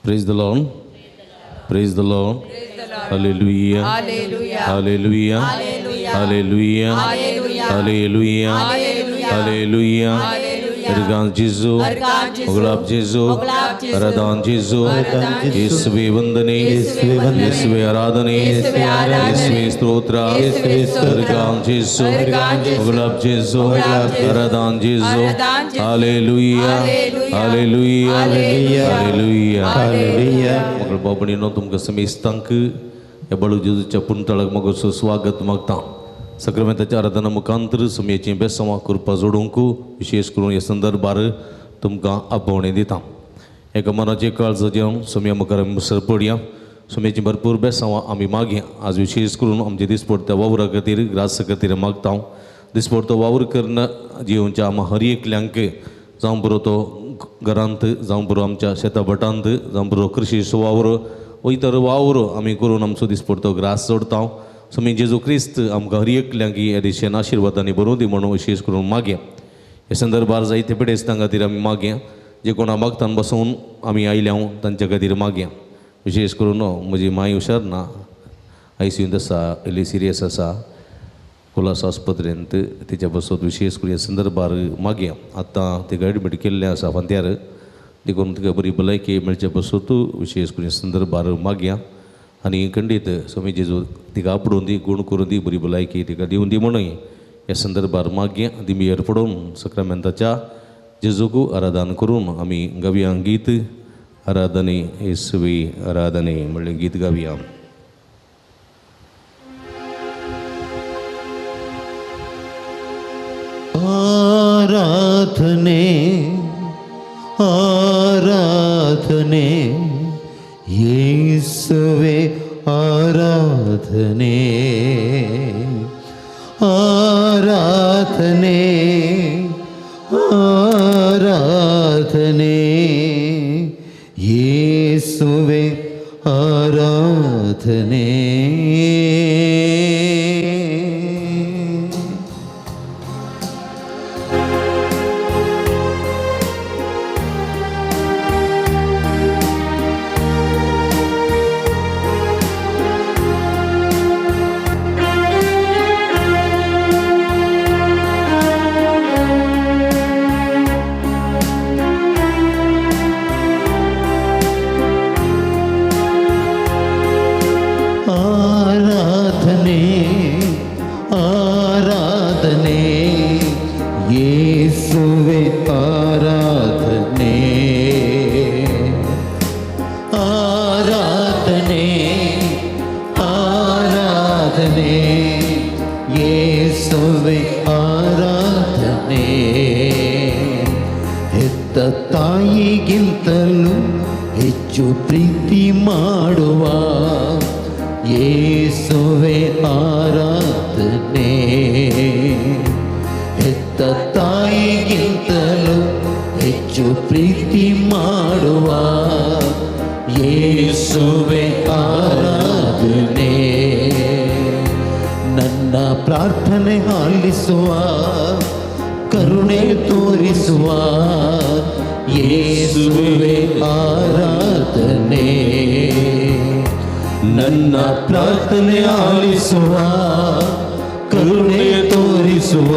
Praise the Lord. Praise the Lord. Hallelujah. Hallelujah. Hallelujah. Hallelujah. Hallelujah. Ergan Jesu, Ogulab Jesu, Aradan Jesu, Yesue Vandane, Yesue Aradhane, Yesue Stotra, Ergan Jesu, Ogulab Jesu, Aradan Jesu, Hallelujah, Hallelujah, Hallelujah, Hallelujah. मगळ बाबणीनो तुमकां समेस्तांक ह्या बाळू जेजूच्या पुंतळाक मगोसो स्वागत मागता. सक्रामेंताच्या आराधना मुखांतर सुमयेचीं बेसमां करपा जोडूंक विशेष करून ह्या संदर्भार तुमकां आपोवणें दिता. एका मनाचें काळज जेवण सुमया मुखार आमी मुसर पडया. सुमयेचीं भरपूर बेसांवां आमी मागया. आज विशेष करून आमचे दिसपडत्या वावरा खातीर ग्रासा खातीर मागता. दिसपडतो वावर करून जिवच्या आमा हर एकल्यांक जावं पुरो तो घरांत, जावं पुरो आमच्या शेता भटांत, जावं पुरो कृशी वावर वो इतर वावर आमी करून आमचो दिसपडतो ग्रास जोडता. स्वामी जेजू क्रिस्त आमकां हर एकल्यांक ह्या दिशेन आशिर्वादांनी बरोवं दी म्हणून विशेष करून मागया. ह्या संदर्भार जायते पिडेस्तां खातीर आमी मागया. जे कोणा मागतान बसोवन आमी आयल्या तांच्या खातीर मागया. विशेष करून म्हजी माय हुशार ना, आयसीयूंत आसा, इल्ली सिरियस आसा, कोलास आस्पत्रेंत. तिच्या बसत विशेष करून ह्या संदर्भार मागया. आतां तिका एडमीट केल्लें आसा फांत्यार, देखून तिका बरी भलायकी मेळचे बसत विशेष करून ह्या संदर्भार मागया. आनी खंडीत स्वामी जेजू तिका आपडून दी, गूण करून दी, बरी भलायकी तिका दिवन दी म्हणून ह्या संदर्भार मागया. दिमीर पडून सक्रामेंताच्या जेजूक आराधन करून आमी गावया गीत आराधने येसुवे आराधने म्हणलें गीत गावया. आराधने आराधने येसुवे आराधने आराधने आराधने येसुवे आराधने. आराधने आराधने येसुवे आराधने आराधने आराधने येसुवे आराधने. ಹೆತ್ತ ತಾಯಿಗಿಂತಲೂ ಹೆಚ್ಚು ಪ್ರೀತಿ ಮಾಡುವ ಯೇಸುವೆ ಆರಾಧನೆ. ಹೆತ್ತ ತಾಯಿಗಿಂತಲೂ ಹೆಚ್ಚು ಪ್ರೀತಿ ಮಾಡುವ ಯೇಸುವೆ ಆರಾಧನೆ. ನನ್ನ ಪ್ರಾರ್ಥನೆ ಆಲಿಸುವ ಕರುಣೆ ತೋರಿಸುವ ಯೇಸುವೆ ಆರಾಧನೆ. ನನ್ನ ಪ್ರಾರ್ಥನೆ ಆಲಿಸುವ ಕರುಣೆ ತೋರಿಸುವ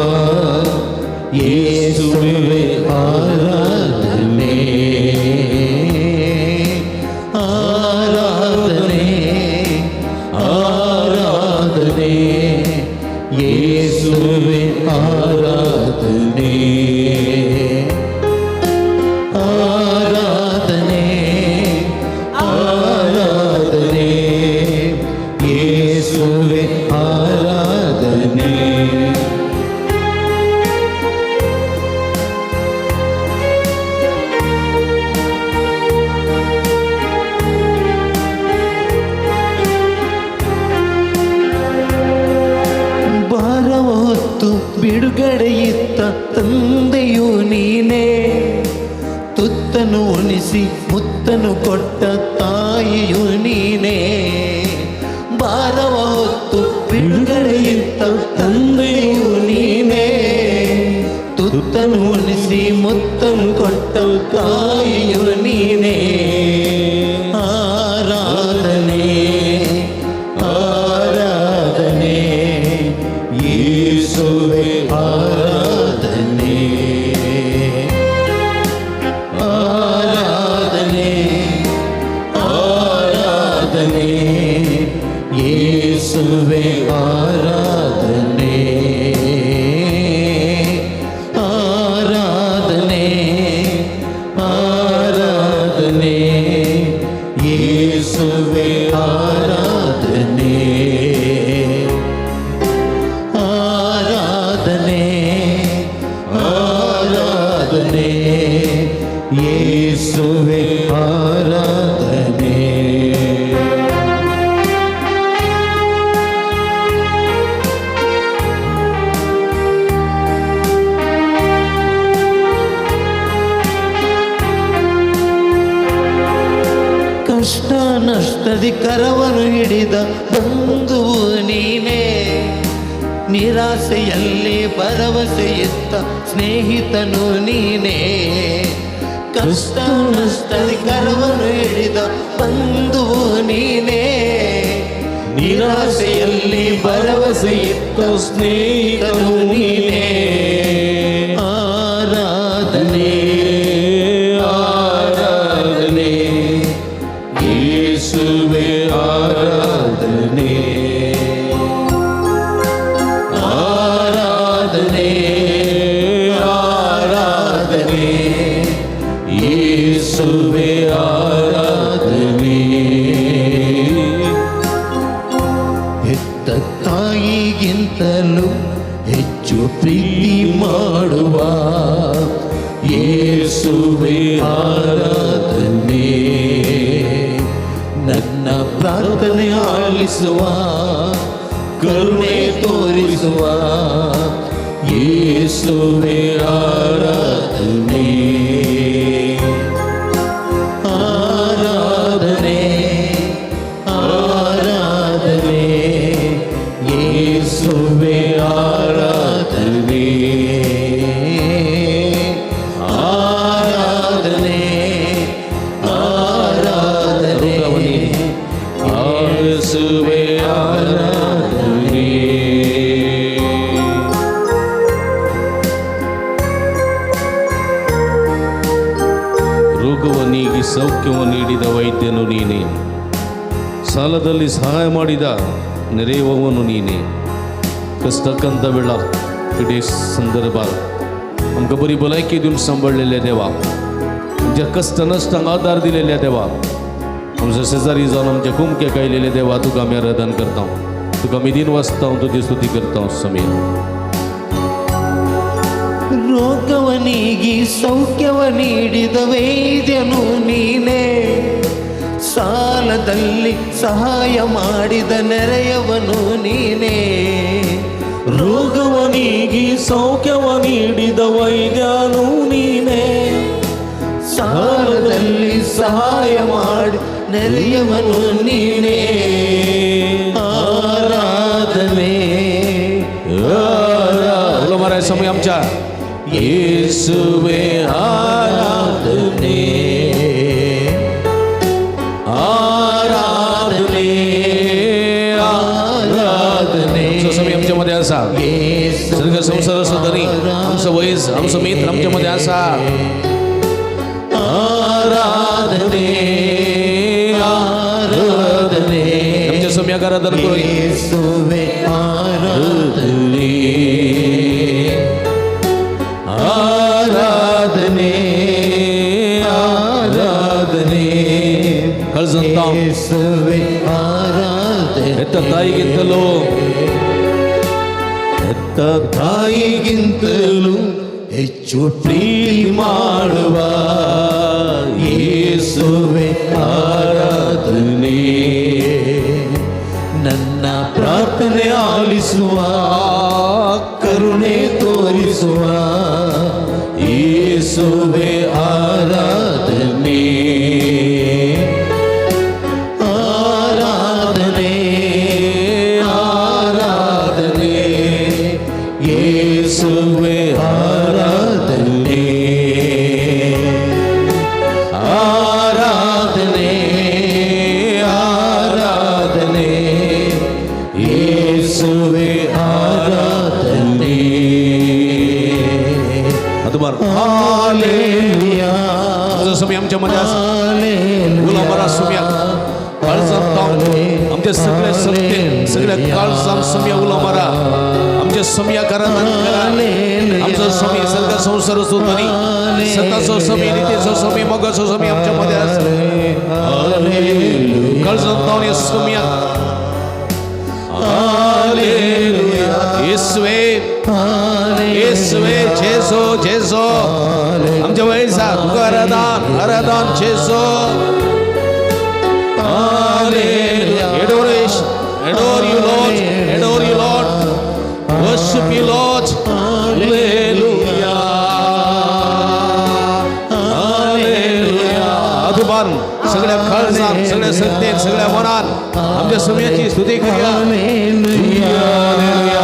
ಯೇಸುವೆ ಆರಾಧನೆ ಆರಾಧನೆ ಆರಾಧನೆ ಯೇಸುವೆ ಆರಾಧನೆ ಆರಾಧನೆ ಆರಾಧನೆ ಯೇಸುವೆ ಆರಾಧನೆ. ಭಾರವ ಹೊತ್ತು ಬಿಡುಗಡೆಯಿತ್ತ ತಂದೆಯು ನೀನೇ, ತುತ್ತನು ಉಣಿಸಿ ಮುತ್ತನು ಕೊಟ್ಟ ತಾಯಿಯು ನೀನೇ. ಭಾರವ ಹೊತ್ತು ಬಿಡುಗಡೆಯಿತ್ತ ತಂದೆಯು ನೀನೇ, ತುತ್ತನು ಉಣಿಸಿ ಮುತ್ತನು ಕೊಟ್ಟ ತಾಯಿಯು ನೀನೇ. ನಷ್ಟದಲ್ಲಿ ಕರವನ್ನು ಹಿಡಿದ ಬಂಧುವು ನೀನೇ. ನಿರಾಸೆಯಲ್ಲಿ ಭರವಸೆ ಇತ್ತ ಸ್ನೇಹಿತನು ನೀನೇ. ಕಷ್ಟ ನಷ್ಟದಲ್ಲಿ ಕರವನ್ನು ಹಿಡಿದ ಬಂಧುವು ನೀನೇ. ನಿರಾಸೆಯಲ್ಲಿ ಭರವಸೆ ಇತ್ತ ಸ್ನೇಹಿತನು ನೀನೇ. ಆರಾಧನೆ, ಆರಾಧನೆ, ಯೇಸುವೆ ಆರಾಧನೆ. ಆರಾಧನೆ, ಆರಾಧನೆ, ಯೇಸುವೆ ಆರಾಧನೆ. ಹೆತ್ತ ತಾಯಿಗಿಂತಲೂ ಹೆಚ್ಚು ಪ್ರೀತಿ ಮಾಡುವ ಯೇಸುವೆ ಆರಾಧನೆ. ನನ್ನ ಪ್ರಾರ್ಥನೆ ಆಲಿಸುವ, ಕರುಣೆ ತೋರಿಸುವ ಯೇಸುವೆ ಆರಾಧನೆ. ಆರಾಧನೆ, ಆರಾಧನೆ, ಯೇಸುವೆ ಆರಾಧನೆ. ಆರಾಧನೆ, ಆರಾಧನೆ, ಯೇಸುವೆ ಆರಾಧನೆ. ರೋಗವ ನೀಗಿ ಸೌಖ್ಯವ ನೀಡಿದ ವೈದ್ಯನು ನೀನೇ. ಸಾಲದಲ್ಲಿ ಸಹಾಯ ಮಾಡಿದ ನೆರೆಯುವವನು ನೀನೇ. कश्टाकंत वेळा पिडे संदर्भात आमकां बरी भलायकी दिवन सांबाळलेल्या देवा, आमच्या कश्ट नश्टांक आदार दिलेल्या देवा, आमच्या शेजारी जावन आमच्या कुमक्याक आयलेल्या देवा, तुका आमी आराधन करता, तुका आमी दिन वाचता, तुजी स्तुती करता समीर. ರೋಗವ ನೀಗಿ ಸೌಖ್ಯವ ನೀಡಿದ ವೈದ್ಯನು ನೀನೇ. ಸಾಲದಲ್ಲಿ ಸಹಾಯ ಮಾಡಿದ ನೆರೆಯವನು ನೀನೇ. ರೋಗವ ನೀಗಿ ಸೌಖ್ಯವ ನೀಡಿದ ವೈದ್ಯನು ನೀನೇ. ಸಾಲದಲ್ಲಿ ಸಹಾಯ ಮಾಡಿ ನೆರೆಯವನು ನೀನೇ. ಆರಾಧನೆ. उलो मारा समय आमच्या येसुवे आराधने, आराधने, आराधने. आमचो समय आमच्यामध्ये असा स्वर्ग संसार असो धनी, आमचो वैज, आमचो मित्र आमच्यामध्ये असा. आराधने, आराधने. आमच्या सम्याक आराधन करूया. ಯೇಸುವೆ ಆರಾಧನೆ. आराधने, ಆರಾಧನೆ. ಕಳ್ಸಂತ ಯೇಸುವೆ ಆರಾಧನೆ. ಹೆತ್ತ ತಾಯಿಗಿಂತಲೂ, ಹೆತ್ತ ತಾಯಿಗಿಂತಲೂ ಹೆಚ್ಚು ಪ್ರೀತಿ ಮಾಡುವ ಯೇಸುವೆ ಆರಾಧನೆ. ನನ್ನ ಪ್ರಾರ್ಥನೆ ಆಲಿಸುವ, ಕರುಣೆ ತೋರಿಸುವ ಯೇಸುವೆ ಆರಾಧನೆ. ಆರಾಧನೆ, ಆರಾಧನೆ, ಯೇಸುವೆ ಆರಾಧನೆ. ಆರಾಧನೆ, ಆರಾಧನೆ, ಯೇಸುವೆ ಆರಾಧನೆ. ಅದು बार. हालेलुया. तुझं समय आमच्यामध्ये असा उलो मारा सुम्या काळजात आमच्या सगळ्या सत्य सगळ्या काळजात सम्या उलो मारा आमच्या सम्या करा. आमचा समय सगळा संसार असो तरी सताचो समय, नीतीचो समय, मोगाचो समय आमच्यामध्ये काळजात सम्या. येसुवे, येसुवे, जेसो, जेसो. आमच्या वयसा तुका आराधन, आराधन जेसो. Adoration, adore you, Lord, adore you, Lord, worship you, Lord. Hallelujah, Hallelujah. अधुबान सगळ्या काळजात, सगळ्या सत्तेत, सगळ्या मनात. आमच्या सोम्याची स्तुती करूया.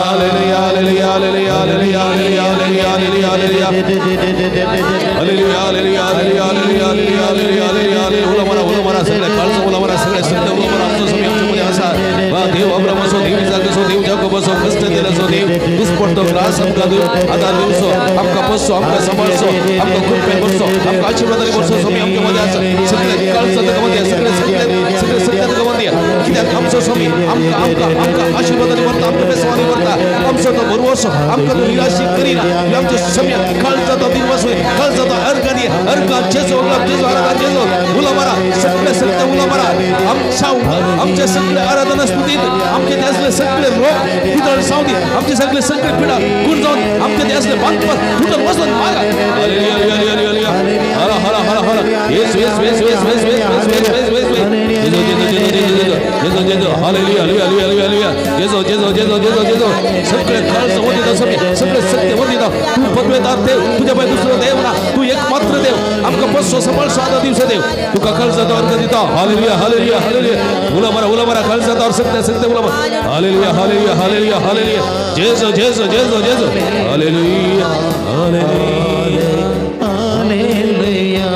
Hallelujah. Hallelujah, hallelujah, hallelujah, hallelujah, hallelujah, hallelujah, hallelujah. Hallelujah, hallelujah, hallelujah, hallelujah, hallelujah, hallelujah, hallelujah, hallelujah. उलो मारा, उलो मारा, सगळे काळजां उलो मारा, सगळे सत्य उलो मारा. आमचो स्वामी आमच्या मध्ये आसा. वा देव अब्राम असो, देव इसाक असो, देव जाकोब असो, कष्ट दिले असो, देव दुस्पट्टो त्रास आमकां दिव, आधार दिवचो, आमकां पोसचो, आमकां सांबाळचो, आमकां कृपेन भरचो, आमकां आशिर्वादांनी भरचो. स्वामी आमच्या मध्ये आसा. सगळे काळजां ताका मध्ये, सगळे सगळे सगळे सत्य ताका मध्ये. कित्याक आमचो स्वामी आमकां आमकां आमकां आशिर्वादांनी भरता, आमकां बेसवांनी भरता. आमचो तो भरवसो आमकां तो निराशी करिना. आमच्या स्वामी काळजाचो दिवस होय, काळजाचो अर्घ दी, अर्घ जेजो, जेजो, आराधना जेजो. उलो मारा, सगळे सत्य उलो मारा. आमच्या आमचे सगळे आराधना स्तुतीत आमचे ते असले सगळे रोग पितळ सावदी, आमचे सगळे सगळे पिडा गुण जाऊन, आमचे ते असले बांधपास तुटत वचून मागा. Hallelujah, hallelujah, hallelujah. हर हर हर हर. येसू, येसू, येसू, येसू, येसू, येसू, येसू, येसू, येसू, येसू. जेजो, जेजो, जेजो, जेजो, जेजो, जेजो, जेजो. Hallelujah, hallelujah, hallelujah, hallelujah. जेजो, जेजो, जेजो, जेजो, जेजो. सगळे काळज वंदिता स्वामी, सगळे सत्य वंदिता. तू पदवेदार देव, तुझ्या पाय दुसरं देव ना, तू एकमात्र देव. आमकां पोसचो, सांबाळचो, आदार दिवचो देव. तुका काळजाचो अर्घ दिता. Hallelujah, hallelujah, hallelujah. उलो मारा, उलो मारा, काळजाचो अर्घ सत्य सत्य उलो मारा. Hallelujah, hallelujah, hallelujah, hallelujah. जेजो, जेजो, जेजो, जेजो. Hallelujah, hallelujah. Hallelujah.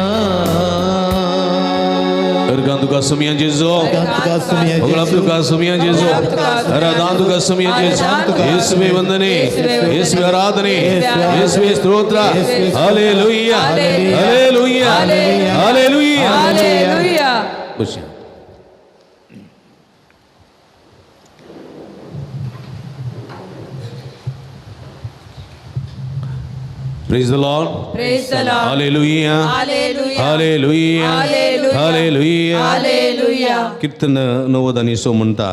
अर्गां तुका सुमया जेजो, होगळां तुका सुमया जेजो, आराधना तुका सुमया जेजो. येसुवे वंदने, येसुवे आराधने, येसुवे स्तोत्र. Hallelujah, hallelujah, hallelujah. हालेलुया. बसया. Praise the Lord. Praise the Lord. Hallelujah. Hallelujah. Hallelujah. Hallelujah. Hallelujah. Hallelujah. कीर्तन 90 आणि 6 म्हणटा,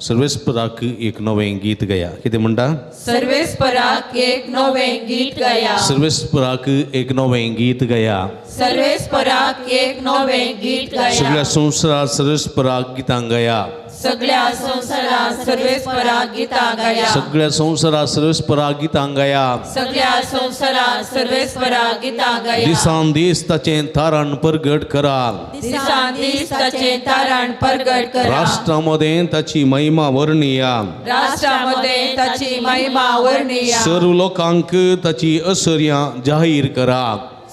सर्वेस्पराक एक नवें गीत गया. कितें म्हणटा? सर्वेस्पराक एक नवें गीत गाया. सर्वेस्पराक एक नवें गीत गया. सर्वेस्पराक एक नवें गीत गाया. सगळ्या संवसारात सर्वेस्पराक गितां गया. सगळ्या संवसारात सर्वेस्पराक गितां गाया. सगळ्या संवसारात सर्वेस्पराक गितां गया. सगळ्या संवसारात सर्वेस्पराक गितां गाया. दिसान दीस ताचें तारण परगट करा. दिसान दीस ताचें तारण परगट करा. राष्ट्रां मदें ताची महिमा वर्णिया. राष्ट्रामध्ये ताची महिमा वर्णिया. सर्व लोकांक ताची असर्यां जाहीर करा.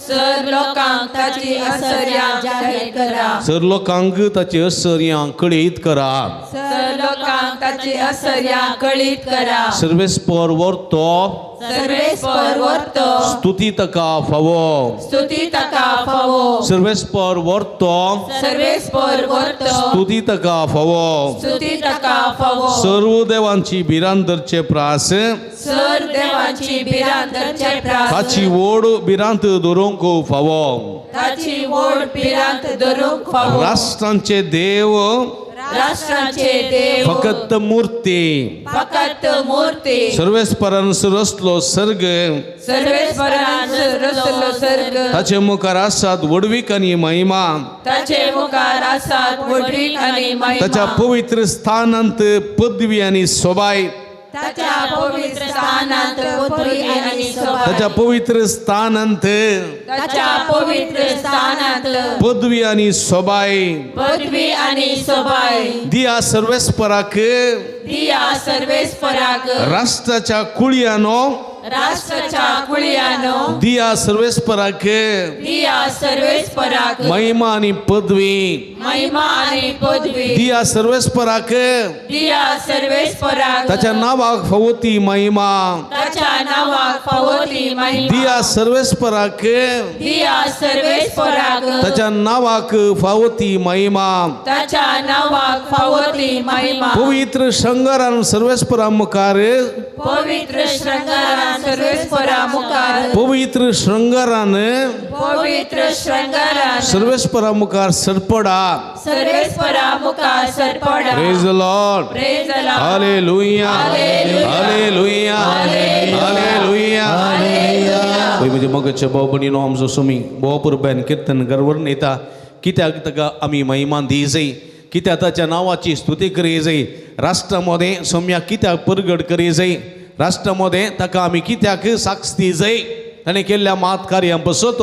सर्व लोकांक ताची आसर्या जाहीर करा. सर्व लोकांक ताची असर्यां कळीत करा. सर्व लोकांक ताची आसर्या कळीत करा. सर्वेस्पर वर्तो. सर्वेस्पर वर्तो. स्तुती ताका फावो. स्तुती ताका फावो. सर्वेस्पर वर्तो. सर्वेस्पर वर्तो. स्तुती ताका फावो. स्तुती ताका फावो. सर्व देवांची भिरांत धरचे प्रास सर्व देवांची भिरांत धरचे प्रास ताची ओड भिरांत धरूंक फावो. ताची ओढ भिरांत धरूंक फावो. राष्ट्रांचे देव राष्ट्रांचे देव फकत मूर्ती. फकत मूर्ती. सर्वेस्परान रचलो सर्ग. सर्वेस्परान रचलो सर्ग. ताचे मुखार आसात व्हडवीक आनी महिमा. ताचे मुखार आसात व्हडवीक आनी ताच्या महिमा. पवित्र स्थानांत पदवी आनी सोबाय. ताच्या पवित्र स्थानांत पदवी आनी सोबाय. ताच्या पवित्र स्थानांत ताच्या पवित्र स्थानांत पदवी आनी सोबाय. पदवी आनी सोबाय. दिया सर्वेस्पराक. दिया सर्वेस्पराक. राष्ट्राच्या कुळयानो. राष्ट्राच्या कुळयानो. दिया सर्वेस्पराक. दिया सर्वेस्पराक. महिमा आनी पदवी. महिमा आनी पदवी. दिया सर्वेस्पराक. दिया सर्वेस्पराक. ताच्या नांवाक फावो ती महिमा. ताच्या नांवाक फावो ती महिमा. दिया सर्वेस्पराक. दिया सर्वेस्पराक. ताच्या नांवाक फावो ती महिमा. ताच्या नांवाक फावो ती महिमा. पवित्र शृंगारान सर्वेस्परा मुखार. पवित्र शृंगारान सर्वेस्परा मुखार. पवित्र शृंगारान पवित्र शृंगारान सर्वेस्परा मुखार सरपडा. सर्वेस्परा मुखार सरपडा. Praise the Lord. Praise the Lord. Hallelujah. Hallelujah. Hallelujah. पळय म्हजे मोगाचे भाव भयणीनो, आमचो स्वामी भोव पुरबेन किर्तन गर्वर येता. कित्याक ताका आमी महिमा दी जाय, कित्याक ताच्या नांवाची स्तुती करी जाय, राष्ट्रा मदें सोम्याक कित्याक परगट करी जाय, राष्ट्रा मदें ताका आमी कित्याक साक्ष दी जाय, ताणें केल्ल्या मात कार्यां पसत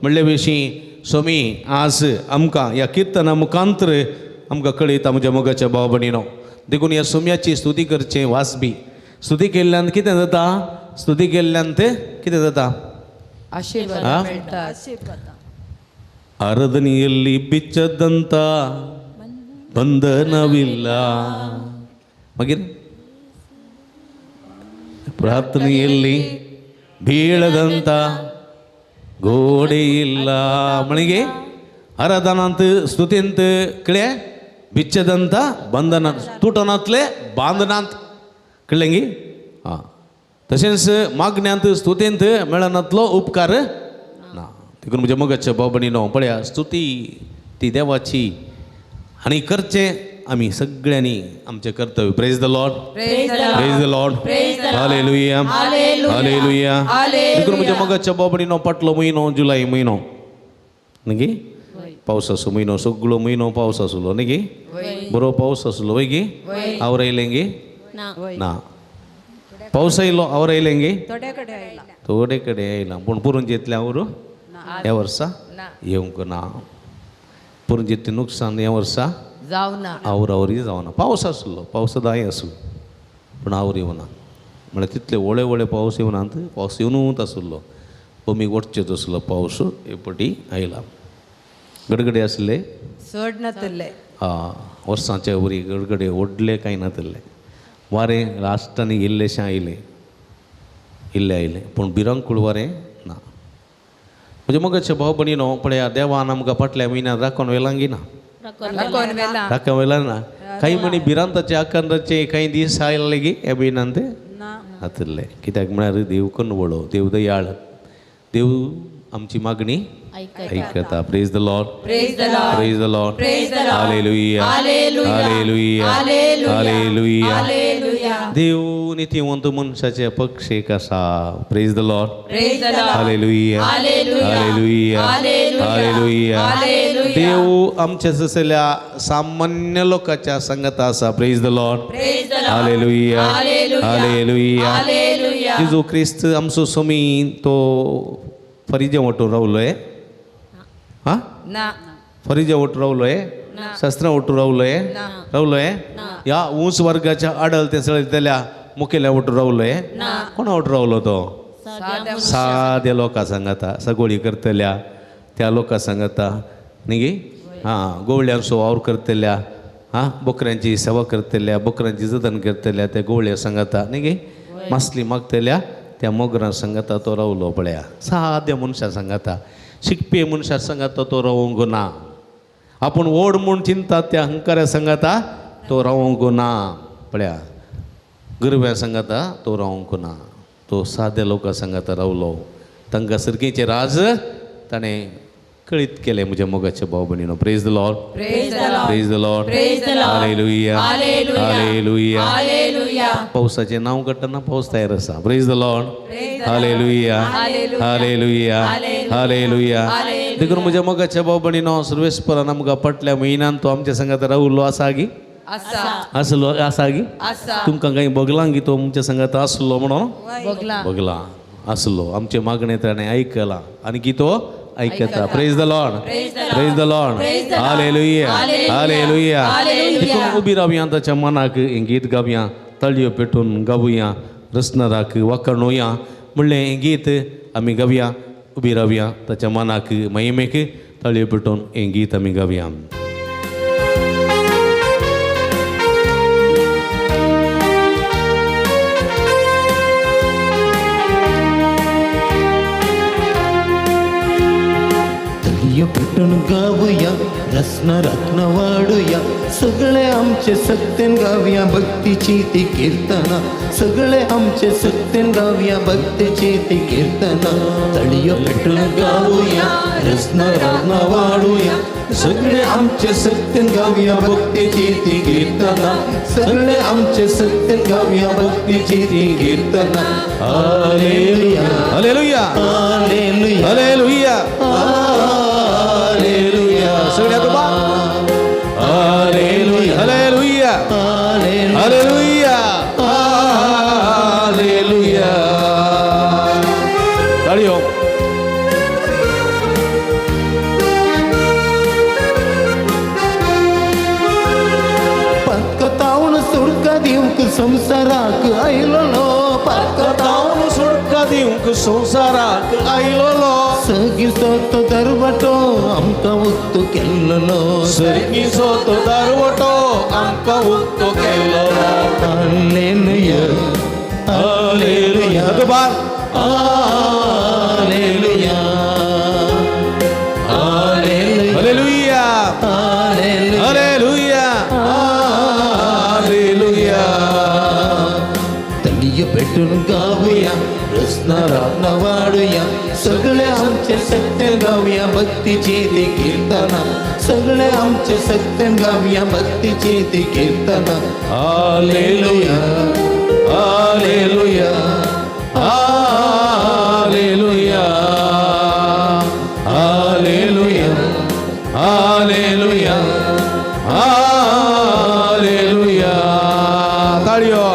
म्हणले विशीं स्वामी आज आमकां ह्या किर्तना मुखांतर आमकां कळयता. म्हज्या मोगाच्या भाव भयणीनो. देखून ह्या सोम्याची स्तुती करचें वासबी. स्तुती केल्ल्यान कितें जाता? स्तुती केल्ल्यान तें कितें जाता? आशीर्वाद मेळटा. ಆರಾಧನೆಯಲ್ಲಿ ಬಿಚ್ಚದಂತ ಬಂಧನವಿಲ್ಲ. ಮಗಿರ್ ಪ್ರಾರ್ಥನೆಯಲ್ಲಿ ಬೀಳದಂತ ಗೋಡೆ ಇಲ್ಲ. ಮಣಿಗೆ ಆರಾಧನಂತ ಸ್ತುತಿಂತ ಕಳೆ ಬಿಚ್ಚದಂತ ಬಂಧನ तुटनांतले बांदनांत कळ्ळें. हां, तशेंच मागण्यांत स्तुतींत मेळनातलो उपकार ना. देखून म्हज्या मोगाच्या भाव भयणीनो पळया, स्तुती ती देवाची आनी करचें आमी सगळ्यांनी आमचें कर्तव्य. Praise the Lord, praise the Lord, hallelujah, hallelujah. देखून म्हज्या मोगाच्या भाव भयणीनो फाटलो म्हयनो जुलय म्हयनो न्ही, पावसाचो म्हयनो, सगळो म्हयनो पावस आसलो न्ही, बरो पावस आसलो वय गी. आवर आयलें गी ना? पावस आयलो, आवर आयलें गी? थोडे कडेन आयला, पूण पुरंजेंतलें आवर ह्या वर्सा येवंक ना. पुरंजेंतलें नुकसान ह्या वर्सा जावना, आवर आवरी जावना. पावस आसलो, पावस दाय आसूं, पूण आवर येवना. म्हळ्यार तितले व्हडले व्हडले पावस येवना, पावस येवनूच आसलो, कमी वटचेच आसलो पावस हे पटी आयला. गडगडे आसले चड नातले, वर्सांचे वरी गडगडे व्हडले कांय नातले. वारें लास्टांनी इल्लेशें आयलें, इल्लें आयलें, पूण भिरांकूळ वारें ना. म्हज्या मोगाचे भाव भयणीनो पळया, देवान आमकां फाटल्या म्हयन्यान राखून व्हेलांगी ना? राखून व्हेला ना? कांय म्हणी भिरांताचे आकांताचे कांय दीस आयले गी ह्या म्हयन्यान ते नातले. कित्याक म्हळ्यार देव कनवळो, देव दयाळ, देव आमची मागणी ऐकता. Praise the Lord, praise the Lord, hallelujah, hallelujah, hallelujah. देव नीतिवंत मनशाचे पक्षेक आसा. Praise the Lord, hallelujah, hallelujah, hallelujah. देव आमच्या जसल्या सामान्य लोकांच्या संगत आसा. Praise the Lord, hallelujah, hallelujah. जेजू क्रिस्त आमचो स्वामी तो फरिजे वटून रावलोय, हां फरिजे वटून रावलोय, शास्त्रां वटून रावलोय, रावलोय ह्या ऊंच वर्गाच्या आडल ते चलयतल्या मुखेल्या वटून रावलोय. कोणा वटून रावलो तो? साद्या लोकां सांगता, सगोळी करतल्या त्या लोकां सांगता न्ही गी. हां, गोवळ्यांचो वावर करतल्या, हां, बोकऱ्यांची सेवा करतल्या, बोकऱ्यांची जतन करतल्या त्या गोवळ्या सांगता न्ही गी, मासली मागतल्या त्या मोगरां सांगता तो रावलो. पळया, साद्या मनशां सांगता, शिकपी मनशां सांगता तो रावंक ना. आपूण व्हड म्हूण चिंता त्या अहंकारा सांगता तो रावंक ना. पळया, गरब्या सांगता तो रावंक ना, तो साद्या लोकां सांगता रावलो. तांकां सर्गीचें राज ताणें कळीत केलें. म्हज्या मोगाच्या भाव भयणीनो, praise the Lord, praise the Lord, hallelujah, hallelujah. पावसाचें नांव काडटना पावस तयार आसा. Praise the Lord, hallelujah, hallelujah, hallelujah. देखून म्हज्या मोगाच्या भाव भयणीनो, सर्वेस्परान आमकां फाटल्या म्हयन्यान तो आमच्या संगात रावलो आसा गी? आसलो आसा गी? तुमकां कांय बगलां गी तो आमच्या संगात आसलो म्हणून? बगलां आसलो. आमचें मागणें ताणें आयकलां आनी की तो ऐकता. Praise the Lord, praise the Lord, hallelujah, hallelujah. देखून उबी रावया ताच्या मनाक हें गीत गावया, ताळयो पेटून गावया, रसनराक वाखणोया म्हणलें हें गीत आमी गावया. उबी रावया ताच्या मनाक महिमेक ताळयो पेटून हें गीत आमी गावया. पेटून गावया, रत्न रत्न वाडूया, सगळे आमचे सत्तेन गावया भक्तीची ती कीर्तना, सगळे आमचे सत्तेन गावया भक्तीची ती कीर्तना. तळयो पेटून गावया, रत्न रत्न वाडूया, सगळे आमचे सत्तेन गावया भक्तीची ती कीर्तना, सगळे आमचे सत्तेन गावया भक्तीची ती कीर्तना. Hallelujah, hallelujah, hallelujah, hallelujah, hallelujah. सगळ्या तुबा hallelujah, hallelujah, hallelujah, hallelujah. ताळयो. पत्कतावून सोड संवसाराक आयलोलो, पातकां तावन सुटका दिवंक संवसाराक आयलोलो. सगळीचो तो दरवटो आमकां उक्तो केल्लो. सर्गीचो तो दारवटो आमकां उक्तो केल्लो. Hallelujah, hallelujah. दुबार. Hallelujah, hallelujah. Hallelujah. Hallelujah. Hallelujah. तळय पेटून गावया, रसना रातना वाडूया, सगळे आमचे सत्य गावया भक्तीची ती कीर्तना. सगळे आमचे सत्य गावया भक्तीची ती कीर्तना. Hallelujah. Hallelujah. Hallelujah. Hallelujah. Hallelujah. Hallelujah. ताळयो.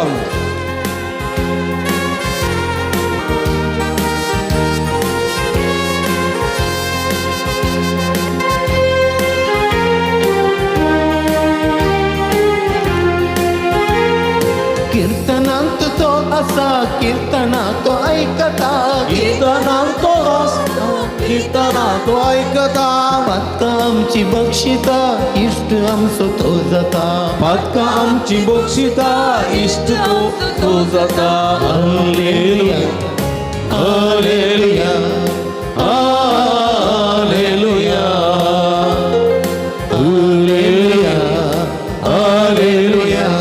कीर्तनांत तो आसा, कीर्तना तो ऐकता. कीर्तनान तो आसता, कीर्तना तो ऐकता. पातकां आमची बक्षिता, इश्ट आमचो तो जाता. पातकां आमची बक्षिता, इश्ट तो तो जाता. Hallelujah, hallelujah. Hallelujah. Hallelujah, hallelujah.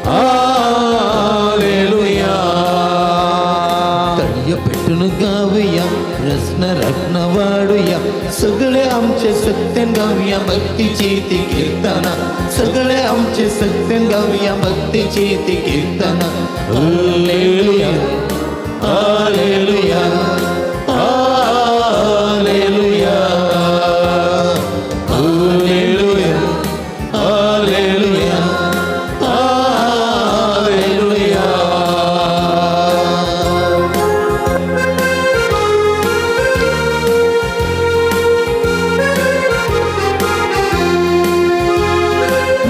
Hallelujah. तळय पेटून गावया, रत्न रत्न वाडूया, सगळे आमचे सत्य गावया भक्तीची ती कीर्तना. सगळे आमचे सत्य गावया भक्तीची ती कीर्तना. Hallelujah. Hallelujah, hallelujah. Hallelujah. Hallelujah. Hallelujah.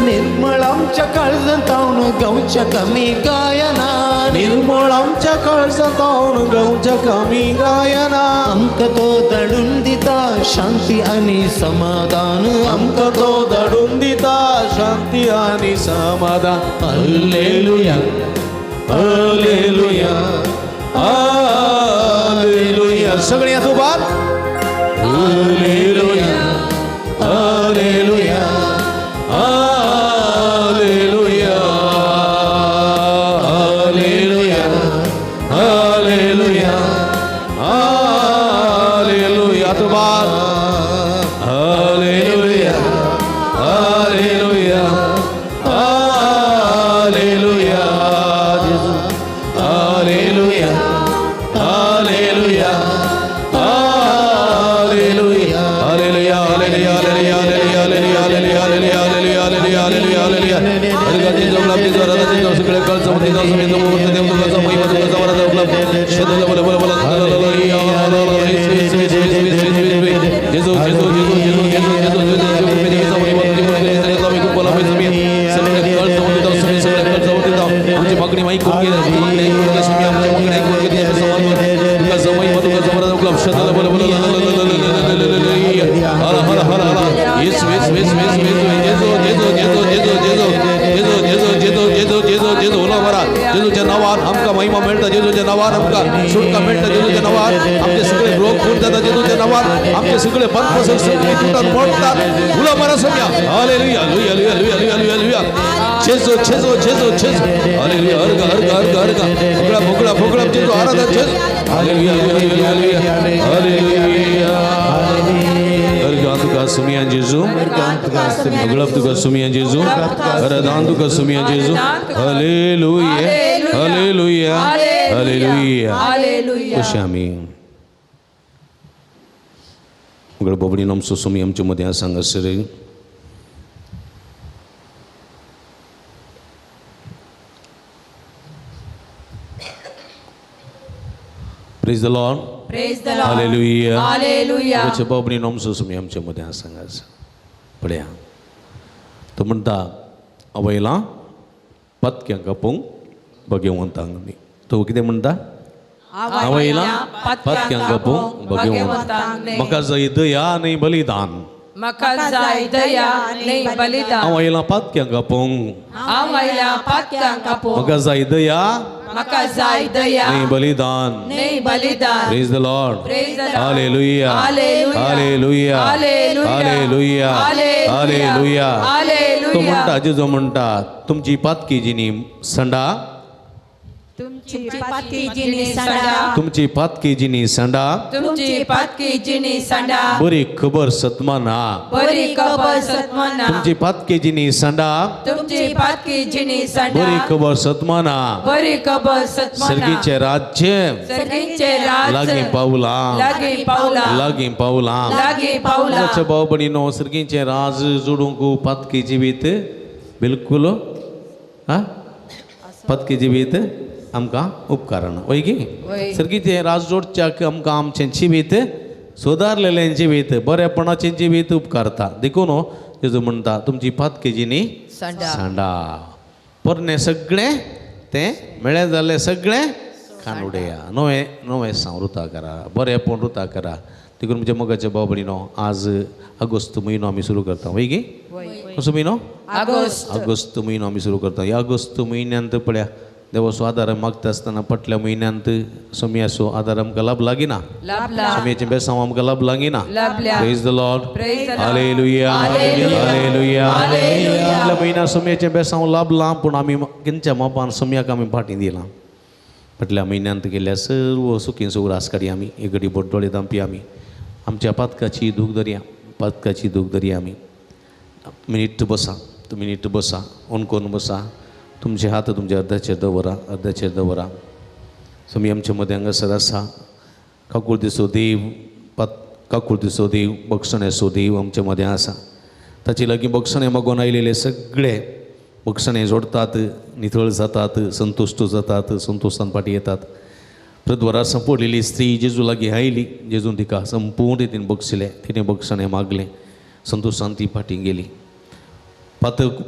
निर्मळ आमच्या काळजांत गावच्या कमी गायना. निर्मळ आमच्या काळजांत गावच्या कमी गायना. आमकां तो धाडून दिता शांती आनी समाधान. आमकां तो धाडून दिता शांती आनी समाधान. Hallelujah, hallelujah. Hallelujah. सगळी उबार. Hallelujah, hallelujah. Hallelujah. Hallelujah. Hallelujah. Hallelujah. तुबार. Hallelujah. Hallelujah. Hallelujah. Hallelujah. Hallelujah. Hallelujah. Hallelujah. Hallelujah. Hallelujah. Hallelujah. Hallelujah. Hallelujah. Hallelujah. Hallelujah. Hallelujah. सगळे कळचं जेजू जेजू जेजू जेजू जेजू जेजू जेजू. आमची मागणी माईक आमची मागणी हर हर हर हर येसू येसू येसू येसू येसू जेजू जेजू जेजू जेजू जेजू जेजू जेजू जेजू जेजू जेजू उलो बरा. जेजूच्या नावान आमकां महिमा मेळटा. जेजूच्या नावान आमकां सुटका मेळटा. जेजूच्या नावान आमचे सगळे रोग दूर जाता. जेजूच्या नावान आमचे सगळे बंद सगळे तुटतात मोडतात. उलो बरा सम्या. हालेलुया लुया लुया लुया लुया लुया लुया. जेजू जेजू जेजू जेजू. हालेलुया. हर्ग हर्ग हर्ग हर्ग. फुगडा फुगडा फुगडा जेजू आराधना जेजू. Hallelujah hallelujah hallelujah. अर्गान तुका सुमिया जेजू. अगलब तुका सुमिया जेजू. अरदान तुका सुमिया जेजू. Hallelujah hallelujah hallelujah. खुश आमी उगड बोबडी आमचो सुमी आमचे मदें आसा हांगासर. Praise the Lord. Praise the Lord. Hallelujah. Hallelujah. देवाच्या बाबरीन आमचो सुमी आमचे मदें आसा हांगासर. पळया तो म्हणटा, आवयला पातक्यांक आपोवंक भगवंतांक न्ही. तो कितें म्हणटा? हांव येयलां पातक्यांक आपोवंक भगवंतांक. म्हाका जाय दया न्ही बलिदान. म्हाका जाय दया न्ही बलिदान. हांव आयलां पातक्यांक आपोवंक. हांव आयलां पातक्यांक आपोवंक. म्हाका जाय दया. म्हाका जाय दया न्ही बलिदान. न्ही बलिदान. Praise the Lord. Praise the Lord. Hallelujah. Hallelujah. Hallelujah. Hallelujah. Hallelujah. Hallelujah. तो म्हणटा, जेजू म्हणटा, तुमची पातकी जिनी संडा, तुमची पातकी जिणी सांडा, तुमची पातकी जिनी संडा, तुमची पातकी जिणी सांडा, बरी खबर सतमाना, बरी खबर सतमाना, तुमची पातकी जिनी संडा, तुमची पातकी जिणी सांडा, बरी खबर सतमाना, बरी खबर सतमाना, सर्गीचें राज्य सर्गीचें राज्य लागीं पावलां, लागीं पावलां, लागीं पावलां, लागीं पावलां. मोगाच्या भाव भयणीनो, सर्गीचें राज जोडूंक पातकी जिवीत बिलकुल हा पातकी जिवीत आमकां उपकारना. वय की सर्गीचें राज जोडच्याक आमकां आमचें जिवीत सुदारलेलें जिवीत बरेपणाचें जिवीत उपकारता. देखून जेजू म्हणटा, तुमची पातकी जिणी सांडा, पोरणें सगळें तें मेळ्ळें जाल्लें सगळें खाण उडया, नवें नवें साव रुता करा, बरेंपण रुता करा. देखून म्हज्या मोगाच्या भाव भयणीनो, आज ऑगस्ट म्हयनो आमी सुरू करता. वय की कसो म्हयनो? ऑगस्ट. ऑगस्ट म्हयनो आमी सुरू करता. ह्या ऑगस्ट म्हयन्यांत पळया देवाचो आदार मागता आसतना फाटल्या म्हयन्यांत सोमयाचो आदार आमकां लाभ लागीना, सोमयाचें बेसांव आमकां लाभ लागीना. Praise the Lord. Hallelujah. Hallelujah. फाटल्या म्हयन्या सोमयाचें बेसांव लाभलां, पूण आमी किंच्या मापान सोमयाक आमी फाटीं दिलां. फाटल्या म्हयन्यांत गेल्ल्या सर्व सुखी उगडास काडया आमी, एक घडी बोट दोळे धांपी आमी, आमच्या पातकाची दूख धरया, पातकाची दूख धरया आमी. मिनीट बसा, तुमी नीट बसा, ओनकोन बसा, तुमचे हात तुमच्या अर्ध्याचेर दवरा, अर्ध्याचेर दवरा. सोमी आमच्या मदें हांगासर आसा काकुळतीचो देव, काकुळतीचो देव, बक्षण्याचो देव आमच्या मदें आसा. ताचे लागीं बक्षणें मागून आयलेले सगळे बक्षणें जोडतात, नितळ जातात, संतुश्ट जातात, संतोशान फाटीं येतात. प्रद्वारार सांपडलेली स्त्री जेजू लागीं आयली, जेजून तिका संपूर्ण रितीन बक्षिलें, तिणें बक्षणें मागलें, संतोशान ती फाटीं गेली. पातक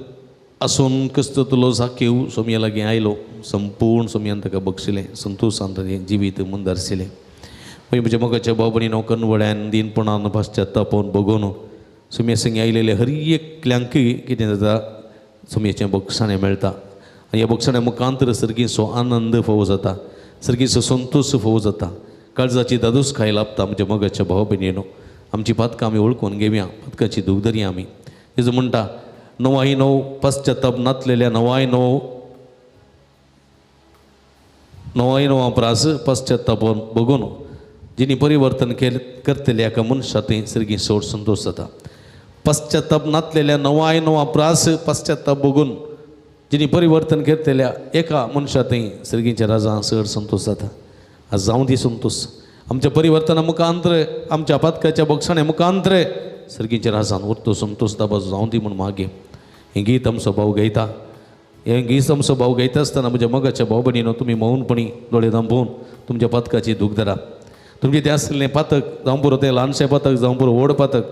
आसून क्रिस्तुलो जाकेव सोमया लागीं आयलो, संपूर्ण सोमयान ताका बक्षिलें, संतोशान ताचें जिवीत मुंदारशिलें. मागीर म्हज्या मोगाच्या भाव भयणीनो, कनवळ्यान दीनपणान पश्चातापोवन बगोवन सोमया संगी आयलेले हर एकल्यांकय कितें जाता, सोमयाचें बक्षाणें मेळटा. आनी ह्या बक्षाण्या मुखांतर सर्गीचो आनंद फोव जाता, सर्गीचो संतोश फोव जाता, काळजाची दादोसकाय लाभता. म्हज्या मोगाच्या भाव भयणीनो, आमची पातकां आमी वळखून घेवया, पातकाची दूख धरया आमी. जेजू म्हणटा, नवाय नव पश्चाताप नातलेल्या नवाय नव नवाय नवा प्रास पश्चाताप बगून जिनी परिवर्तन केले करतले एका मनशा थंय सर्गी सोड संतोश जाता. पश्चाताप नातलेल्या नवाय नवा प्रास पश्चाताप बगून जिनी परिवर्तन करतल्या एका मनशा थंय सर्गीच्या राजा चड संतोश जाता. आज जावं दी संतोश आमच्या परिवर्तना मुखांतर, आमच्या पातकाच्या बक्षाणे मुखांतर सर्गीच्या राजान उरतो संतोश दाबाजो जावं दी म्हूण मागे. हें गीत आमचो भाव गायता, हें गीत आमचो भाव गायता आसतना म्हज्या मोगाच्या भाव भयणीनो, तुमी मौनपणी दोळे धांपोवन तुमच्या पातकाची दूख धरा. तुमचें तें आसलें पातक जावं पुरो, तें ल्हानशें पातक जावं पुरो, व्हड पातक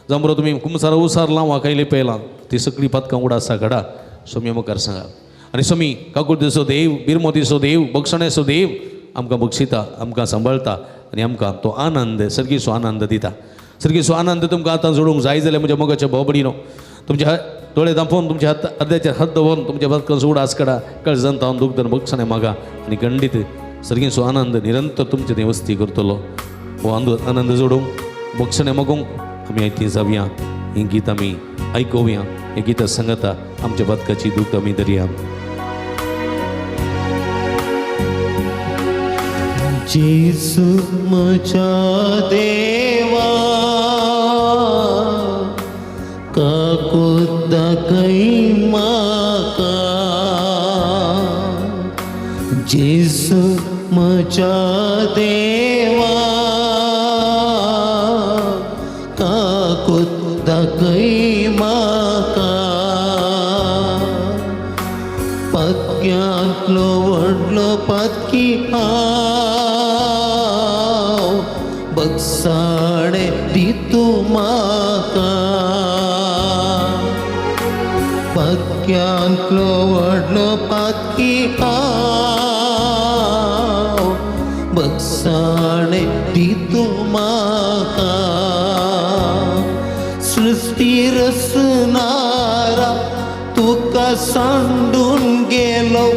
जावं पुरो, तुमी कुमसार उसार लावा कांय पेलां, ती सगळीं पातकां उडासा घडा सोमया मुखार सांगा. आनी सोमी काकुळतीचो देव, बिरमोतीचो देव, बक्षण्याचो देव आमकां बक्षिता, आमकां सांबाळटा आनी आमकां तो आनंद, सर्गीचो आनंद दिता. सर्गीचो आनंद तुमकां आतां जोडूंक जाय जाल्यार म्हज्या मोगाच्या भाव भयणीनो, तुमच्या दोळे धांपोवन तुमच्या हात अर्द्याचेर हात दवरून तुमच्या पातकांचो उडास काडा, काळजान तावन दुखदन बक्षणें मागा आनी गंडीत सर्गीचो आनंद निरंतर तुमचे थंय वस्ती करतलो. हो आनंद जोडूंक बक्षणें मागूंक आमी आयती जावया. हीं गीत आमी आयकोवया, हें गीतां सांगता आमच्या पातकाची दूख आमी धरया. जेजू म्हज्या देवा, काकूत दाखय म्हाका, जेजू म्हज्या देवा, काकूत दाखय म्हाका, पक्यांतलो व्हडलो पातकी हांव, बगसाणे दी तूं म्हाका. पातक्यांतलो व्हडलो पातकी हांव बगसाणे दी तूं म्हाका सृश्टी रचणारा तुका सांडून गेलो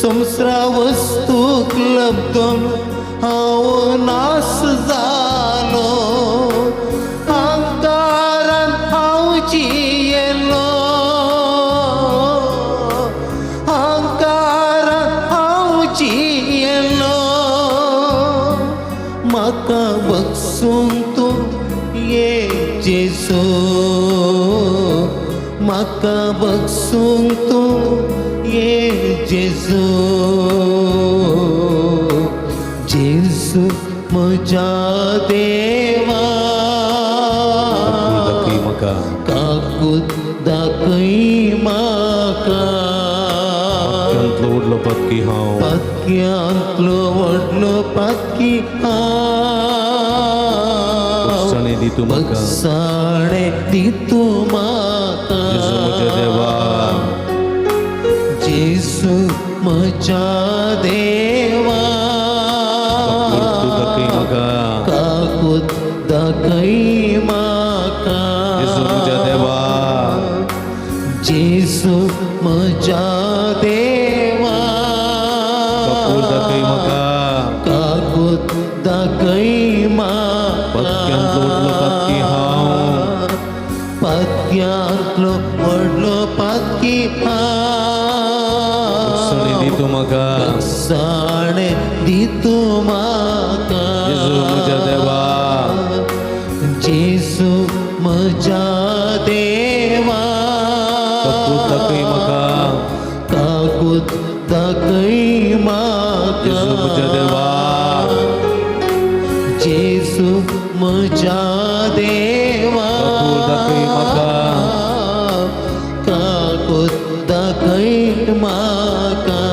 संवसारा वस्तूक लब्दून हांव नास जालो अहंकारान हांव जियेलो अहंकारान हांव जियेलो म्हाका बगसून तूं ये जेजू म्हाका बगसून तूं ये जेजू जेजू म्हज्या देवा दाखय म्हाका काकूत दाखय म्हाका पातक्यांतलो व्हडलो पातकी हांव पातक्यांतलो व्हडलो पातकी हांव बगसाणे दी तूं म्हाका बगसाणे दी तूं म्हाका जेजू म्हज्या देवा जेजू म्हज्या देवा काकूत दाखय म्हाका काकूत दाखय म्हाका जेजू म्हज्या देवा जेजू म्हज्या देवा काकूत दाखय म्हाका काकूत दाखय म्हाका पातक्यांतलो व्हडलो पातकी हांव पातक्यांतलो व्हडलो पातकी बगसाणे दी हांव तूं म्हाका साणे दी तूं म्हाका जेजू म्हज्या देवा जेजू म्हज्या देवा काकूत दाखय म्हाका काकूत दाखय म्हाका जेजू म्हज्या देवा जेजू म्हज्या देवा काकूत दाखय म्हाका काकूत दाखय म्हाका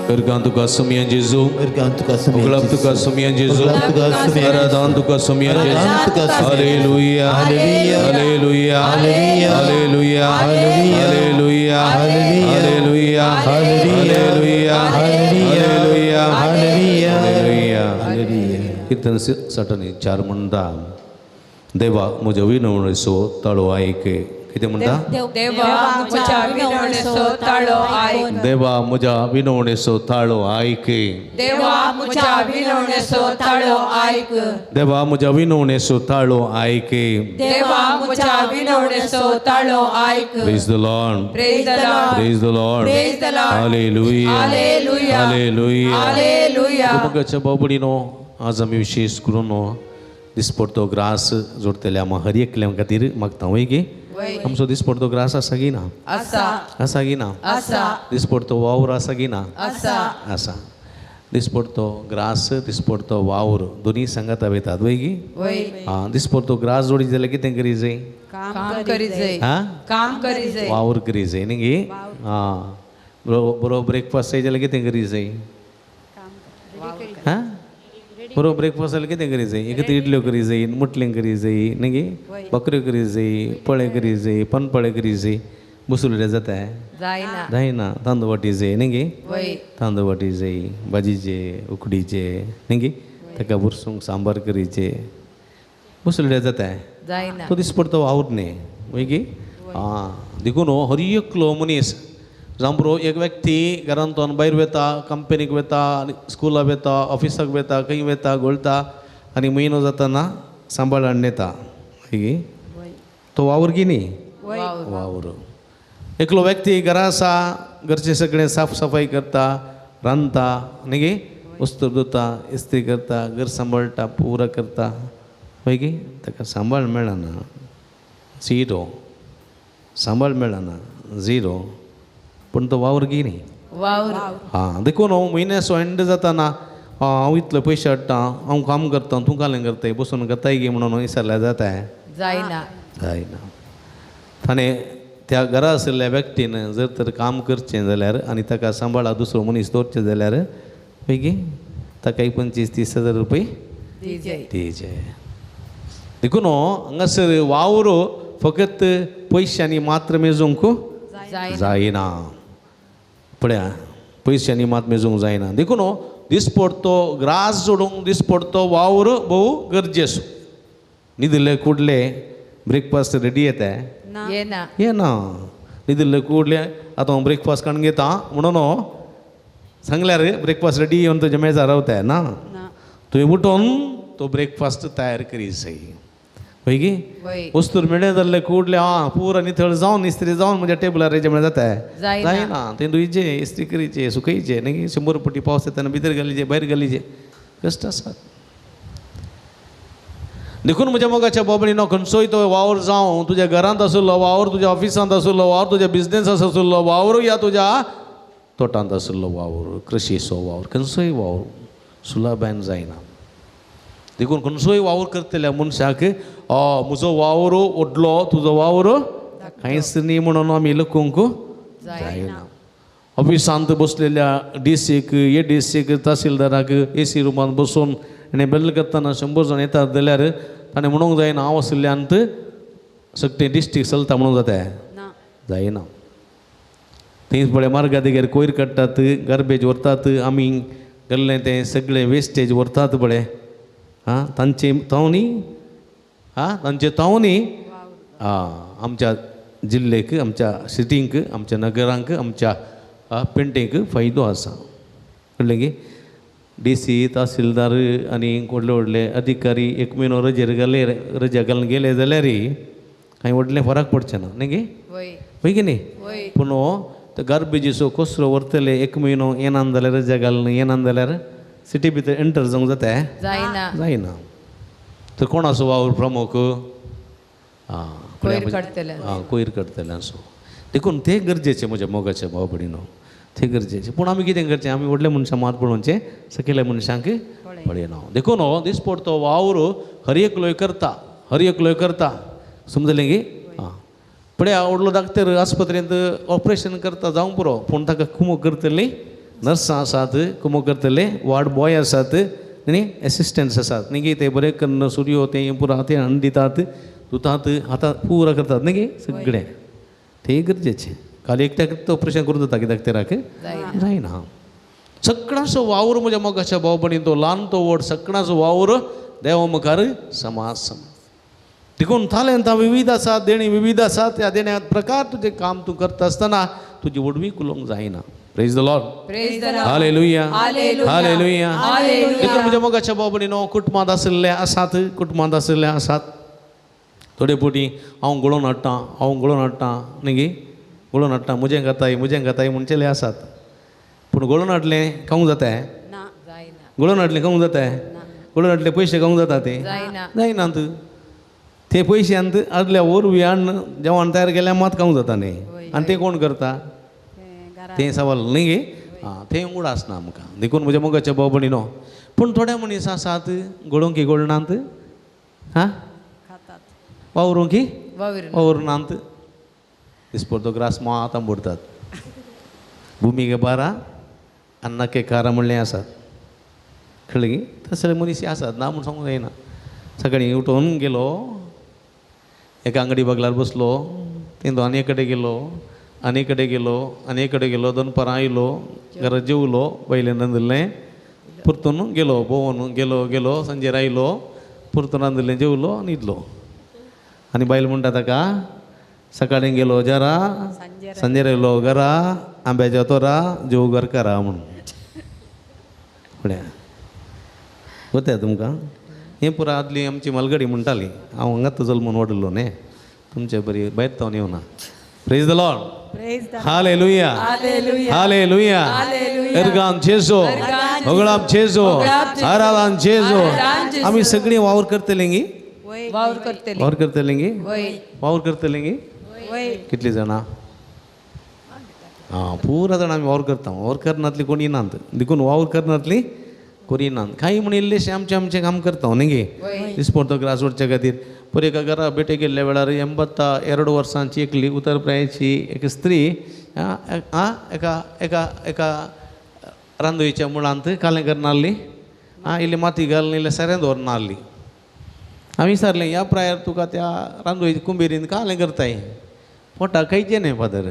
करगां तुका सुमया जेजू तुका उगळाप तुका सुमया जेजू उगळाप तुका सुमया आराधन तुका सुमया जेजू आराधन तुका Somaiya hallelujah hallelujah. Hallelujah hallelujah. Hallelujah hallelujah. Hallelujah hallelujah. Hallelujah hallelujah. Hallelujah hallelujah. Hallelujah hallelujah. कीर्तन 64 म्हणटा देवा म्हज्या विनवणेचो ताळो आयक कितें म्हणटा देवा म्हज्या विनवणेचो ताळो आयक देवा म्हज्या विनवणेचो ताळो आयक देवा म्हज्या विनवणेचो ताळो आयक देवा म्हज्या विनवणेचो ताळो आयक देवा म्हज्या विनवणेचो ताळो आयक Praise the Lord. Praise the Lord. Praise the Lord. Praise the Lord. Hallelujah. Hallelujah. Hallelujah. Hallelujah. कुटुंबाच्या बाबडीनो आज आमी विशेश करून दिसपडतो ग्रास जोडटले आमी हर एकल्या खातीर मागता वय गे वय. आमचो दिसपडतो ग्रास आसा की ना आसा आसा की ना आसा दिसपडतो वावर आसा की ना आसा आसा दिसपडतो ग्रास दिसपडतो वावर दोनी सांगाता वयतात वय गी वय आं दिसपडतो ग्रास जोडी जाल्यार कितें करी जाय काम करी जाय आं काम करी जाय वावर करी जाय न्ही गे आं बरो बरो ब्रेकफास्ट जाय जाल्यार कितें करी जाय हां बरो ब्रेकफास्ट जाल्यार कितें करी जाय एक इडल्यो करी जाय मुटलीं करी जाय न्ही गे बकऱ्यो करी जाय पळे करी जाय पनपळे करी जाय बसुले जाता जायना जायना तांदूळ वाटी जाय न्ही गे वय तांदूळ वाटी जाय भाजीचे उकडीचे न्ही गे ताका बुरसूंक सांबार करीचे बसुले जाता जायना तो दिसपडतो वावर न्ही वय गे आं देखून हर एकलो मनीस जावं एक व्यक्ती घरांतल्यान भायर वता कंपनीक वता आनी स्कुलाक वता ऑफिसाक वता खंय वता घोळटा आनी म्हयनो जाताना सांबाळ हाडून येता वय गे तो वावर की न्ही वावर एकलो व्यक्ती घरा आसा घरचें सगळें साफ सफाई करता रांदता न्ही गे वस्तू धुता इस्त्री करता घर सांबाळटा पुरा करता वय गे ताका सांबाळ मेळना झिरो सांबाळ मेळना झिरो पूण तो वावर गी न्ही वावर आं देखून हांव म्हयन्याचो एंड जाताना हांव इतले पयशे हाडटा हांव काम करता तूं कालें करताय बसून करताय गे म्हणून विसरल्यार जाता जायना जायना ताणें त्या घरा आशिल्ल्या व्यक्तीन जर तर काम करचें जाल्यार आनी ताका सांबाळा दुसरो मनीस दवरचें जाल्यार मागीर ताका एक 25-30 हजार रुपये दिजे दिजे. देखून हांगासर वावर फकत पयशांनी मात्र मेजूंक जायना. पळया पयशांनी मात मेजूंक जायना. देखून दिसपडतो ग्रास जोडूंक दिसपडतो वावर भोव गरजेचो. न्हिदिल्ले कुडले ब्रेकफास्ट रेडी येता येना. न्हिदिल्ले कुडले आतां हांव ब्रेकफास्ट काडून घेता म्हणून सांगल्यार ब्रेकफास्ट रेडी येवन तुज्या मेजार रावता ना. तुवें उठोन तो ब्रेकफास्ट तयार करी जाय. हय गी वस्तूर मेळ्ळे जाल्ले कुडले आं पुरा नितळ जावन इस्त्री जावन म्हज्या टेबलार हेजे म्हळ्यार जाता जायना. तें धुयचें इस्त्री करीचे सुकयचे न्ही. 100 पटी पावस येतना भितर घालीचे भायर घालीचे कश्ट आसात. देखून म्हज्या मोगाच्या बाबणीनो खंयचोय तो वावर जावं, तुज्या घरांत आशिल्लो वावर, तुज्या ऑफिसांत आशिल्लो वावर, तुज्या बिजनेस आशिल्लो वावर, या तुज्या तोटांत आशिल्लो वावर, कृशीचो वावर, खंयचोय वावर सुलभान जायना. देखून खंयचोय वावर करतल्या मनशाक म्हजो वावर व्हडलो तुजो वावर कांयच न्ही म्हणून आमी लकूंक जायना. ऑफिसांत बसलेल्या डी सीक ए डी सीक तहसीलदाराक ए सी रुमांत बसून आनी बेल करतना 100 जाण येतात जाल्यार ताणें म्हणूंक जायना हांव आशिल्ल्यान सगळें डिस्ट्रिक्ट चलता म्हणूंक जाता जायना. थंयच पळय मार्गा देगेर कोयर काडटात, गार्बेज व्हरतात, आमी गेल्लें तें सगळें वेस्टेज व्हरतात पळय. आं तांचे तावनी आं तांचे तावनी आमच्या जिल्लेक, आमच्या सिटींक, आमच्या नगरांक, आमच्या पेंटेक फायदो आसा. कळ्ळें की डी सी तहसीलदार आनी व्हडले व्हडले अधिकारी एक म्हयनो रजेर घाले रजा घालून गेले जाल्यार कांय व्हडलें फरक पडचें ना न्ही गे. हय की न्ही. पूण ते गार्बेजीचो कचरो व्हरतले एक म्हयनो येना जाल्यार रजा घालून येना जाल्यार सिटी भितर एंटर जावंक जाता जायना. तर कोणाचो वावर प्रमुख आं कोयर काडटल्यांचो. देखून तें गरजेचें म्हज्या मोगाच्या भाव भयणीनो, तें गरजेचें. पूण आमी कितें करचें, आमी व्हडल्या मनशां मात पळोवचें, सकयल्या मनशांक पळयना. देखून हो दिसपडतो वावर हर एकलोय करता, हर एकलोय करता. समजलें की आं पळया व्हडलो डाक्टर आस्पत्रेंत ऑपरेशन करता जावंक पुरो, पूण ताका कुमोक करतली नर्सां आसात, कुमोक करतले वार्ड बॉय आसात न्ही, एसिस्टंट्स आसात न्ही गे. ते बरें कन्न सुरयो तें पुरा तें हाडून दितात, धुतात, आतां पुरा करतात न्ही गे सगळें. तें गरजेचें. काल एकट्याक ऑपरेशन करून जाता कित्याक तेराक जायना. सगळ्यांचो वावर म्हज्या मोगाच्या भाव भयणी, तो ल्हान तो व्हड सगळ्यांचो वावर देवा मुखार समाज सम. देखून तालेंतां विविध आसात, देणी विविध आसात. त्या देण्या प्रकार तुजें काम तूं करता आसतना तुजी व्हडवीक उलोवंक जायना. Praise the Lord. Hallelujah. Hallelujah. देखून म्हज्या मोगाच्या भाव भयणीनो, कुटुंबांत आशिल्ले आसात, कुटुंबांत आशिल्ले आसात थोडे पटी हांव गळोवन हाडटा, हांव गळोवन हाडटा न्ही गे, गळोवन हाडटा म्हजें खाताय म्हजें खाताय म्हणचेले आसात. पूण गळोवन हाडलें खावंक जाता? गळोवन हाडलें खावंक जाता? गळोवन हाडले पयशे खावंक जाता? ते जायनात. ते पयशे आदल्या वरवीं हाडून जेवण तयार केल्यार मात खावंक जाता न्ही. आनी तें कोण करता तें सवाल न्ही गे. आं तें उडास ना आमकां. देखून म्हज्या मोगाच्या भाव भयणीनो, पूण थोडे मनीस आसात गळोवंक गळनात, हां वावरूंक वावरनात, दिसपडतो ग्रास मात आंबुडतात. भुमिके बारा अन्नाके कारा म्हणलें आसात. कळ्ळें की तसले मनीस आसात ना म्हूण सांगूंक जायना. सकाळीं उठोवन गेलो एका अंगडी बगलार बसलो, तें आनी कडेन गेलो, आनी कडेन गेलो, आनी कडेन गेलो, दनपारां आयलो, घरा जेवलो, बायलेन रांदिल्लें, परतून गेलो भोंवन गेलो गेलो, सांजेर आयलो, परतून रांदिल्लें जेवलो आनी न्हिदलो. आनी बायल म्हणटा ताका सकाळीं गेलो जरा, सांजेर आयलो घरा, आंब्याच्या तोरा जेव घरकारा म्हणून. फुडें वता तुमकां हें पुरा आदली आमची मालगडी म्हणटाली. हांव हांगाच जल्मून वाडलो न्ही, तुमचे बरी भायर तावन येवना. Praise the Lord. Hallelujah. Hallelujah. एर्गान जेजो, होगळाप जेजो, आराधान जेजो. आमी सगळीं वावर करतलीं गी, वावर करतलीं, वावर करतलीं गी, वावर करतलीं गी. कितलीं जाणां? आं पुरा जाणां आमी वावर करता. वावर करनातली कोणी नात, देखून वावर करनातली कोणी नात. कांय म्हण इल्लेशें आमचें आमचें काम करता न्ही गे. दिसपडतो ग्रास वडच्या खातीर पयर एका घरा भेटे गेल्ल्या वेळार 82 वर्सांची एकली उतर प्रायेची एक स्त्री एका एका एका रांदोळीच्या मुळांत कालें करनासली, आं इल्ली माती घालून इल्लें सरें दवरनासली. हांवें विचारलें ह्या प्रायार तुका त्या रांदोय कुंबेरीन कालें करताय पोटाक खायचें न्हय फादर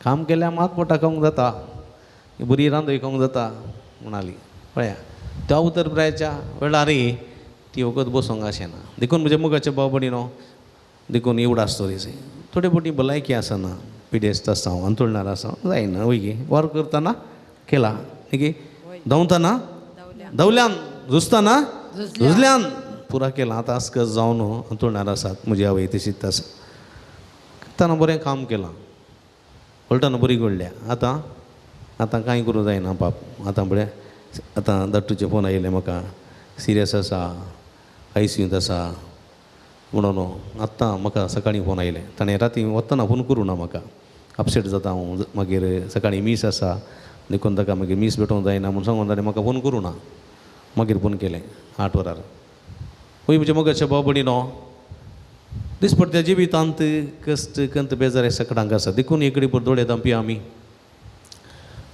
काम केल्यार मात पोटाक खावंक जाता बरी रांदोय खावंक जाता म्हणाली. पळया त्या उतर प्रायाच्या वेळार ती वखद बसोंक आशेना. देखून म्हज्या मोगाच्या भाव भयणीनो देखून एवढो रे थोडे फावटी भलायकी आसना पिडेस्त आसा हांव अंतुळणार आसा जायना वय गे वावर करतना केला न्ही धांवतना धांवल्यान झुजतना झुजल्यान पुरा केला. आतां आसकस जावन अंतुळणार आसात म्हजी आवय तशीच आसा. करतना बरें काम केलां वळटना बरी घडल्या. आतां आतां कांय करूं जायना बाप. आतां म्हळ्यार आतां धाकटूचे फोन आयिल्ले म्हाका सिरियस आसा आयसीयूंत आसा म्हणून आत्तां म्हाका सकाळीं फोन आयलें. ताणें राती वतना फोन करूं ना म्हाका अपसेट जाता हांव मागीर सकाळीं मीस आसा देखून ताका मागीर मीस भेटोवंक जायना म्हूण सांगून ताणें म्हाका फोन करूं ना. मागीर फोन केलें 8 वरार. वय म्हज्या मोगाच्या भाव भयणीनो दिसपट्ट्या जिवितांत कश्ट कंत बेजार सकडांक आसा. देखून एकडे पर दोळे धांपया आमी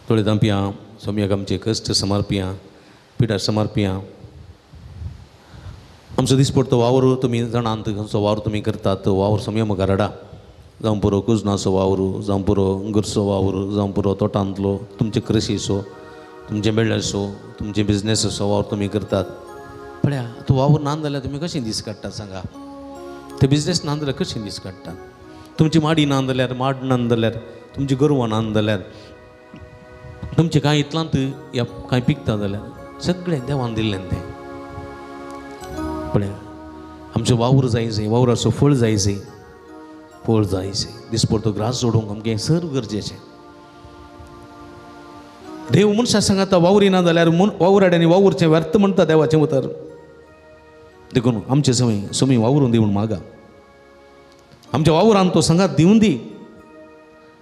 दोळे धांपया सोम्याक आमचे कश्ट समर्पया पिडार समर्पया. आमचो दिसपडतो वावर तुमी जाणांत खंयचो वावर तुमी करतात तो वावर सोम्या मुखार हाडा. जावं पुरो कुजनाचो वावर जावं पुरो घरचो वावर जावं पुरो तोटांतलो तुमचे कृशीचो तुमचे मेळ्ळ्याचो तुमचे बिजनेसाचो वावर तुमी करतात. पळया तो वावर ना जाल्यार तुमी कशें दीस काडटात सांगा. ते बिजनेस ना जाल्यार कशें दीस काडटात. तुमची माडी ना जाल्यार माड ना जाल्यार तुमची गोरवां ना जाल्यार तुमचें कांय इतलांत ह्या कांय पिकता जाल्यार सगळें देवान दिल्लें तें. पळया आमचो वावर जाय जाय वावराचो फळ जाय जाय फळ जाय जाय दिसपडतो ग्रास जोडूंक आमचें सर्व गरजेचें. देव मनशा सांगाता वावरिना जाल्यार वावराड्यांनी वावुरचें व्यर्थ म्हणटा देवाचें उतर. देखून आमचे समय सोमी वावरून दी म्हूण मागा. आमच्या वावरान तो सांगात दिवन दी.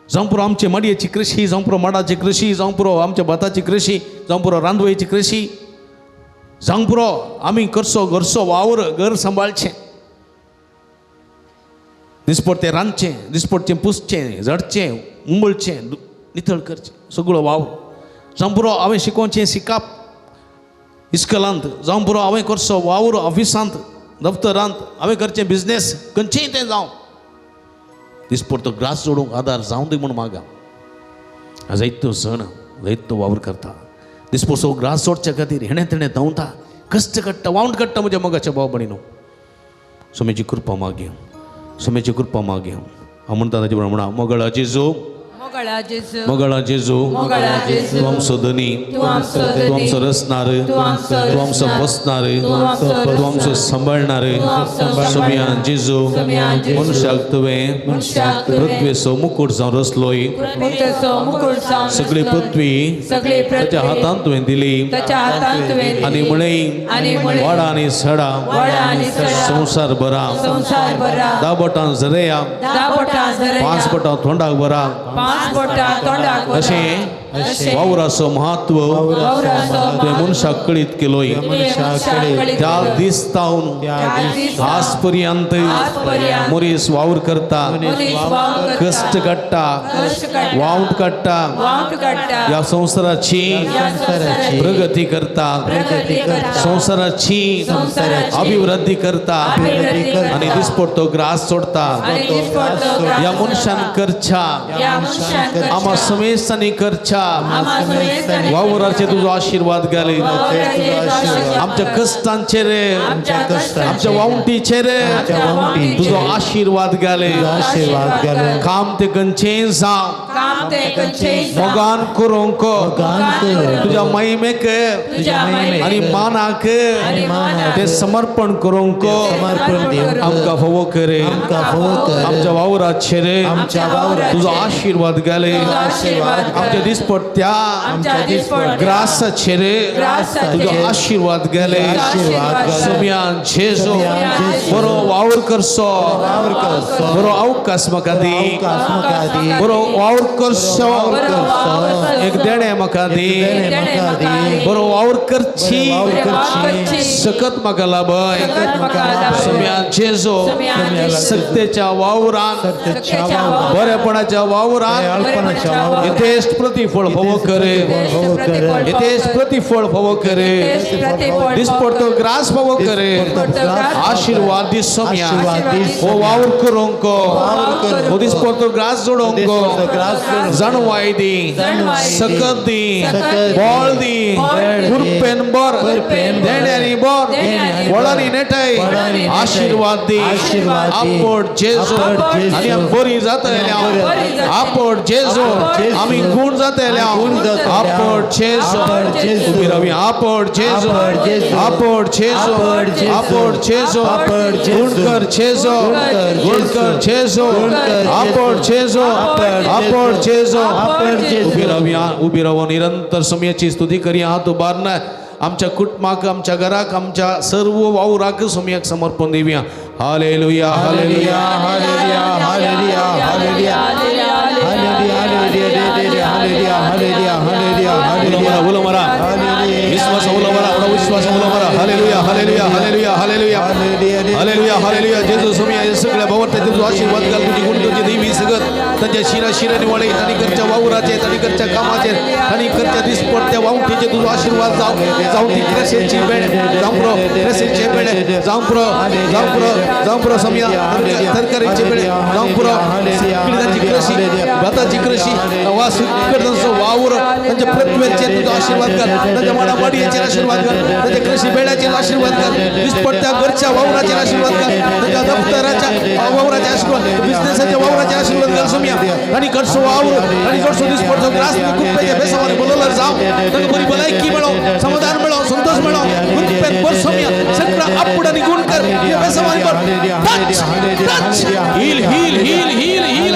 जावं पुरो आमचे माडयेची कृशी जावं पुरो माडाची कृशी जावं पुरो आमच्या भाताची कृशी जावं पुरो रांदवयेची कृशी जावं पुरो आमी करचो घरचो वावर घर सांबाळचें दिसपडतें रांदचें दिसपडचें पुसचें झडचें उंबळचें नितळ करचें सगळो वावर जावं पुरो हांवें शिकोवचें शिकप इस्कलांत जावं पुरो हांवें करचो वावर ऑफिसांत दफ्तरांत हांवें करचें बिजनेस खंयचेंय तें जावं दिसपडतो ग्रास जोडूंक आदार जावं दी म्हूण मागा. जायतो सण जायतो वावर करता दिसपडतो ग्रास जोडच्या खातीर हेणें तेणें धांवता कश्ट काडटा वावंट काडटा म्हज्या मोगाच्या भाव भयणीनो. सोम्याची कृपा मागया सोम्याची कृपा मागया. हांव म्हणटा ताचे प्रमाण म्हणा मोगळा जेजू मोगळा जेजू तूं आमचो धनी तूं आमचो रचणार तूं आमचो बसणार तूं आमचो सांबाळणार. सोम्या जेजू मनशाक तुवें पृथ्वेचो मुकूट जावन रचलोय. सगळी पृथ्वी ताच्या हातांत तुवें दिली आनी म्हळें वाडा आनी सडा संवसार भरा 10 बोटां झरया 5 बोटां तोंडाक भरा अशें वावराचो म्हत्व तुवें मनशाक कळीत केलोय. त्या दिसतावन आज पर्यंत मनीस वावर करता कश्ट काडटा वावट काडटा ह्या संवसाराची प्रगती करता संवसाराची अभिवृद्धी करता आनी दिसपडतो ग्रास सोडता. ह्या मनशान करच्या आमा समेस्तांनी करच्या वावराचे तुजो आशिर्वाद घाले. आमच्या कश्टांचेर आमच्या वावटीचेर तुजो आशिर्वाद घाले. काम ते खंयचेंय जावं मोगान करूंक तुज्या महिमेक आनी मानाक ते समर्पण करूंक आमकां फावो करे. आमच्या वावराचेर तुजो आशिर्वाद घाले. आमच्या दिसपट्ट्या ग्रासाचेर तुजो आशिर्वाद घाले. सोम्यान जेजू बरो वावर करचो बरो अवकाश म्हाका दी बरो वावर करचो एक देणें म्हाका दी बरो वावर करची सकत म्हाका लाभय. सोम्यान जेजू सत्तेच्या वावरान बरेपणाच्या वावरान यथेष्ट प्रतिफळ भोव करे यथेष्ट प्रतिफळ भोव करे. दिसपडतो ग्रास पावो करे आशीर्वाद दी सोम्या हो वावर करूंक हो दिसपडतो ग्रास जोडोंक जाणवाय दी सकत दी बळ दी कुरपेन बर देण्यानी बर वळांनी नेटाय आशीर्वाद दी आपट जेजू आनी बरी जातले आपट जेजू आमी गुण जातले आपट जेजू उबी रावी आपट जेजू आपट जेजू आपट जेजू गुणकर जेजू गुणकर जेजू आपट जेजू आपट जेजू उबी रावी उबी रावून निरंतर समयाची स्तुती करी हात उबारना आमच्या कुटुंबाक आमच्या घराक आमच्या सर्व वावराक सोमयाक समर्पण दिवया. Hallelujah hallelujah hallelujah hallelujah hallelujah hallelujah hallelujah hallelujah hallelujah. उलो मारा विश्वास उलो मारा उलो विश्वास उलो मारा. Hallelujah hallelujah hallelujah hallelujah hallelujah hallelujah. जेजू सोमया हे सगळ्या भावार्थाचे तुझो आशीर्वाद घाल. तुझी गुण तुझी देवी सगत त्यांच्या शिरा शिराने वळे ताणी करच्या वावराचे ताणी करच्या कामाचे ताणी करच्या दिसपडत्या वावटीचे तुझो आशीर्वाद जाव जावं ती क्रेसेची बेड जावं प्रो क्रेसेचे बेड जावं प्रो जावं प्रो जावं प्रो सोमया तरकारीचे बेड जावं प्रो तांची कृषी भाताची कृषी वा सगळं त्यांचो वावर त्यांच्या पृथ्वेचेर तुझो आशीर्वाद कर. त्यांच्या माडामाडयेचेर आशीर्वाद कर. त्यांच्या कृषी बेड्याचेर आशीर्वाद कर. दिसपडत्या घरच्या वावराचेर आशीर्वाद कर. त्यांच्या दफ्तराच्या वावराचे आशीर्वाद बिझनेसाच्या वावराचे आशीर्वाद कर सोमया. आणि करसो वावर आणि करसो दिसपडतो ग्रास कुप्प्याच्या बेसावाने बोलवलं जाव तांकां बरी भलायकी मेळो समाधान मेळो संतोष मेळो कुप्प्यान बर सोमया सगळं आपूड आणि गुण कर हे बेसावाने बर touch touch heal heal heal heal heal heal.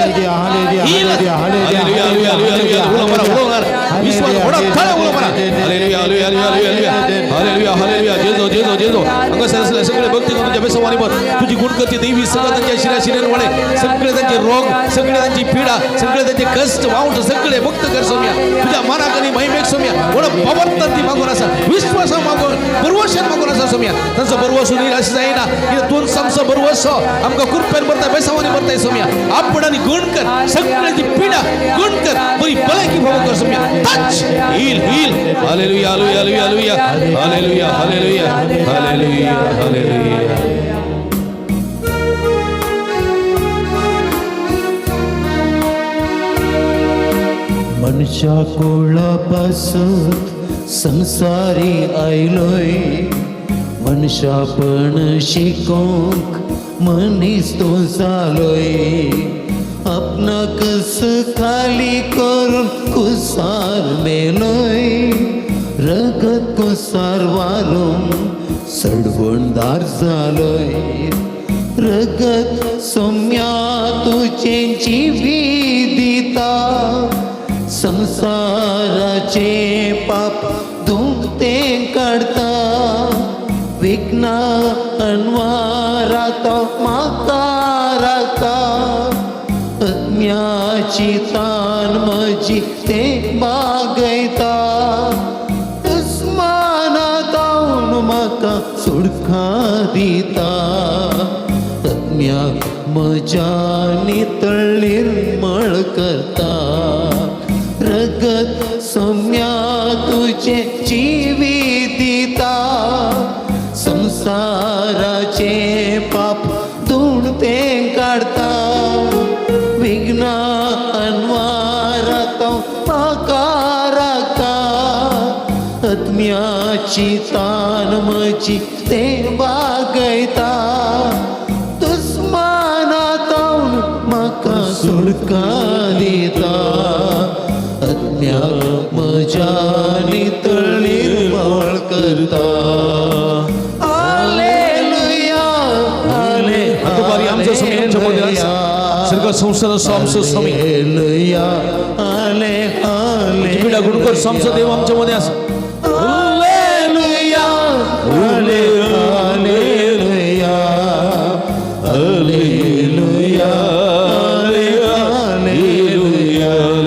Hallelujah hallelujah hallelujah. उलो मारा उलो मारा विश्वास थोडा थोडा उलो मारा. Hallelujah hallelujah hallelujah hallelujah hallelujah. जेजो जेजो जेजो हांगासर आसले सगळे भक्ती करून तुझ्या बेसवानी बर तुझी गुणकरची देवी सगळं त्यांच्या शिरा शिरेन वळे सगळे त्यांचे रोग सगळे त्यांची पीडा सगळे त्यांचे कष्ट वावट सगळे मुक्त कर सोम्या. तुझ्या मनाक आणि महिमेक सोम्या वड पवर्तन ती मागून आसा विश्वासा मागून बरवशन मागून आसा सोम्या. तांचो बरवसो निराश जायना कित्याक तूं आमचो बरवसो आमकां कृपेन भरता बेसावानी भरताय सोम्या. आपण आनी गुण कर सगळ्यांची पीडा गुण कर बरी भलायकी फावो कर Saumya. Touch heal heal. Hallelujah hallelujah hallelujah hallelujah hallelujah hallelujah hallelujah. मनशा कोळा पासत संसारी आयलोय मनशापण शिकोंक मनीस तो जालोय आपणाक खाली करून कुसार मेलोय रगत कुसार वारून सडवणदार जालोय रगत सोम्या तुजें जिवी दिता संसाराचे पाप धुमते काडता विघ्ना अनवारा तो म्हाका राखता अज्ञाची तान म्हजी ते बागयता दुस्माना तावन म्हाका सुडखा दिता अज्ञा म्हज्या नितळ निर्मळ करता रगत सोम्या तुझे जिवी दिता संसाराचे पाप धुणते काडता विघ्ना अनवारा तो म्हाका राखता आत्म्याची तान म्हजी ते बागयता दुस्माना तावन म्हाका सुडका दिता आत्म्याक म्हज्या नितळ निर्मळ करता. हालेलुया दुपारी आमचो स्वामी आमच्या मध्ये आसा. स्वर्ग संसाराचो आमचो स्वामी हालेलुया हाले हाले पिढा गुणकर आमचो देव आमच्या मध्ये आसा. Hallelujah hallelujah hallelujah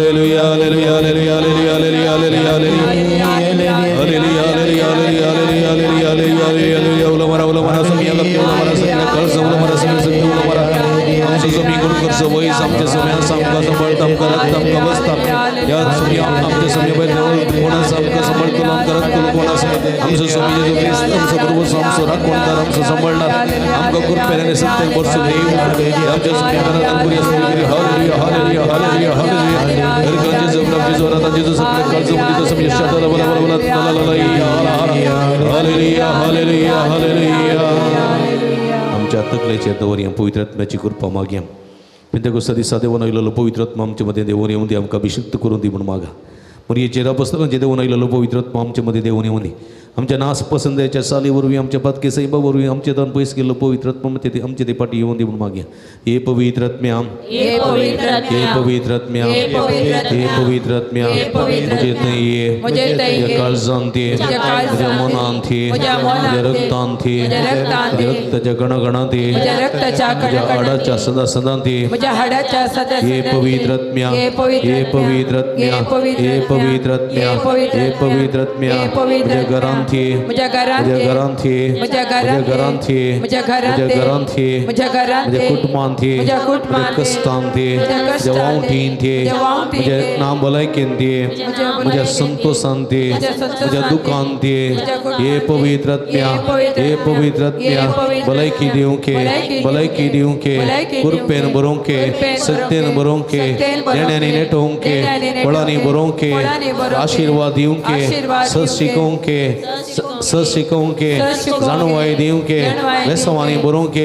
hallelujah hallelujah hallelujah hallelujah hallelujah hallelujah hallelujah hallelujah hallelujah hallelujah hallelujah hallelujah. उलो मारा उलो मारा स्वामी उलो मारा स्वामी कळस उलो मारा स्वामी उलो मारा आमचो आमचो स्वामी करून करचो वयस आमच्या स्वाम्या आमकां सांबाळता, आमकां राखता, आमकां बसता. ह्या स्वामी आमच्या स्वामी भायर कोण आसा आमकां सांबाळटलो, आमकां राखतलो कोण आसा? आमचो स्वामी जेजू क्रिस्त आमचो बरोबर, आमचो राखणदार, आमचो सांबाळणार, आमकां कृपेन आनी सत्यान भरसून देव. आमच्या स्वामी hallelujah, hallelujah, hallelujah, hallelujah. हर जेजू जेजू जेजू सगळे काळजो मध्ये तसं यशाला बला बला बला ला ला ला. Hallelujah, hallelujah, hallelujah. आमच्या तकलेचेर दवरया पवित्र आत्म्याची कृपा मागया. पेंतेकोस्ता दिसा देवन आयलेलो पवित्र आत्मा आमचे मध्ये देवन येवन दी, आमकां अभिषिक्त करून दी म्हूण मागा. मरियेचेर अपोस्तलांचे देवन आयलेलो पवित्र आत्मा आमचे मध्ये देवन येवन दी. आमच्या नास पसंदाच्या साली वरवीं, आमच्या पातके सैबा वरवीं आमचे दान पयस गेल्लो पवित्र आत्मा आमचे ते फाटी येवन दी म्हूण मागया. हे पवित्र आत्म्या, हे पवित्र आत्म्या, हे पवित्र आत्म्या, म्हजे थंय ये, म्हज्या काळजांत ये, म्हज्या मनांत ये, म्हज्या रक्तांत ये, म्हज्या रक्ताच्या गणगणांत ये, म्हज्या हाडाच्या सदा सदांत ये. हे पवित्र आत्म्या, हे पवित्र आत्म्या, हे पवित्र आत्म्या, हे पवित्र आत्म्या, म्हज्या घरांत ये, म्हज्या घरांत ये, म्हज्या घरांत ये, म्हज्या घरांत ये, म्हज्या कुटुंबांत ये, म्हज्या कश्टांत ये, म्हज्या वावटींत ये, म्हज्या नाम भलायकेंत ये, म्हज्या संतोषांत ये, म्हज्या दुखांत ये. हे पवित्र आत्म्या, हे पवित्र आत्म्या, भलायकी दिवंक, भलायकी दिवंक, कृपेन बरोवंक, सत्तेन बरोवंक, देण्यांनी नेटोवंक, फळांनी बरोवंक, आशिर्वाद दिवंक, सत शिकोवंक, सत शिकोवंक, जाणवाय दिवंक, वेसवानी बरोवंक.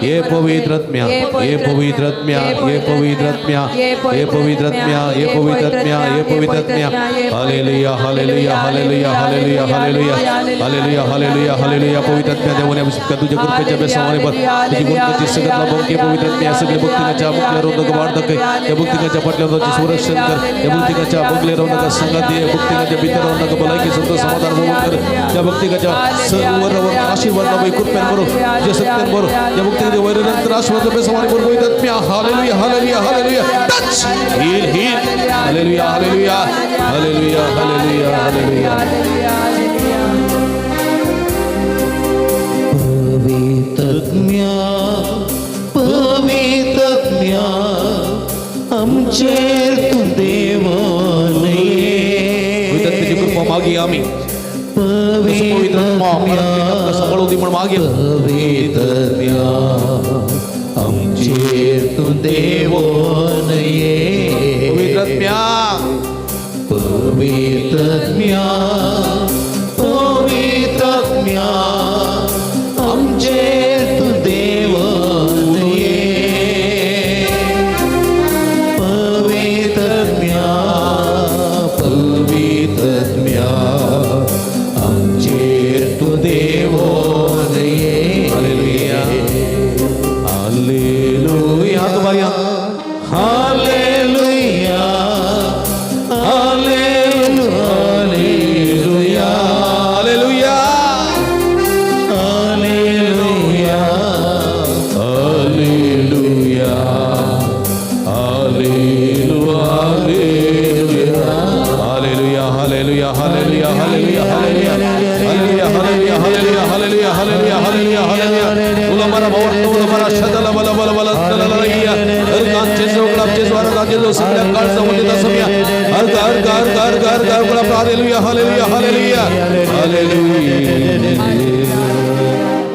हे पवित्र आत्म्या, हे पवित्र आत्म्या, हे पवित्र आत्म्या, हे पवित्र आत्म्या, हे पवित्र आत्म्या, हे पवित्र आत्म्या. Hallelujah, hallelujah, hallelujah, hallelujah, hallelujah, hallelujah, hallelujah, hallelujah. पवित्र आत्म्या देवाने अभिषेक तुझ्या कृपेच्या बेसवानी भर, तुझी गुणकची सगळं लाभोंके. पवित्र आत्म्या सगळे भक्तिकाच्या मुखल्या रोधक वाढ, त्या भक्तिकाच्या पाटल्या संरक्षण कर, त्या भक्तिकाच्या बगले राहू नका संगात दे, भक्तिकाच्या भितर राहू नका भलायकी संतोष समाधान भोगून कर. त्या भक्तिकाच्या सर्व आशीर्वाद लाभो, कृपेन भरो, जे सत्यान भरो. त्या भक्तिकाच्या वैरनंतर आशीर्वाद लाभो, समाधान भरो. पवित्र आत्म्या hallelujah, hallelujah, hallelujah. Touch, heal, heal. Hallelujah, hallelujah, hallelujah, hallelujah, hallelujah. पवित्रज्ञा, पवित्रज्ञा, आमचेर तूं देवन ये. पवित्र आत्म्याची कृपा मागी आम्ही. पवित्र आत्मा सांबाळून दी म्हूण मागया. पवित्रज्ञा, आमचेर तूं देवन ये. पवित्र आत्म्या, पवित्रज्ञा, पवित्रज्ञा, आमचेर तूं देवन ये. पवित्रज्ञा, पवित्रज्ञा, आमचेर तूं देवन ये. Hallelujah, hallelujah. हात उबारया. Hallelujah, hallelujah, hallelujah, hallelujah, hallelujah, hallelujah, hallelujah, hallelujah, hallelujah, hallelujah, hallelujah, hallelujah, hallelujah, hallelujah, hallelujah, hallelujah, hallelujah. उलमरा भवत उलमरा शदला बला बला बला तललैया. हर कांचे जोगला जेजू हर जेजू सगळ्या काळजा मध्ये दसम्या. हर हर हर हर हर हर hallelujah, hallelujah, hallelujah, hallelujah.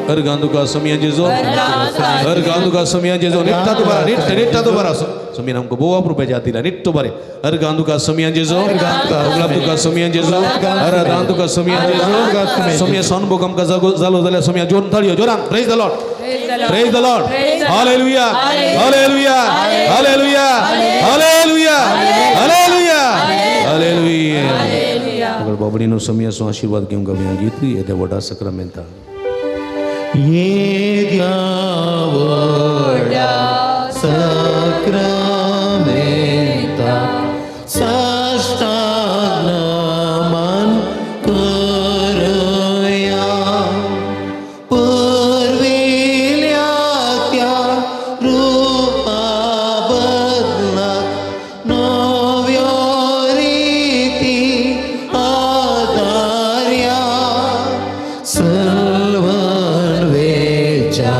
हर गांदुका समिया जेजू, हर गांदुका समिया जेजू. निट्टा दुबारा, निट्ट निट्टा दुबारा. समीन हमको बहु रुपये दिला निट्टो बरे. हर गांदुका समिया जेजू, तुका समिया जेजू, हर गांदुका समिया जेजू. समिया सनभोग आमकां जालो जाल्यार समिया जोर थाळयो जोरान. Praise the Lord, praise the Lord. Hallelujah, hallelujah, hallelujah, hallelujah, hallelujah, hallelujah. बाबडीनो समिया सो आशीर्वाद घेवंक गावया गीत येद्या व्हडा सक्रामेंता. येद्या व्हडा सक्रामेंता साष्टांग नमन करुया. पुर्विल्या त्या रूपा बदलाक नव्यो रिती आदार्या. सलवण वेच्या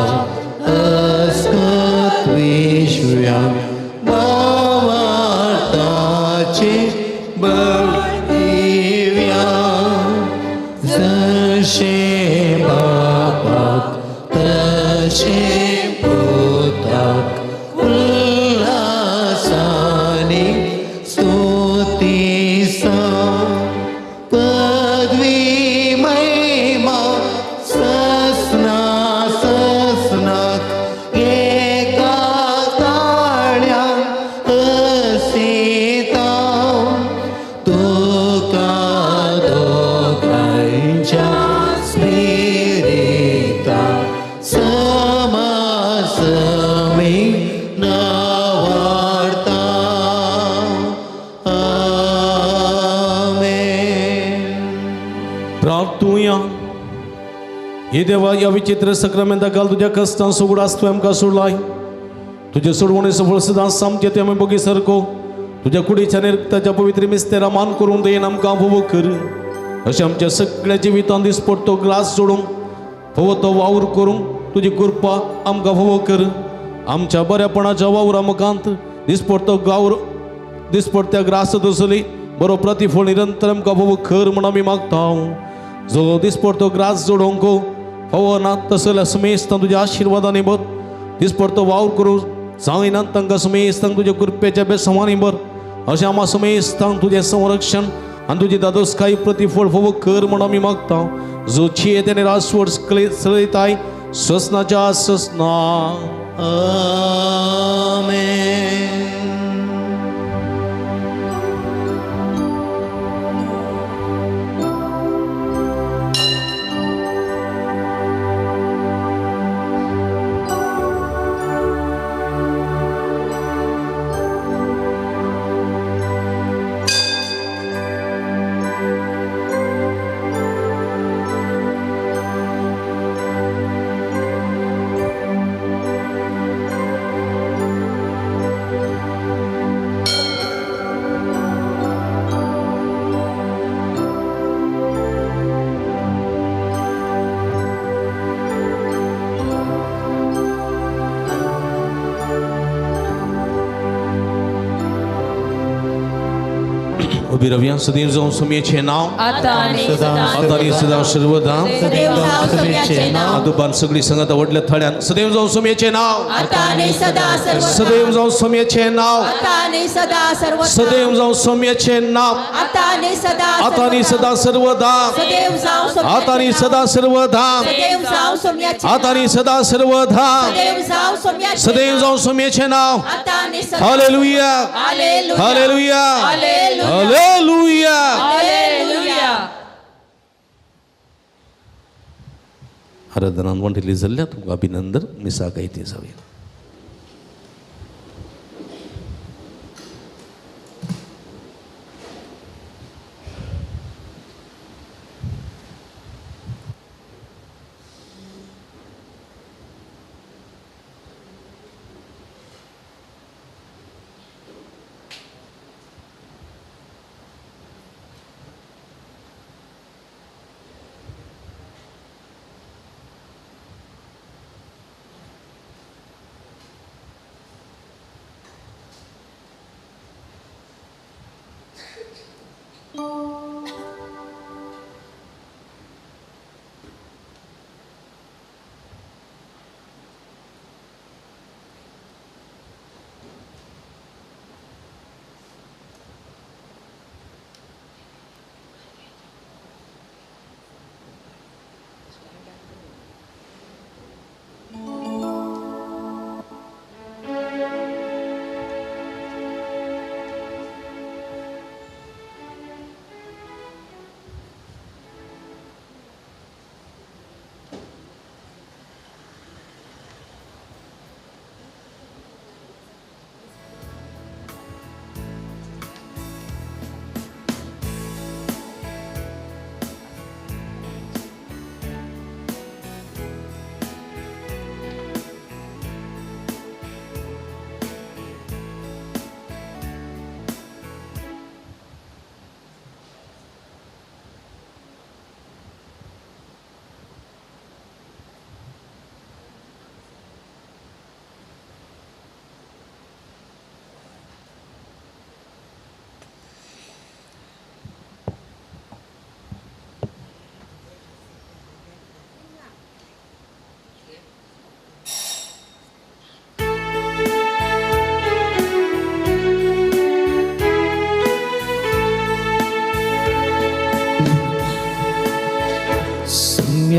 अस्कत विश्व बापाक तशें पुताक उल्हासानी स्तुती पदवी महिमा ससना ससनाक एका ताळ्या असिता तुका दोगांयच्या स्पिरिता समासमी नावाडता. आमेन. प्रार्थुया. हे देवा, ह्या विचित्र सक्रामेंता घाल तुज्या कश्टां उगडास तुवें आमकां सोडलाय. तुजे सोडवणेचो फळ सदांच सामकें तें आमी बगी सारको तुज्या कुडीच्या निरक्ताच्या पवित्र मिस्तेरा मान करून देन आमकां फावो कर. अशें आमच्या सगळ्या जिवितांत दिसपडतो ग्रास जोडूंक फावो तो वावर करूंक तुजी कृपा आमकां फावो कर. आमच्या बऱ्यापणाच्या वावरा मुखांत दिसपडतो गावर दिसपडत्या ग्रास दसली बरो प्रतिफळ निरंतर आमकां फावो कर म्हूण आमी मागता. जो दिसपडतो ग्रास जोडोवंक फावो ना तसल्या समेस्तां तुज्या आशिर्वादांनी भर. दिसपडतो वावर करूं जायना तांकां समेस्तांक तुज्या कृपेच्या बेसमांनी भर. अशें आमा समेस्तांक तुजें संरक्षण आनी तुजी दादोसकाय प्रतिफळ फावो कर म्हूण आमी मागता. जो छियेत आनी रासवड चलयताय ससनाच्या ससना. आमेन. उबी रावया. सदैव जावं सुमयेचें नांव आता आनी सदा आता आनी सदा सर्वदा. सदैव जावं सोम्याचें नांव. आदुबान सगळी संगत व्हडल्या थळ्यान सदैव जावं सुमयेचें नांव. आता आनी सदा सर्वदा. सदैव जावं सुमयेचें नांव. आता आनी सदा सर्वदा. सदैव जावं सुमयेचें नांव. आता आनी सदा आता आनी सदा सर्वदा. सदैव जावं आता आनी सोम्याचें नांव. सदा सर्वदा. सदैव जावं सोम्याचें आता आनी सदा सर्वदा. सदैव जावं सोम्याचें सदैव नांव. जावं सुमयेचें नांव. आता आनी सदा. Hallelujah. Hallelujah. Hallelujah. Hallelujah. Hallelujah. Hallelujah. आराधनान वंटिल्ली जाल्ल्या तुमकां अभिनंदन. मिसाक आयती जावया.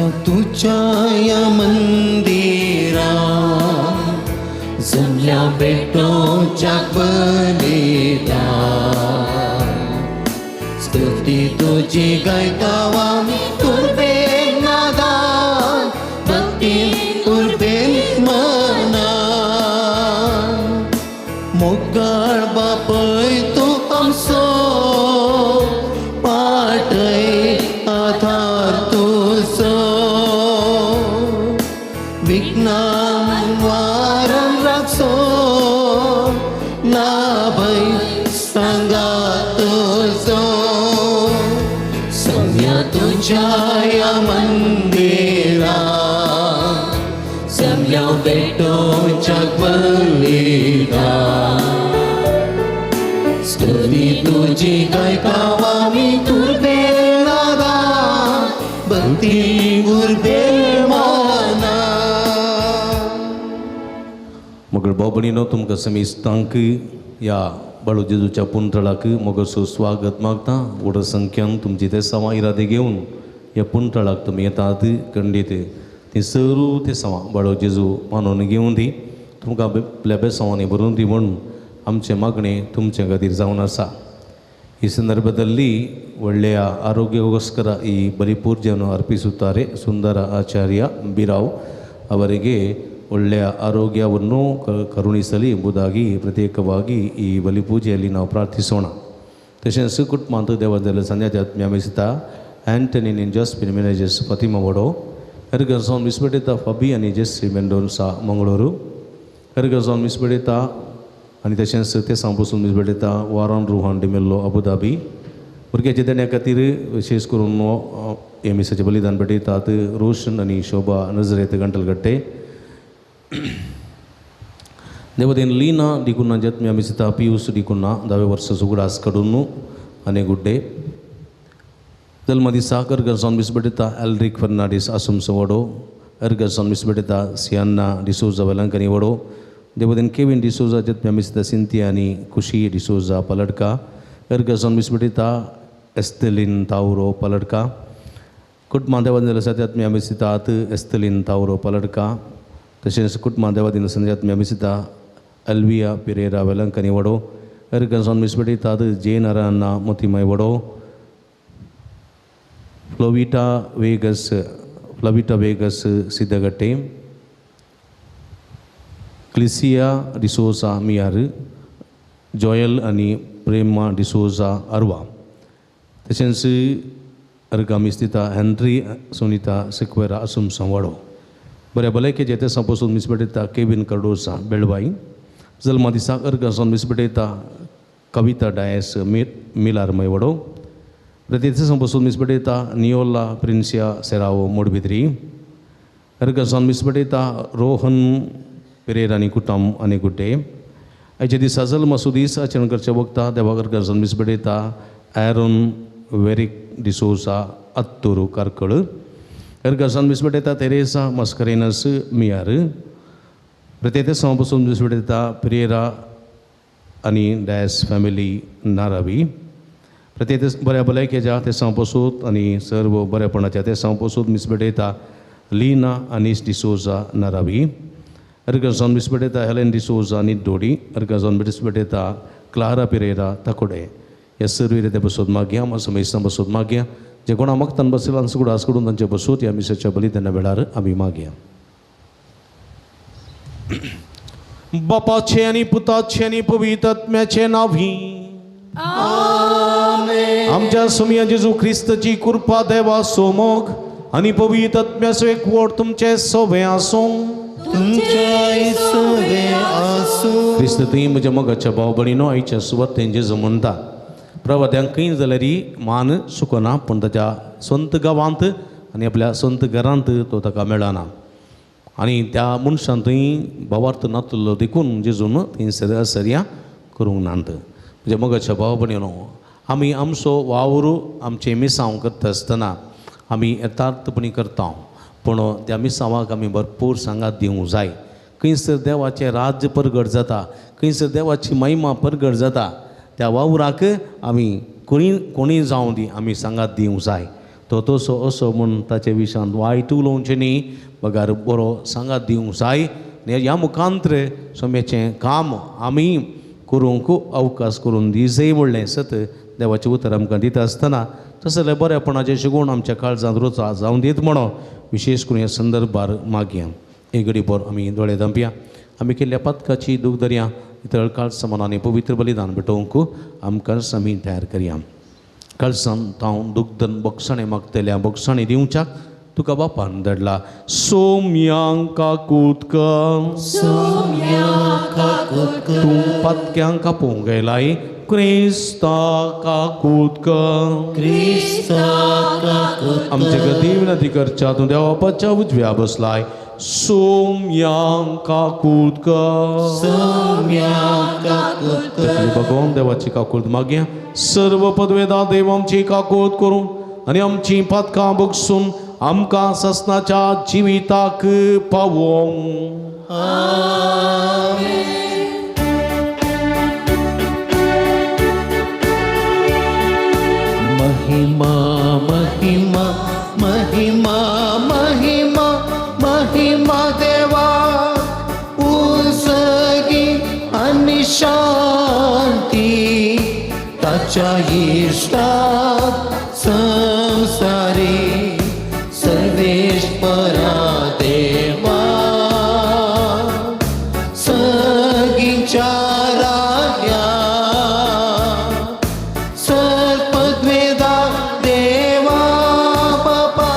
सम्या तुझ्या या मंदिरा जमल्या भेटोच्या बलिदान स्तुती तुझी गायतावा मी तुर्बे नादान भक्ती तुर्बे मना मोगाळ बापय तूं आमचो पाटय आधार तुजो विघ्नान वारण राखचो लाभय सांगा तुजो सम्या तुझ्या या मंदिरा सम्या भेटोच्या बलिदान स्तुती तुझी गायतावा मी तुर्बे नादान भक्ती उर्बे माना. मगळ बाबणीनो तुमकां समिस्तांक ह्या बाळू जेजूच्या पुंतळाक मोगसो स्वागत मागता. व्हड संख्यान तुमची ते सवा इरादे घेवन ह्या पुंतळाक तुमी येतात खंडीत ती सर्व ते सवा बाळू जेजू मानून घेवन दी तुमकां आपल्या बेसांवांनी भरून दी म्हूण आमचें मागणें तुमचे खातीर जावन आसा. ही संदर्भातली व्हडल्या ಆರೋಗ್ಯಕ್ಕೋಸ್ಕರ ಈ ಬಲಿಪೂಜೆಯನ್ನು ಅರ್ಪಿಸುತ್ತಾರೆ ಸುಂದರ ಆಚಾರ್ಯ ಬಿರಾವ್ ಅವರಿಗೆ ಒಳ್ಳೆಯ ಆರೋಗ್ಯವನ್ನು ಕರುಣಿಸಲಿ ಎಂಬುದಾಗಿ ಪ್ರತ್ಯೇಕವಾಗಿ ಈ ಬಲಿಪೂಜೆಯಲ್ಲಿ ನಾವು ಪ್ರಾರ್ಥಿಸೋಣ. तशेंच कुटुंबांत देवादल संध्याच्या मिसता अँटनी जस्पिन मिनेजस फतिमा वडो हरगजावन मिसबेटेता फबी आनी जेस्सी मेंडोन्सा मंगळुरू हरगजावन मिसबेटेता आनी तशेंच ते पसून मिसबेटेता वारॉन रुहान डिमेल्लो अबुधाबी भुरग्याच्या देण्या खातीर विशेष करून हे मिसाचें बलिदान भेटयतात रोशन आनी शोभा नजरेत गंटलगट्टे देवदेन लीना डिकुन्ना जत्म्या मिसिता पियूस डिकुन्ना 10 वर्ष सुगडास कडून आनी गुड्डे जल्मदिसा अर्गजावन मिसबेटेता एल्ड्रिक फर्नांडीस आसुमसो वडो अर्गजावन मिसबेटेता सियान्ना डिसोजा वेलंकनी वडो देवदेन केविन डिसोजा जत्म्या मिसिता सिंथिया आनी खुशी डिसोजा पलडका अर्गजावन मिसबेटेता एस्तेलिन तावरो पलडका कुटुंबा देवादिन सत्यात्म्या मिसितात एस्तेलिन तावरो पलडका तशेंच कुटुंबा देवादिन संध्यात्म्या मिसिता अल्विया पिरेरा वेलंकनी वडो अर्गजावन मिसबेटेतात जेन अरान्ना मोतीमय वडो फ्लोविटा वेगस सिद्धगट्टे क्लिसिया डिसोजा मियार जॉयल आनी प्रेमा डिसोजा अरवा तशेंच अर्गामी स्थिता हेनरी सुनीता सिक्वेरा असुमसां वाडो बऱ्या भलायकेचे ते पसून मिसबेटेता केविन कार्डोसा बेळवाई जल्मा दिसा अर्गासावन मिसबेटेता कविता डायस मिलारमय वडो प्रत्येक पसून मिसबेटेता नियोला प्रिन्सिया सेरावो मोडबिद्री अर्गासावन मिसबेटेता रोहन पिरेर आनी कुटम आनी गुड्डे आयच्या दिसा जल्म सुदीस आचरण करचे वक्ता देवाक अर्गासावन मिसबेटेता ॲरोन वेरीक डिसोजा अत्तुरू कार्कळ अर्गासावन मिसबेटेता तेरेसा मस्करेनस मियार प्रत्येक पसून मिसबेटेता पिरेरा आनी डॅस फॅमिली नारावी प्रत्येक बऱ्या भलायकेच्या ते पसून आनी सर्व बरेपणाच्या ते पसून मिसबेटेता लीना अनीस डिसोजा नारावी अर्गासावन मिसबेटेता हेलेन डिसोजा निड्डोडी अर्गासावन मिसबेटेता क्लारा पिरेरा तकोडे ह्या सर्व ते बसून मागया समेस्तां बसून मागया जे कोणा मागतान बसला सुगडास करून तांचे बसूत ह्या मिसाच्या बलिदाना वेळार आमी मागया. बापाचे आनी पुताचे आनी पवित्र आत्म्याचे नांवी आमच्या सुमया जेजू ख्रिस्ताची कृपा देवा सोमोग आनी पवित्र आत्म्याचो एकवट तुमचे सोबे आसूं. ख्रिस्त थंय म्हज्या मोगाच्या भाव भयणीनो आयच्या सुवातेन जेजू म्हणटा प्रवाद्यांक खंय जाल्यार मान चुकना पूण ताच्या स्वंत गांवांत आनी आपल्या स्वंत घरांत तो ताका मेळना आनी त्या मनशान थंय भावार्थ नातलो देखून जेजून थंय सर्या करूंक नात. म्हज्या मोगाच्या भाव भयणीनो आमी आमचो वावर आमचें मिसांव करता आसतना आमी यथार्थपणी करता पूण त्या मिसांवाक आमी भरपूर सांगात दिवंक जाय. खंयसर देवाचें राज्य परगट जाता खंयसर देवाची महिमा परगट जाता त्या वावराक आमी कोणी कोणी जावं दी आमी सांगात दिवंक जाय. तो तसो असो म्हूण ताचे विशयांत वायट उलोवचें न्ही बगार बरो सांगात दिवंक जाय आनी ह्या मुखांत्र सोम्याचें काम आमी करूंक अवकाश करून दिजय म्हणलें सत देवाचें उतर आमकां दिता आसतना तसें जाल्यार बरेपणाचें शिकून आमच्या काळजांत रोचा जावन दीत म्हणो विशेश करून ह्या संदर्भार मागया. एक घडी भर आमी दोळे धांपया. आमी केल्ल्या पातकाची दूख धरया इतळ काळ समान आनी पवित्र बलिदान भेटोवंक आमकां आमी तयार करया. काळसान तांव दुग्धन बोगसाणें मागतल्या बोगसाणें दिवच्याक तुका बापान धाडला. सोम्यांक काकूत तूं पातक्यांक कापूंक येयलाय क्रिस्ता काकूत आमचे गती विनंती करच्या तूं देवा बापाच्या उजव्या बसलाय. सोम्यांक काकूत भगवान देवाची काकूत मागया. सर्व पदवेदा देव आमची काकूत करूं आनी आमची पातकां बगसून आमकां ससनाच्या जिविताक पावोवं. महिमा महिमा महिमा महिमा महिमा देवा उसगी आनी शांती ताच्या इश्टाक संसारी सर्वेश्वरा देवा सगींच्या राया सर्पद्वेदा देवा बापा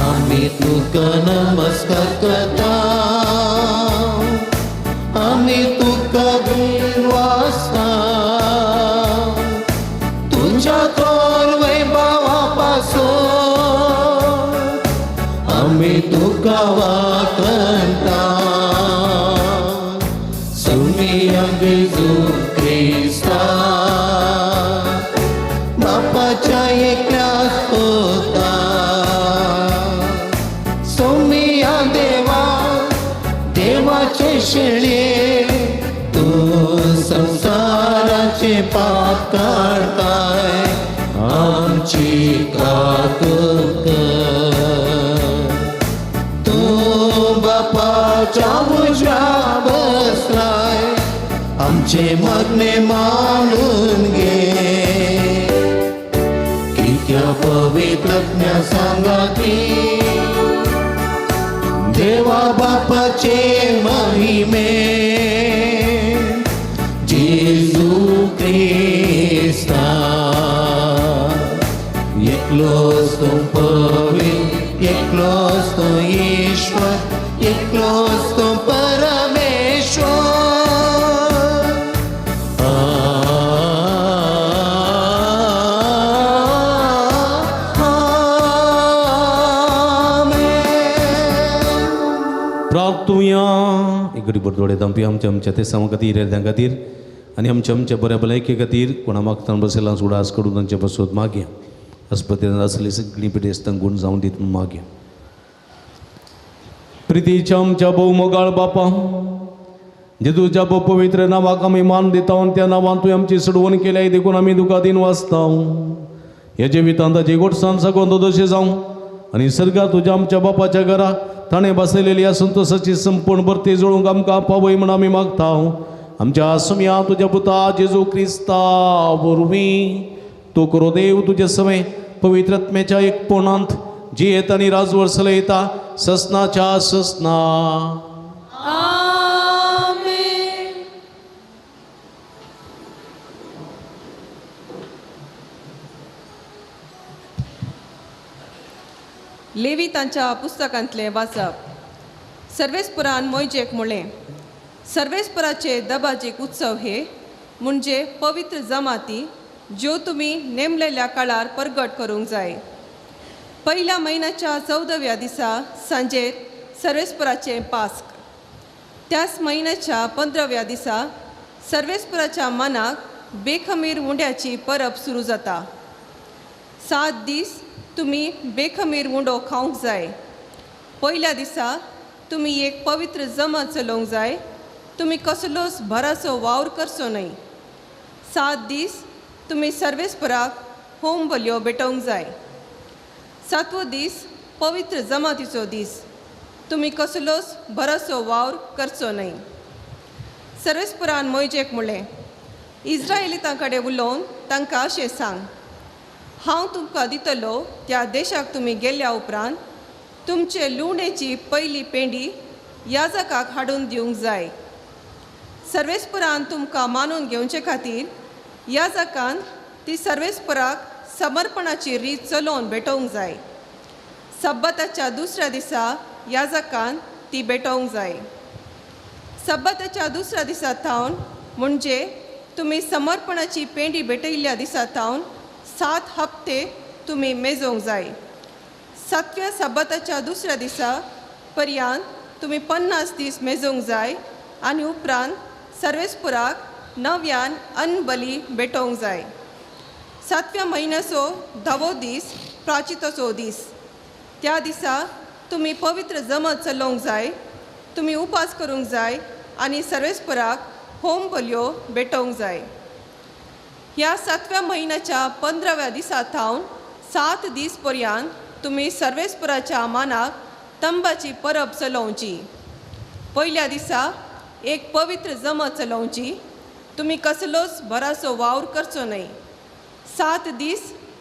आमी तुका नमस्कार करता आमी तुका गुणवासता तुझ्या थोर वैभवा पासून आमी तुका वाखणता. सुमिया जेजू क्रिस्ता बापाच्या एकल्याच पुता सोमिया देवा देवाचे शेळये तूं संसाराचे पाप काडताय आमची काकूत कर. तूं बापाच्या उजव्या बसलाय आमचे मागणे मानून घे. कित्या पवित्रज्ञा सांगाती देवा बापाचे महिमे जेजू क्रिस्ता एकलोच तूं पवित्र एकलोच तूं ईश्वर एकलोच तूं परमेश्वर. आमेन. प्रार्थुया. एक घडी भर दोळे धांपया. आमच्या आमच्या तेसांव खातीर हेरां खातीर आनी आमच्या आमच्या बऱ्या भलायके खातीर कोणा मागतान बसयला उडास करून तांचे बसोत मागया. आस्पत्रेंत आसली सगळीं पिडेस्तांक गूण जावन दीत म्हूण मागया. प्रितीच्या आमच्या भोव मोगाळ बापा जेजूच्या भोव पवित्र नांवाक आमी मान दिता आनी त्या नांवान तुवें आमची सोडवण केल्या देखून आमी तुका दिन वाचता. ह्या जिवितांत ताची गोडसाण सागोन तो दोशी जावं आनी सर्गात तुज्या आमच्या बापाच्या घरा ताणें बसयलेली संतोषाची संपूर्ण भरती जुळूंक आमकां पावय म्हूण आमी मागता. आमच्या सुमया तुज्या पुता जेजू क्रिस्ता वरवीं तूं करो देव तुजे समें पवित्रत्मेच्या एकपणांत जियेत आनी राजवर चलयता ससनाच्या ससना. आमेन. लेवी तांच्या पुस्तकांतलें वाचप. सर्वेस्पुरान मोयजेक म्हणलें सर्वेस्पुराचे दबाजीक उत्सव हे म्हणजे पवित्र जमाती ज्यो तुमी नेमलेल्या काळार परगट करूंक जाय. पयल्या म्हयन्याच्या 14व्या दिसा सांजेर सर्वेस्पुराचें पास्क. त्याच म्हयन्याच्या 15व्या दिसा सर्वेस्पुराच्या मनाक बेखमीर उंड्याची परब सुरू जाता. 7 दीस तुमी बेखमीर उंडो खावंक जाय. पयल्या दिसा तुमी एक पवित्र जमा चलोवंक जाय. तुमी कसलोच भराचो वावर करचो न्हय. 7 दीस तुमी सर्वेस्पराक होम बलयो भेटोवंक जाय. सातवो दीस पवित्र जमातीचो दीस. तुमी कसलोच बरोसो वावर करचो न्हय. सर्वेस्पुरान मोयजेक म्हणलें, इस्रायलितां कडेन उलोवन तांकां अशें सांग, हांव तुमकां दितलो त्या देशाक तुमी गेल्या उपरांत तुमचे लुवणेची पयली पेंडी याजकाक हाडून दिवंक जाय. सर्वेस्पुरान तुमकां मानून घेवचे खातीर याजकान ती सर्वेस्पुराक समर्पणाची रीत चलोवन भेटोवंक जाय. सब्बताच्या दुसऱ्या दिसा याजकान ती भेटोवंक जाय. सब्बताच्या दुसऱ्या दिसा थावन म्हणजे तुमी समर्पणाची पेंडी भेटयल्ल्या दिसा थावन 7 हप्ते तुमी मेजोवंक जाय. सातव्या सब्बताच्या दुसऱ्या दिसा पर्यंत तुमी 50 दीस मेजोवंक जाय आनी उपरांत सर्वेस्पुराक नव्यान अन्न बली भेटोवंक जाय. सातव्या म्हयन्याचो 10वो दीस प्राचिताचो दीस. त्या दिसा तुमी पवित्र जमत चलोवंक जाय. तुमी उपास करूंक जाय आनी सर्वेस्पुराक होम बलयो भेटोवंक जाय. ह्या सातव्या म्हयन्याच्या 15व्या दिसा थावन 7 दीस पर्यंत तुमी सर्वेस्पुराच्या मानाक तंबाची परब चलोवची. पयल्या दिसा एक पवित्र जमत चलोवची. तुमी कसलोच बरासो वावर करचो न्हय. 7 दीस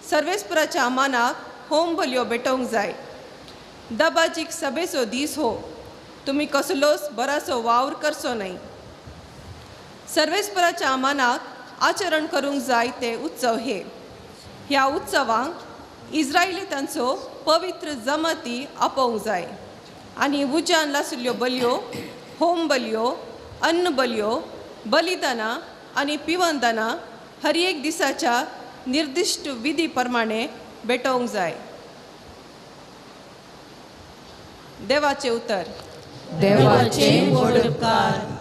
सर्वेस्पुराच्या मानाक होम बलयो भेटोवंक जाय. दबाजीक सभेचो दीस हो. तुमी कसलोच बरासो वावर करचो न्हय. सर्वेस्पुराच्या मानाक आचरण करूंक जाय ते उत्सव हे. ह्या उत्सवांक इस्रायलितांचो पवित्र जमाती आपोवंक जाय आनी उज्यान लासुल्ल्यो बलयो, होम बलयो, अन्न बलयो, बलिदानां आनी पिवनदानां हर एक दिसाच्या निर्दिश्ट विधी प्रमाणे भेटोवंक जाय. देवाचें उतर. देवाचे व्हड उपकार.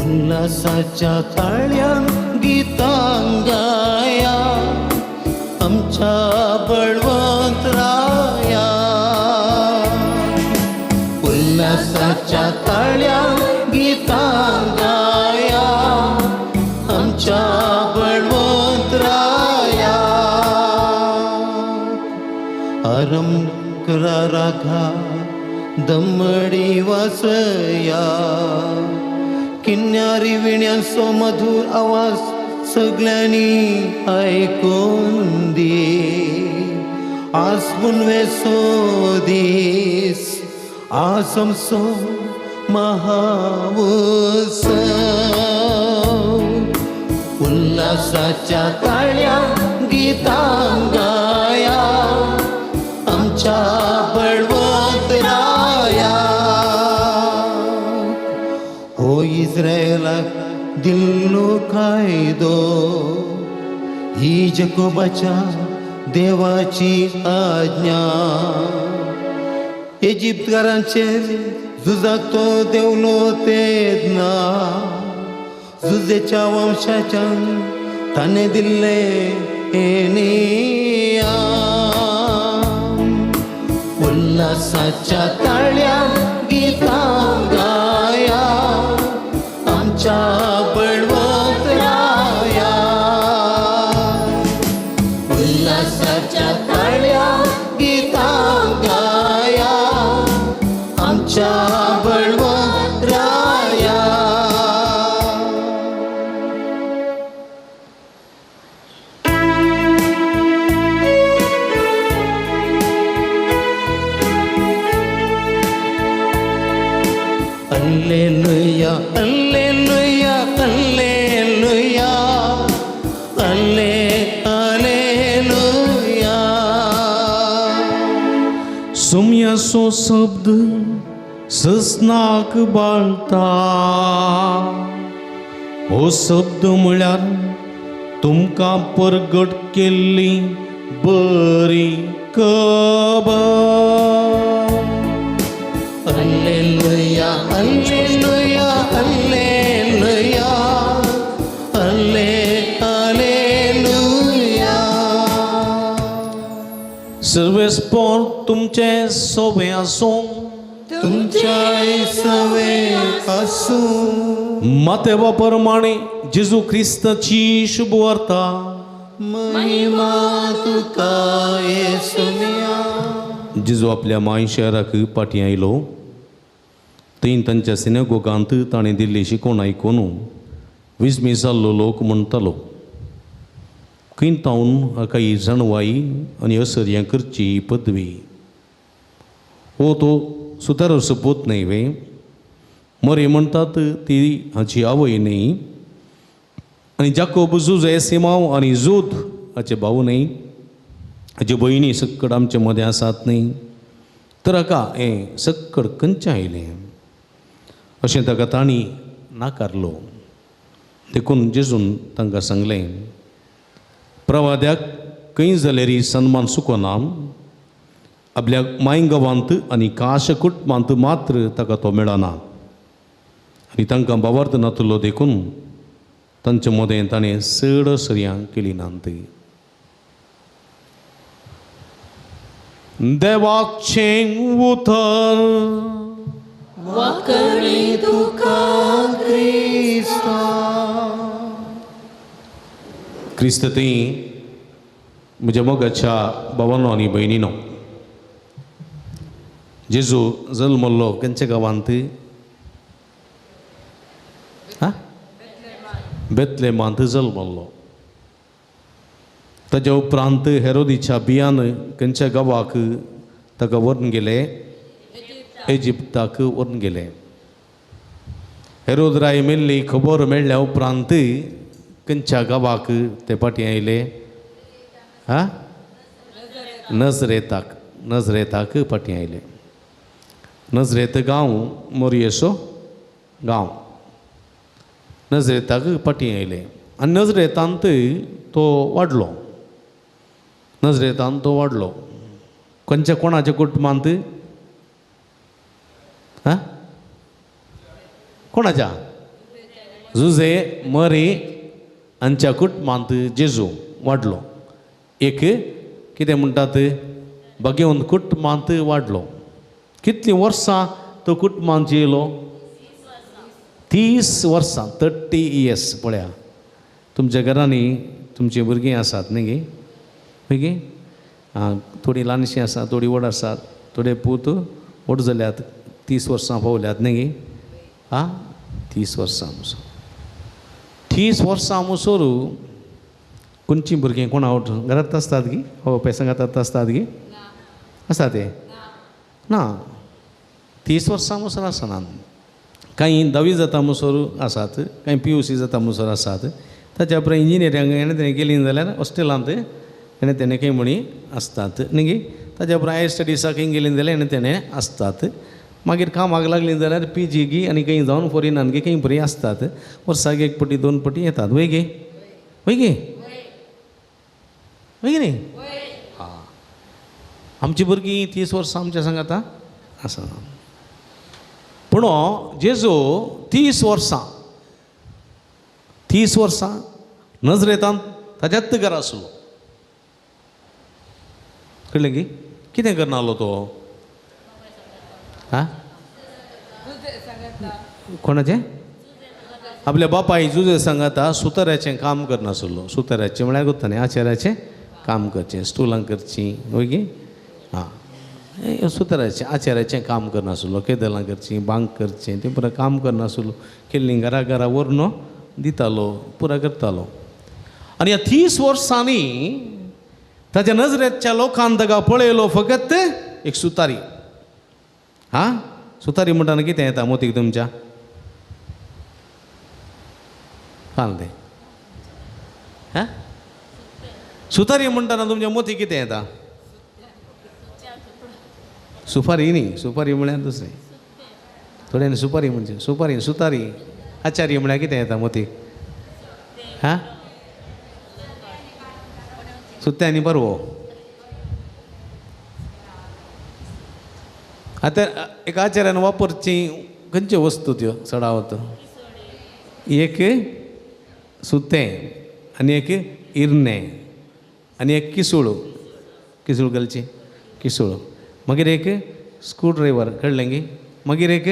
उल्हासाच्या ताळ्यान गीतां गाया आमच्या बळवंत राया. उल्हासाच्या ताळ्यान गीतां गाया आमच्या बळवंत राया. आरंभ करा राघा दमडी वासया किन्यारी विण्यांचो मधुर आवाज सगळ्यांनी आयकून दी. आज पुनवेचो दीस, आज आमचो महाउत्सव. उल्हासाच्या ताळ्या गीतां गाया आमच्या बळवंत राया. हो इस्रायलाक दिल्लो कायदो ही जकोबाच्या देवाची आज्ञा. इजिप्तकारांचेर झुजाक तो देंवलो तेन्ना जुजेच्या वंशाच्यान ताणें दिल्ले नियम. उल्हासाच्या ताळ्यान गीतां गाया आमच्या बळवंत राया. उल्हासाच्या ताळ्यान गीतां गाया आमच्या बळवंत राया. Alleluia, alleluia, alleluia, alle, alleluia. सुम्याचो शब्द ससनाक बाळटा. हो शब्द म्हळ्यार तुमकां परगट केल्ली बरी खबर. Alleluia, alleluia, alleluia, alle, alleluia. सर्वेस्पोर तुमचे सोबे आसूं, तुमच्याय सवे आसूं. मातेवा प्रमाणे जेजू क्रिस्ताची शुभ वार्ता. महिमा तुका येसुनिया. जेजू आपल्या माय शहराक फाटीं आयलो. थंय तांच्या सिनेगोगांत ताणें दिल्ली शिकवण आयकून विस्मी जाल्लो लोक म्हणटालो, खंय तावन हाका ही जाणवाय आनी असर्यां करची ही पदवी? हो तो सुताराचो पूत न्हय वे? मरे म्हणटात ती हाची आवय न्हय, आनी जाकोब, जुजे, सिमांव आनी जोद हाचे भाव न्हय? हाच्यो भयणी सक्कड आमचे मदें आसात न्हय? तर हाका हें सक्कड खंयचें आयलें? अशें ताका तांणी नाकारलो. देखून जेजून तांकां सांगलें, प्रवाद्याक खंय जाल्यार सन्मान चुकना, आपल्या मांय गांवांत आनी काश कुटुंबांत मात्र ताका तो मेळना. आनी तांकां भावार्थ नातलो देखून तांचे मदें ताणें चड सर्यां केली नात. देवाचें उतर. वाकणी तुका क्रिस्ता. क्रिस्त थंय म्हज्या मोगाच्या भावानो आनी भयणीनो, जेजू जल्मल्लो खंयच्या गांवांत? बेतलेमांत जल्मल्लो. ताज्या उपरांत हेरोदीच्या बियान खंयच्या गांवाक ताका व्हरून गेले? इजिप्ताक व्हरून गेले. हेरोद राय मेल्ली खबर मेळ्ळ्या उपरांत खंयच्या गांवाक ते फाटीं आयले? हा, नजरेताक. नजरेताक फाटीं आयले. नजरेत गांव मोरयेचो गांव. नजरेताक फाटीं आयले आनी नजरेतांत तो वाडलो. नजरेतांत तो वाडलो. खंयच्या कोणाच्या कुटुंबांत? हा, कोणाच्या? जुजे मरी हांच्या कुटुंबांत जेजू वाडलो. एक कितें म्हणटात, भाग्यवंत कुटुंबांत वाडलो. कितलीं वर्सां तो कुटुंबांत येयलो? 30 वर्सां, 30 इयर्स. पळया तुमच्या घरांनी तुमचीं भुरगीं आसात न्ही गे? भुरगीं आं, थोडीं ल्हानशीं आसात, थोडीं व्हड आसात, थोडे पूत व्हड जाल्यात, 30 वर्सां पावल्यात न्ही गे? आं, 30 वर्सां मुसो. 30 वर्सां मुसोर खंयचीं भुरगीं कोणा घरांत आसतात गी? हो पेसंगात आसतात गी? आसता ते ना. 30 वर्सां मुसर आसना. कांय 10वी जाता मुसर आसात, कांय PUC जाता मुसर आसात. ताच्या उपरांत इंजिनियरिंग हेणें तेणें केली जाल्यार हॉस्टेलांत हेणें तेणें खंय म्हणी आसतात न्ही गे? ताच्या उपरांत हायर स्टडिजाक खंय गेलीं जाल्यार हेणें तेणें आसतात. मागीर कामाक लागलीं जाल्यार PG गी आनी खंय जावन फोरिनान गी खंय बरीं आसतात. वर्साक 1 पटी 2 पटी येतात. वय गे? वय गे? वय गे न्ही? आं, आमची भुरगीं 30 वर्सां आमच्या सांगाता आसा. पूण जेजू 30 वर्सां, 30 वर्सां नजरेतान ताज्याच घरा आसलो. कळ्ळें की कितें करनासलो तो? आं, कोणाचें? आपल्या बापाय जुजे सांगाता सुताराचें काम करनासलो. सुताराचें म्हळ्यार कोत्ता न्ही, आचाराचें काम करचें, स्टुलां करचीं, वय गे? आं, सुताराचें आचाराचें काम करनासलो. केदलां करचीं, बांक करचें, तें पुरा काम करनासलो. केल्लीं घरा घरा व्हरून दितालो, पुरा करतालो. आनी ह्या 30 वर्सांनी ताच्या नजरेच्या लोकान ताका पळयलो फकत एक सुतारी. आं, सुतारी म्हणटाना कितें येता मोतीक तुमच्या? काल तें हां, सुतारी म्हणटाना तुमच्या मोती कितें येता? सुपारी न्ही, सुपारी म्हळ्यार दुसरें. थोड्यांनी सुपारी म्हणजे सुपारी, सुतारी. आचार्य म्हळ्यार कितें येता मोतीक? हां, सुत्तें आनी बरवो. आतां एक आचार्यान वापरची खंयच्यो वस्तू त्यो चडावत? एक सुतें आनी एक इरनें आनी एक किसूळ. किसूळ घालची किसोळ, मागीर एक स्क्रू ड्रायवर, कळ्ळें गी, मागीर एक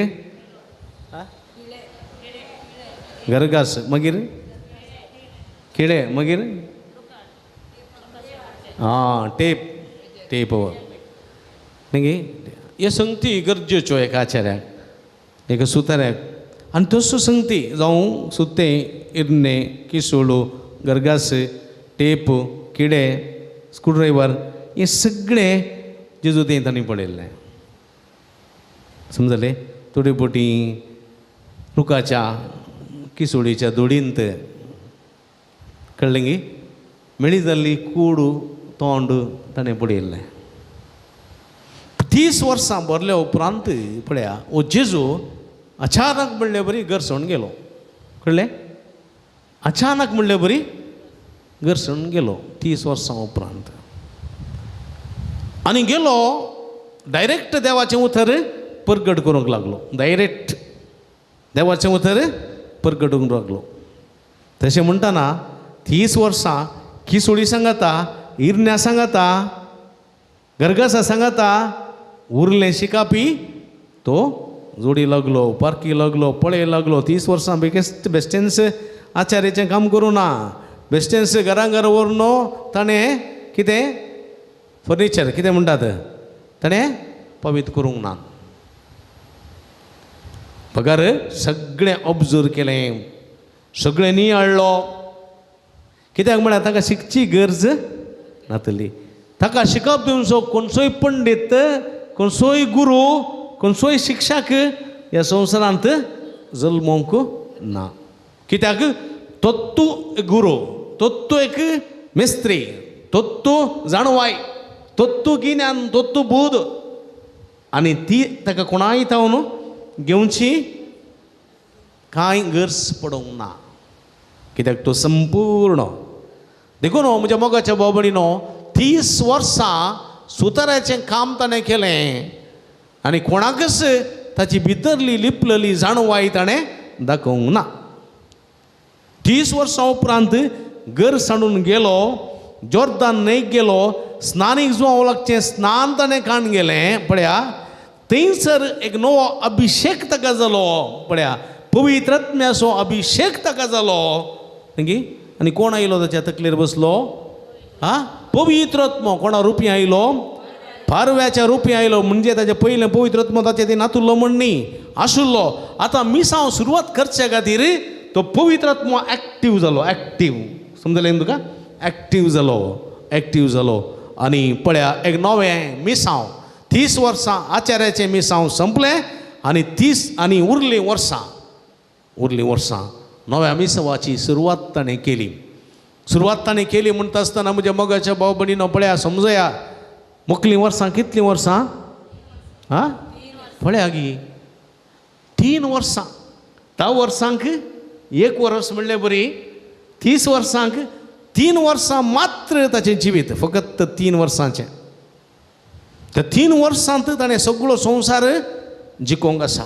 गरगास, मागीर किळे, मागीर आं टेप, टेप मागीर हे संगती गरजेच्यो एका आचार्याक, एका सुताऱ्याक. आनी तसो संगती जावं सुतें, इरनें, किसोळो, गरगास, टेप, किडे, स्क्रू ड्रायवर, हें सगळें जेजू तें तांणी पळयल्लें. समजलें? थोडी बोटी रुखाच्या किसोळीच्या दोडींत, कळ्ळें गी, मेळी जाल्ली कूड तोंड ताणें पळयल्लें. 30 वर्सां भरल्या उपरांत पळया हो जेजू अचानक म्हणले बरी घरसण गेलो. कळ्ळें? अचानक म्हणले बरी घरसण गेलो 30 वर्सां उपरांत. आनी गेलो डायरेक्ट देवाचें उतर परगट करूंक लागलो. डायरेक्ट देवाचें उतर परगट करूंक लागलो. तशें म्हणटना 30 वर्सां किसोळी सांगाता, इरण्या सांगाता, गरगसा सांगाता उरलें शिकापी तो जोडी लागलो, पारकी लागलो, पळय लागलो. 30 वर्सां बेगीन बेस्टेन्स आचार्याचें काम करूं ना, बेस्टेन्स घरां घर व्हरून ताणें कितें फर्निचर कितें म्हणटात ताणें पवित्र करूंक ना. बगर सगळें ऑब्जर्व केलें, सगळें नियाळ्ळो. कित्याक म्हळ्यार ताका शिकची गरज नातली. ताका शिकप दिवचो कोणसोय पंडीत, कोणसोय गुरू, कोणसोय शिक्षक ह्या संवसारांत जल्मोंक ना. कित्याक तत्तू एक गुरू, तत्तू एक मिस्त्री, तत्तू जाणवाय, तत्तू गिन्यान, तत्तू बूद, आनी ती ताका कोणाय तावन घेवची कांय गरज पडूंक ना. कित्याक तो संपूर्ण. देखून म्हज्या मोगाच्या भाव भयणीनो, 30 वर्सां सुताराचें काम ताणें केलें आनी कोणाकच ताची भितरली लिपलेली जाणवाय ताणें दाखोवंक ना. 30 वर्सां उपरांत घर सांडून गेलो, जोर्दान न्हंयक गेलो, स्नानीक जुवांव लागचें स्नान ताणें काण गेलें. पळया थंयसर एक नवो अभिशेक ताका जालो. पळया पवित्र आत्म्याचो अभिशेक ताका जालो. आनी कोण आयलो ताच्या तकलेर बसलो? हा, पवित्र आत्मो. कोणा रुपी आयलो? पारव्याच्या रुपी आयलो. म्हणजे ताचे पयलें पवित्र आत्मो ताचे ते नातुल्लो म्हण न्ही आशिल्लो. आतां मिसांव सुरवात करचे खातीर तो पवित्र आत्मो एक्टीव जालो. एक्टीव, समजलें तुका? एक्टीव जालो, एक्टीव जालो. आनी पळया एक नवें मिसांव, 30 वर्सां आचार्याचें मिसांव संपलें आनी 30 आनी उरलीं वर्सां, उरलीं वर्सां नव्या मिसांवाची सुरवात ताणें केली. सुरवात ताणें केली म्हणटा आसतना म्हज्या मोगाच्या भाव भयणीनो पळया समजया, मोकलीं वर्सां कितलीं वर्सां? आं, पळया गी 3 वर्सां. 10 वर्सांक 1 वर्स म्हणलें बरी, 30 वर्सांक 3 वर्सां मात्र ताचें जिवीत, फकत 3 वर्सांचें. त्या 3 वर्सांत ताणें सगळो संवसार जिखोवंक आसा.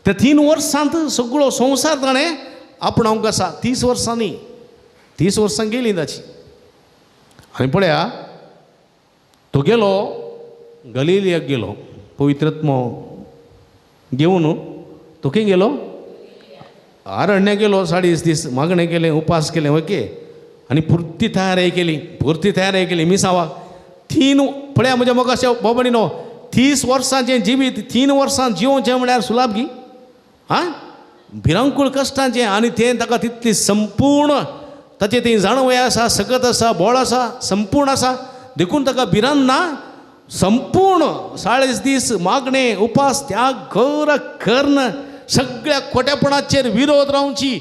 त्या 3 वर्सांत सगळो संवसार ताणें आपणावंक आसा. 30 वर्सांनी, 30 वर्सां गेलीं ताची. आनी पळया तो गेलो गलिलियाक गेलो, पवित्र आत्मो घेवन तो खंय गेलो? अरण्या गेलो. 40 दीस मागणें केलें, उपास केलें, ओके, आनी पुर्ती तयारी केली, पुर्ती तयारी केली मिसावाक. 3 पळया म्हज्या मोगाच्या भाव भयणीनो, 30 वर्सांचें जिवीत 3 वर्सां जिवोवचें म्हळ्यार सुलाभ गी? आं, भिरांकूळ कश्टांचें. आनी तें ताका तितली संपूर्ण ताचें तें जाणवय आसा, सकत आसा, बोळ आसा, संपूर्ण आसा. देखून ताका भिरांत ना. संपूर्ण 40 दीस मागणें, उपास, त्याग, घर कर्ण, सगळ्या खोटेपणाचेर विरोध रावची,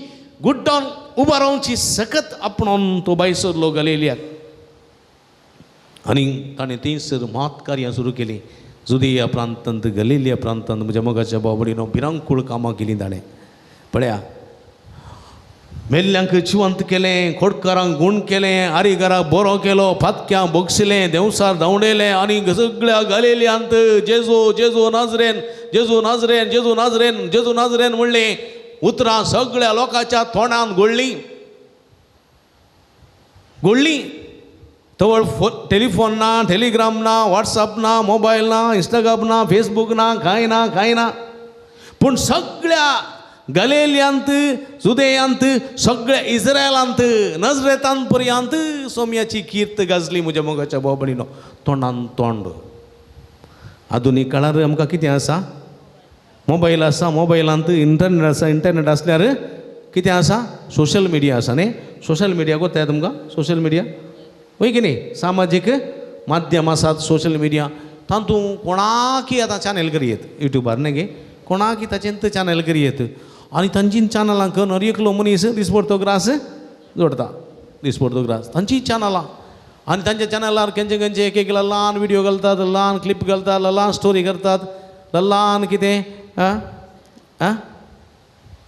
गुड्डावन उबो रावची सकत आपणावन तो भायर सरलो गलिलियाक. आनी ताणें थंयसर महत् कार्यां सुरू केलीं. जुदिया प्रांतांत, गलिलिया प्रांतांत म्हज्या मोगाच्या भाव भयणीनो भिरांकूळ कामां केलीं ताणें. पळया मेल्ल्यांक जिवंत केलें, खोडकारांक गूण केलें, आरीघराक बरो केलो, फातक्यांक बगशिलें, देंवसार धांवडयलें आनी सगळ्या गलिलियांत जेजू जेजू नाजरेन, जेजू नाजरेन, जेजू नाजरेन, जेजू नाजरेन म्हणलें उतरां सगळ्या लोकांच्या तोंडान घोळ्ळीं, घोळ्ळीं. तवळ टेलिफोन ना, टेलिग्राम ना, वॉट्सअप ना, मोबायल ना, इंस्टाग्राम ना, फेसबूक ना, कांय ना, कांय ना. पूण सगळ्या गलेलियांत, जुदेयांत, सगळ्या इस्रायलांत, नजरेतान पर्यंत सोम्याची कीर्त गाजली. म्हज्या मोगाच्या भाव भयणीनो, तोंडान तोंड. आधुनीक काळार आमकां कितें आसा? मोबायल आसा, मोबायलांत इंटरनेट आसा, इंटरनेट आसल्यार कितें आसा? सोशल मिडिया आसा न्ही. सोशल मिडिया कोत्ताय तुमकां? सोशल मिडिया वय की न्ही? सामाजीक माध्यम आसात, सोशल मिडिया. तातूंत कोणाकी आतां चॅनल करयेत युट्यूबार न्ही गे, कोणाकी ताचें चॅनल करयेत आनी तांची चॅनलां करून हर एकलो मनीस दिसपडतो ग्रास जोडटा, दिसपडतो ग्रास तांची चॅनलां. आनी तांच्या चॅनलार खंयचे खंयचे एक एक ल्हान व्हिडियो घालतात, ल्हान क्लिप घालतात, ल्हान स्टोरी करतात, ल्हान कितें आं आं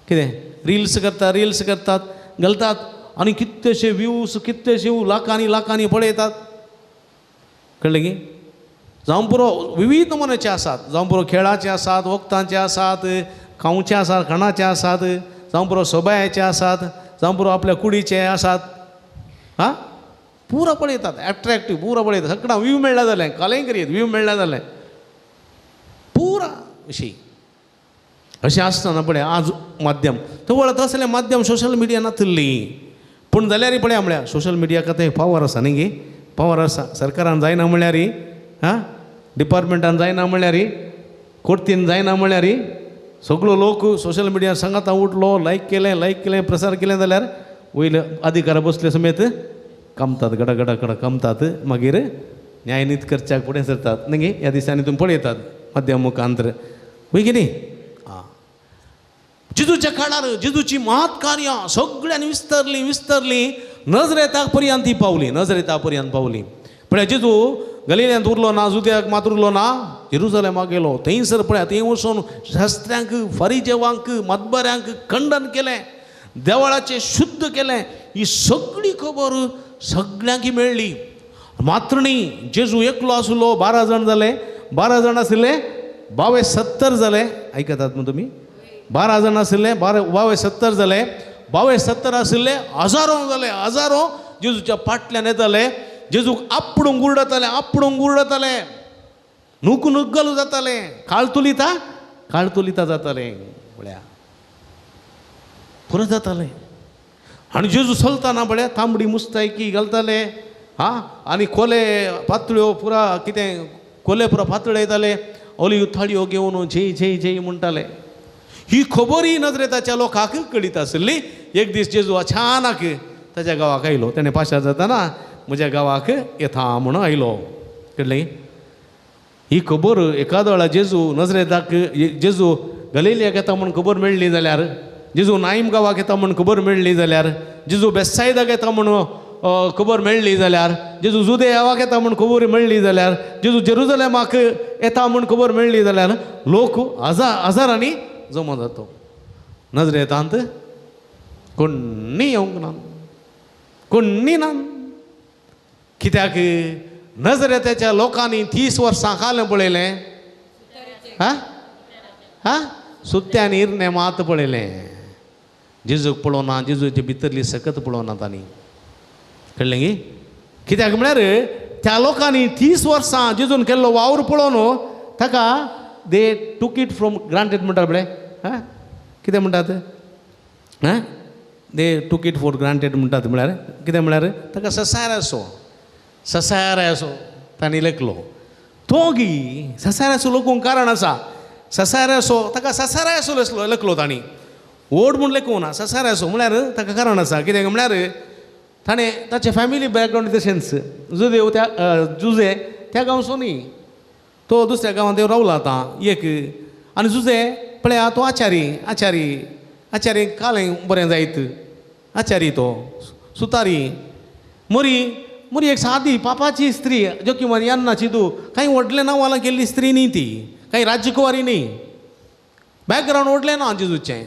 कितें रिल्स करतात, रिल्स करतात घालतात आनी कितलेशे व्यूज, कितलेशे लाखांनी लाखांनी पळयतात. कळ्ळें की? जावं पुरो विविध नमुन्याचे आसात, जावं पुरो खेळाचे आसात, वखदांचे आसात, खावचे आसात, खाणाचे आसात, जावं पुरो सोबायाचे आसात, जावं पुरो आपल्या कुडीचे आसात. आं पुरो पळयतात, एट्रेक्टीव पुरो पळयतात, सगळ्या व्यू मेळ्ळा जालें, कालें करीत व्यू मेळ्ळा जालें पुरा अशी अशें आसतना पळय आज माध्यम तवळ तसलें माध्यम सोशल मिडिया नातिल्ली. पूण जाल्यार पळया म्हळ्यार सोशल मिडियाक आतां पावर आसा न्ही गे, पावर आसा. सरकारान जायना म्हळ्यार, आं डिपार्टमेंटान जायना म्हळ्यार, कोर्तीन जायना म्हळ्यार सगळो लोक सोशल मिडिया सांगाता उठलो, लायक केलें, लायक केलें, प्रसार केलें जाल्यार वयले अधिकार बसले समेत कामतात, गडा गडा गडा कामतात, मागीर न्यायनीत करच्याक फुडें सरतात न्ही गे. ह्या दिसांनी तुमी पळयतात माध्यम मुखांतर वय की न्ही. आं जेजूच्या काळार जेजूची महत् कार्यां सगळ्यांनी विस्तरलीं, विस्तरलीं, नजरेता पर्यंत ती पावली, नजरेता पर्यंत पावली. पळय जेजू गलिल्यांत उरलो ना, जुद्याक मात उरलो ना, जेरुजलेमाक गेलो. थंयसर पळया थंय वचून शास्त्र्यांक, फारिजेवांक, मदबऱ्यांक खंडन केलें, देवळाचें शुद्ध केलें. ही सगळी खबर सगळ्यांक मेळ्ळी. मात्र न्ही, जेजू एकलो आसलो, 12 जाण जाले, 12 जाण आशिल्ले, 22-70 जाले. आयकतात मग तुमी? 12 जाण आशिल्ले, 22-70 जाले, 22-70 आशिल्ले, हजारो जाले, हजारो जेजूच्या फाटल्यान येताले, जेजूक आपडूंक उरडताले, आपडूंक उरडताले, नुक नुग्गल जाताले, काळतुलिता काळतुलिता जाताले, म्हळ्यार पुरो जाताले. आनी जेजू चलतना पळय तांबडी मुस्तायकी घालताले, आं आनी कोले पातळ्यो पुरा कितें कोले पुरा पातळे येताले, ओली थाळयो घेवन झे झे झे म्हणटाले. ही खबरही नजरेताच्या लोकांक कळीत आशिल्ली. एक दीस जेजू अचानक ताच्या गांवाक आयलो. तेणें पाशार जाताना म्हज्या गांवाक येता म्हणून आयलो. कळ्ळें? ही खबर एकादो वेळा जेजू नजरेताक, जेजू गलिलियाक येता म्हूण खबर मेळ्ळी जाल्यार, जेजू नाईम गांवाक येता म्हूण खबर मेळ्ळी जाल्यार, जेजू बेसायदाक येता म्हूण खबर मेळ्ळी जाल्यार, जेजू जुदेवाक येता म्हूण खबर मेळ्ळी जाल्यार, जेजू जेरुजलेमाक येता म्हूण खबर मेळ्ळी जाल्यार लोक हजारांनी जमा जातो. नजरेतांत कोण्णी येवंक ना, कोण्णी ना. कित्याक नजरेताच्या लोकांनी 30 वर्सां खालें पळयलें, आं आं सुत्यान इरनें मात पळयलें, जेजूक पळोवना, जेजूचे भितरली सकत पळोवना तांणी. कळ्ळें गी? कित्याक म्हळ्यार त्या लोकांनी 30 वर्सां जेजून केल्लो वावर पळोवन ताका they took it from granted म्हणटात पळय, आं कितें म्हणटात, आं they took it for granted म्हणटात. म्हळ्यार कितें म्हळ्यार ताका ससार असो, ससार असो तांणी लेखलो. तो गी ससार असो लोकूंक कारण आसा, ससार असो ताका ससाराय असो लेखलो तांणी, व्हड म्हूण लेखूंक ना, ससार असो म्हळ्यार ताका कारण आसा. कितें म्हळ्यार ताणें ताचें फॅमिली बॅकग्रावंड तशेंच, जुदेव त्या जुजे त्या गांवचो न्ही, तो दुसऱ्या गांवांत रावला आतां एक. आनी जुजे पळया तो आचारी, आचारी, आचारी कालें बरें जायत, आचारी तो सुतारी. मोरी मोरी एक सादी पापाची स्त्री, जो की मरी अन्नाची तूं कांय व्हडलें नांवां केल्ली स्त्री न्ही ती, कांय राजकुवारी न्ही, बॅकग्रावंड व्हडलें ना जेजूचें.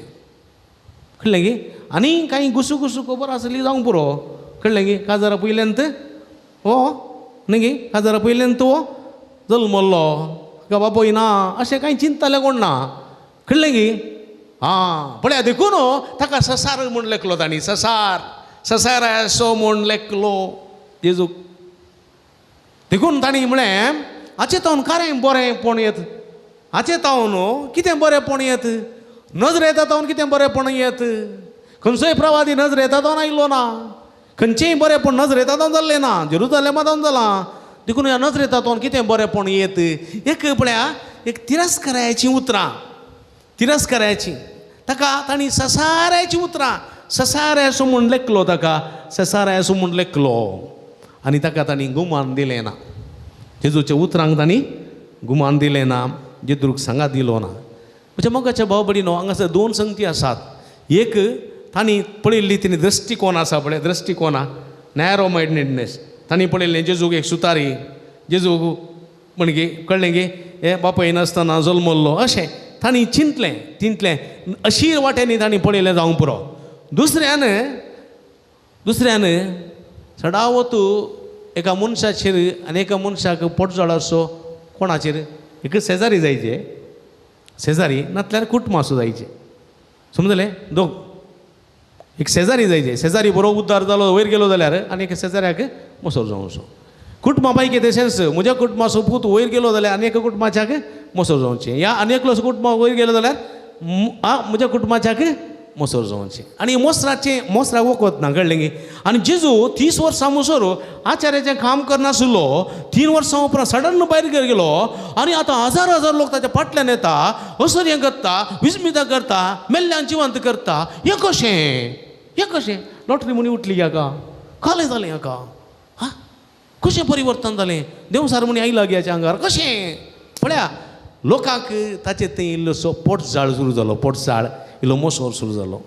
कळ्ळें गी? आनी कांय गुसू गुसू खबर आसली जावंक पुरो. कळ्ळें गी? काजारा पयल्यान हो न्ही गी, काजारा पयल्यान तो जल्मल्लो का बापूय ना अशें कांय चिंततालें कोण ना. कळ्ळें गी? आं पळया देखून ताका ससार म्हूण लेखलो तांणी, ससार, ससार असो म्हूण लेखलो जेजूक. देखून तांणी म्हळें हाचे तावन कारें बरेंपण येत, हाचे तावन कितें बरेंपण येत, नजरेता तावन कितें बरेंपण येत. खंयचोय प्रवादी नजरेता तावन आयलो ना, खंयचेंय बरेंपण नजरेता तावन जाल्लें ना, जेरुजालेमा तावन जालां. देखून ह्या नजरेता तावन कितें बरेंपण येत. एक पळया एक तिरस्कारायचीं उतरां, तिरस्कारायचीं ताका तांणी ससारायचीं उतरां, ससारायसो म्हूण लेखलो ताका, ससारायसो म्हूण लेखलो आनी ताका तांणी गुमान दिलें ना. जेजूच्या उतरांक तांणी गुमान दिलें ना, जेजूक सांगात दिलो ना. म्हज्या मोगाच्या भाव भयणीनो, हांगासर दोन संगती आसात. एक तांणी पळयल्ली तिणी दृश्टिकोन आसा पळय, दृश्टिकोना नॅरो मायंडेडनेस. तांणी पळयल्लें जेजूक एक सुतारी, जेजूक म्हणगे कळ्ळें गे हे बापाय नासतना जल्मल्लो अशें तांणी चिंतलें, चिंतलें अशी वाट्यांनी तांणी पळयलें जावंक पुरो. दुसऱ्यान दुसऱ्यान सडावत एका मनशाचेर आनी एका मनशाक पोटजाळाचो कोणाचेर एक शेजारी जायचे, शेजारी नातल्यार कुटुंब जायचे, समजलें. दोग एक शेजारी जायचे, शेजारी बरो उद्धार जालो वयर गेलो जाल्यार आनी एक शेजाऱ्याक मोसोर जावचो. कुटुंबा पैकी तशेंच म्हज्या कुटुंबाचो पूत वयर गेलो जाल्यार आनी एका कुटुंबाच्याक मोसोर जावचें, या आनी एकलो कुटुंबा वयर गेलो जाल्यार म्हज्या कुटुंबाच्याक मोसोर जावचें. आनी मोसराचें मोसराक वखद ना, कळ्ळें गी. आनी जेजू 30 वर्सां मोसोर आचार्याचें काम करनासलो, 3 वर्सां उपरांत सडन भायर गेलो आनी आतां हजार हजार लोक ताच्या फाटल्यान येता, असर्य करता, विस्मिता करता, मेल्ल्यान जिवंत करता. हें कशें, हें कशें लॉटरी म्हणी उठली हाका, कालें जालें हाका, हा कशें परिवर्तन जालें, देवसार म्हणी आयला गे हाच्या आंगार कशें. पळया लोकांक ताचे थंय इल्लोसो पोटजाळ सुरू जालो, पोटजाळ इल्लो मोसोर सुरू जालो.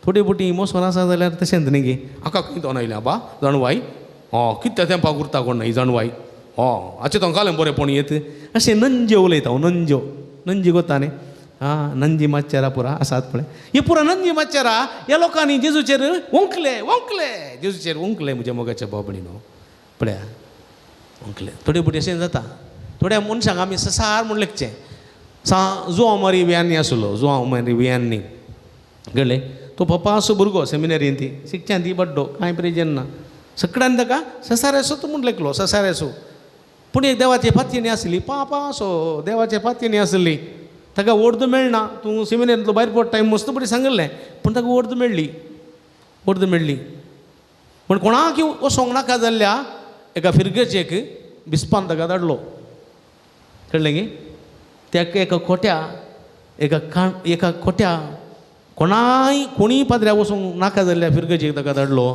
थोडी बोटी मोसोर आसा जाल्यार तशेंच न्ही गे, हाका खंय तोन आयलें आबा जाणवाय, हय कित्या तेंपाक उरता कोण ना ही जाणवाय, हय हाचें तो घालें बरेंपण येत अशें नंजे उलयता हांव. नंजो नंजी कोता न्ही, आं नंजी मातशेरा पुरा आसात पळय हे पुरा नंजी मातशेरा. ह्या लोकांनी जेजूचेर ओंकले, ओंकले जेजूचेर ओंकले म्हज्या मोगाच्या भाव भयणीनो. पळया ओंकले थोडे बोटी अशें जाता. थोड्या मनशांक आमी ससार म्हूण लेखचें. सा जुआंव मारी वियांनी आसलो, जुआंव मारी वियांनी कळ्ळें. तो पप्पा असो भुरगो सेमिनरीन ती शिकच्यान ती बड्डो कांय प्रेजन ना, सगळ्यान ताका ससारेसो तो म्हूण लेखलो, ससारेसो. पूण एक देवाचे फातयेनी आसली, पापा असो देवाचे फातयेनी आसली, ताका ओर्द मेळना, तूं सेमिनरींतलो भायर पडटाय मस्त बरी सांगिल्लें, पूण ताका ओर्द मेळ्ळी, ओर्द मेळ्ळी. पूण कोणाक वचोंक नाका जाल्ल्या एका फिरगेचेक बिस्पान ताका धाडलो, कळ्ळें गी. त्या एका खोट्या एका एका खोट्या कोणाय कोणीय पाद्र्या वचूंक नाका जाल्ल्या फिरगजेक ताका धाडलो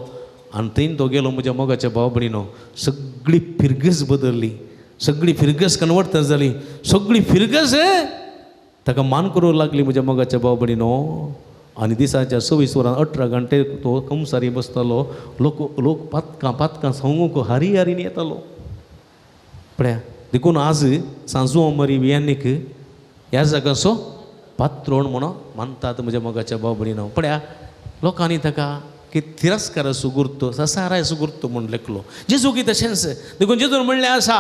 आनी थंय तो गेलो. म्हज्या मोगाच्या भाव भयणीनो, सगळी फिरगज बदल्ली, सगळी फिरगज कन्वर्ट जाली, सगळी फिरगज ताका मान करूंक लागली म्हज्या मोगाच्या भाव भयणीनो. आनी दिसाच्या 24 वरां 18 घंटे तो कमसारी बसतालो, लोक लोक पातकां पातकां सांगूंक हारी हारीन येतालो. पळया देखून आज सांजू मरी वियानीक ह्या जागाचो पात्रोण म्हणून मानतात म्हज्या मोगाच्या भाव भयणीनो. पळया लोकांनी ताका की तिरस्काराचो गुर्तो, ससारायचो गुर्तो म्हूण लेखलो. जेजू की तशेंच देखून जेजून म्हणलें आसा,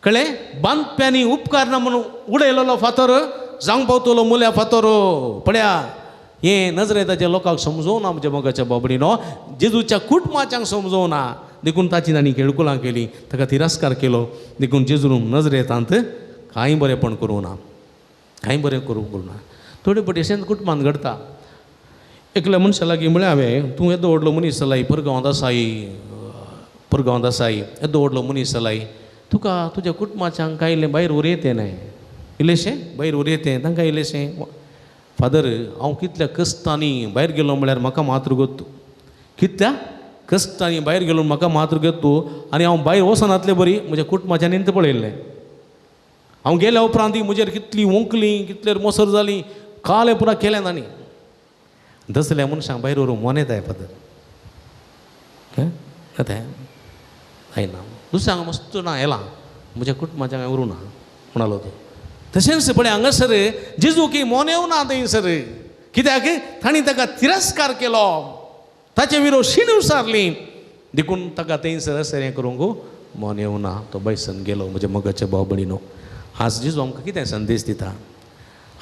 कळ्ळें, बांदप्यांनी उपकारना म्हणून उडयलेलो फातर जावंक पावतलो मुल्या फातर. पळया हें नजरेताच्या लोकांक समजोवना म्हज्या मोगाच्या भाव भयणीनो, जेजूच्या कुटुंबाच्यांक समजोवना, देखून ताची तांणी खेळकुलां केली, ताका तिरस्कार केलो. देखून जेजून नजरेतांत कांय बरेंपण करूं ना, कांय बरें करूंक ना. थोडे फावटी अशेंच कुटुंबांत घडटा. एकल्या मनशा लागीं म्हळें हांवें, तूं येदो व्हडलो मनीस जालाय, परगांवांत आसाय, परगांवांत आसाय, येदो व्हडलो मनीस जालाय, तुका तुज्या कुटुंबाच्यांक कांय इल्लें भायर उरयतें न्हय, इल्लेशें भायर उरयतें तांकां इल्लेशें. फादर हांव कितल्या कश्टांनी भायर गेलो म्हळ्यार म्हाका मात्र गोत्तू, कितल्या कश्टांनी भायर गेलो म्हाका मात्र गोत्तू, आनी हांव भायर वचनातले बरी म्हज्या कुटुंबाच्यान पळयल्लें. हांव गेल्या उपरांत म्हजेर कितली ओंकली, कितले मोसर जाली, कालें पुरा केलें तांणी. दसल्या मनशांक भायर व्हरूंक मोनेताय फादर, येताय जायना, दुसऱ्यांक मस्त ना येला, म्हज्या कुटुंबाच्या हांवें व्हरूं ना म्हणालो तो. तशेंच पळय हांगासर जेजू की मोनेव ना थंयसर, कित्याक तांणी ताका तिरस्कार केलो, ताचे विरोध शीण विचारली, देखून ताका थंयसर अशें करूंक मोनेव ना, तो बैसन गेलो. म्हज्या मोगाच्या भाव भयणीनो, आज जेजू आमकां कितें संदेश दिता,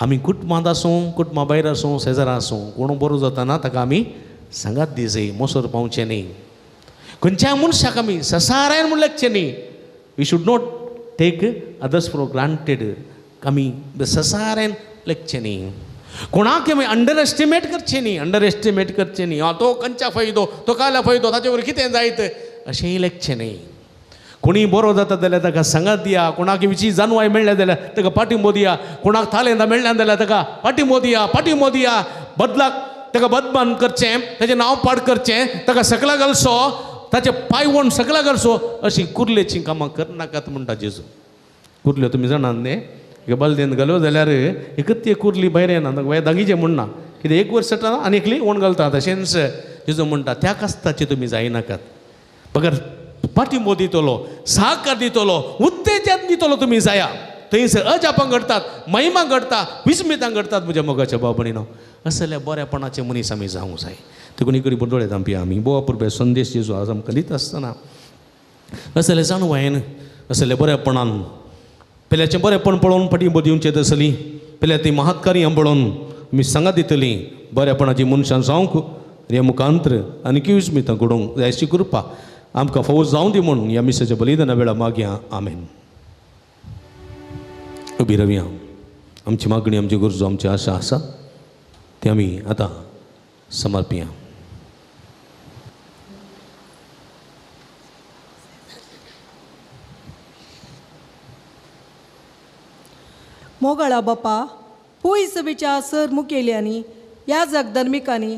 आमी कुटुंबांत आसूं, कुटुंबा भायर आसूं, शेजारा आसूं, कोण बरो जाताना ताका आमी सांगात दी जाय, मोसोर पावचें न्ही. खंयच्या मनशाक आमी ससारायन म्हूण लेखचें न्ही. We should not take others for granted. आमी ससारेन लेखचें न्ही, कोणाक आमी अंडर एस्टिमेट करचें न्ही, अंडर एस्टिमेट करचें न्ही. आं तो खंयच्या फायदो, तो काल्या फायदो, ताचे वयर कितें जायत अशेंय लेखचें न्ही. कोणी बरो जाता जाल्यार ताका सांगात दिया, कोणाक विची जानवाय मेळ्ळ्या जाल्यार ताका पाठिंबो दिया, कोणाक तालेंतां मेळ्ळ्या जाल्यार ताका पाठिंबो दिया, पाठिंबो दिया. बदलाक ताका बदमान करचें, ताचें नांव पाड करचें, ताका सकला घालचो, ताचें पांयवण सकला घालचो, अशीं कुर्लेचीं कामां करनाकात म्हणटा जेजू. कुर्ल्यो तुमी जाणात न्ही, एका बालदेन घाल्यो जाल्यार एकच ती कुर्ली भायर येना, दागीचें म्हणना कितें एक वर्स चडटा आनी एकली ओण घालता. तशेंच जेजू म्हणटा त्या कास्ताचें तुमी जायनाकात, बगर पाठिंबो दितलो, सहकार दितलो, उत्तेजन दितलो तुमी जाया. थंयसर अजापां घडटात, महिमा घडटा, विस्मितां घडटात म्हज्या मोगाच्या भाव भयणीनो. असल्या बऱ्यापणाचे मनीस आमी जावंक जाय. देखून इकडे दोळे धांपया आमी. बोवा पुरबे संदेश जेजू आज आमकां दिता आसतना असले जाणवायेन, असले बऱ्यापणान, पेल्याचें बरेंपण पळोवन पाठिंबो दिवचें तसली, पेल्या ती महत्कार्यां पळोवन आमी सांगात दितली बऱ्यापणाची मनशां जावंक ह्या मुखांत्र आनी विस्मितां घडोवंक जाय अशी कृपा आमकां फावो जावं दी म्हूण ह्या मिसाच्या बलिदाना वेळा मागया. आमेन. उबी रावया. आमची मागणी, आमची गरजो, आमची आशा आसा ती आमी आतां समर्पया. मोगाळा बापा, पोई सभेच्या सर मुखेल्यांनी ह्या जगधर्मिकांनी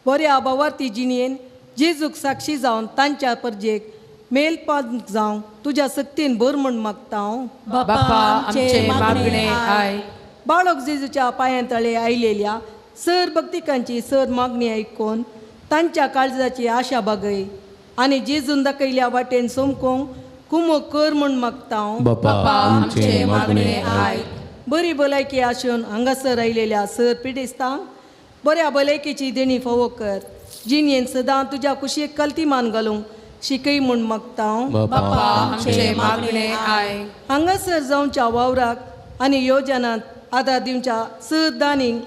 बऱ्या भावार्थी जिणेन जेजूक साक्षी जावन तांच्या परजेक मेलपान जावंक तुज्या सक्तीन भर म्हूण मागता हांव. बापा आमचे मागणे आयक. बाळक जेजूच्या पांयां तळे आयलेल्या सर भक्तिकांची सर मागणी आयकून तांच्या काळजाची आशा बागय आनी जेजून दाखयल्या वाटेन सोमकोंक कुमो कर म्हूण मागता हांव. बापा आमचे मागणे आयक. बरी भलायकी आसून हांगासर आयलेल्या सर पिडेस्तांक बऱ्या भलायकेची देणी फावो कर, जिणेन सदां तुज्या कुशीक कल्ती मान घालूंक शिकय म्हूण मागता हांव. बापा आमचे मागणे आयक. हांगासर जावच्या वावराक आनी योजनांत आदार दिवच्या सर दानींक,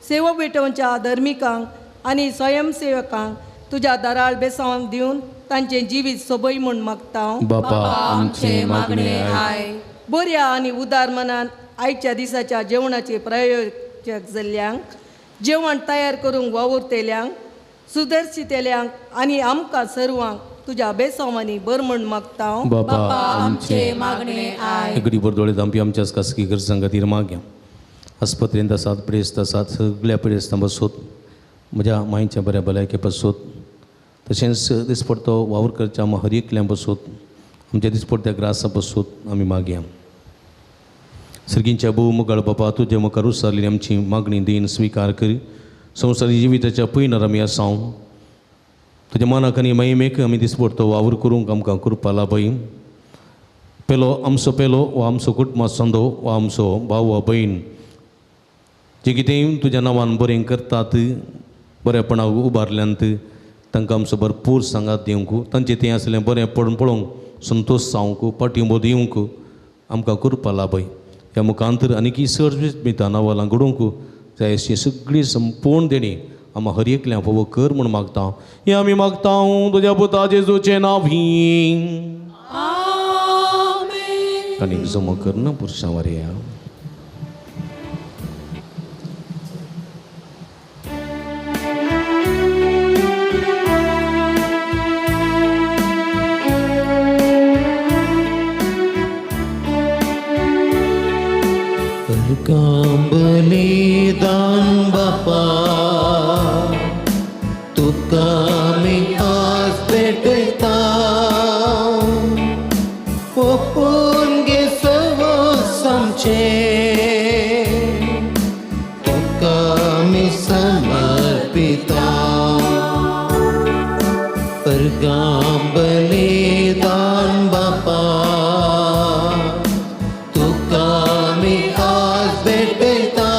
सेवा भेटोवच्या धर्मिकांक आनी स्वयंसेवकांक तुज्या दाराळ बेसांव दिवन तांचें जिवीत सोबय म्हूण मागता हांव. बापा आमचे मागणे आयक. बऱ्या आनी उदार मनान आयच्या दिसाच्या जेवणाचे प्रायोजक जाल्ल्यांक, जेवण तयार करूंक वावुरतेल्यांक, सुदर्शितेल्यांक आनी आमकां सर्वांक तुज्या बेसांवांनी बर म्हूण मागता हांव. बापा आमचे मागणे आयक. गरीब दोळे धांपी आमच्या खासगी गरजां खातीर मागया. आस्पत्रेंत आसात, पिडेस्त आसात, सगळ्या पिडेस्तां पासत, म्हज्या मांयच्या बऱ्या भलायके पासत, तशेंच दिसपडतो वावर करच्या हर एकल्या पासत, आमच्या दिसपडत्या ग्रासा पासत आमी मागया. सर्गींच्या भोव मुगाळ बापा, तुजे मुखार उसारलेली आमची मागणी दीन स्विकार कर. संवसारी जिविताच्या पयनार आमी आसा, तुज्या मनाक आनी महिमेक आमी दिसपडतो वावर करूंक आमकां कृपा लाभय. पेलो आमचो पेलो वा आमचो कुटुंबा संदो वा आमचो भाव वा भयण जे कितें तुज्या नांवान बरें करतात, बरेपणाक उबारल्यांत, तांकां आमचो भरपूर सांगात दिवंक, तांचें तें आसलें बरें पडून पळोवंक संतोश जावंक पाठिंबो दिवंक आमकां कृपा लाभय. ह्या मुखांतर आनीकी चड मिता नांवां घडोवंक जाय अशी सगळी संपूर्ण देणी आमकां हर एकल्या फावो कर म्हूण मागता. हें आमी मागता तुज्या पुता जेजूचें नांव. आनी जमो करना पुरशां वारया. बलिदान बापा तुका आमी आज भेटयता, ओपून गे सवस आमचें तुका आमी समर्पिता. परगां बलिदान बापा तुका आमी आज भेटयता,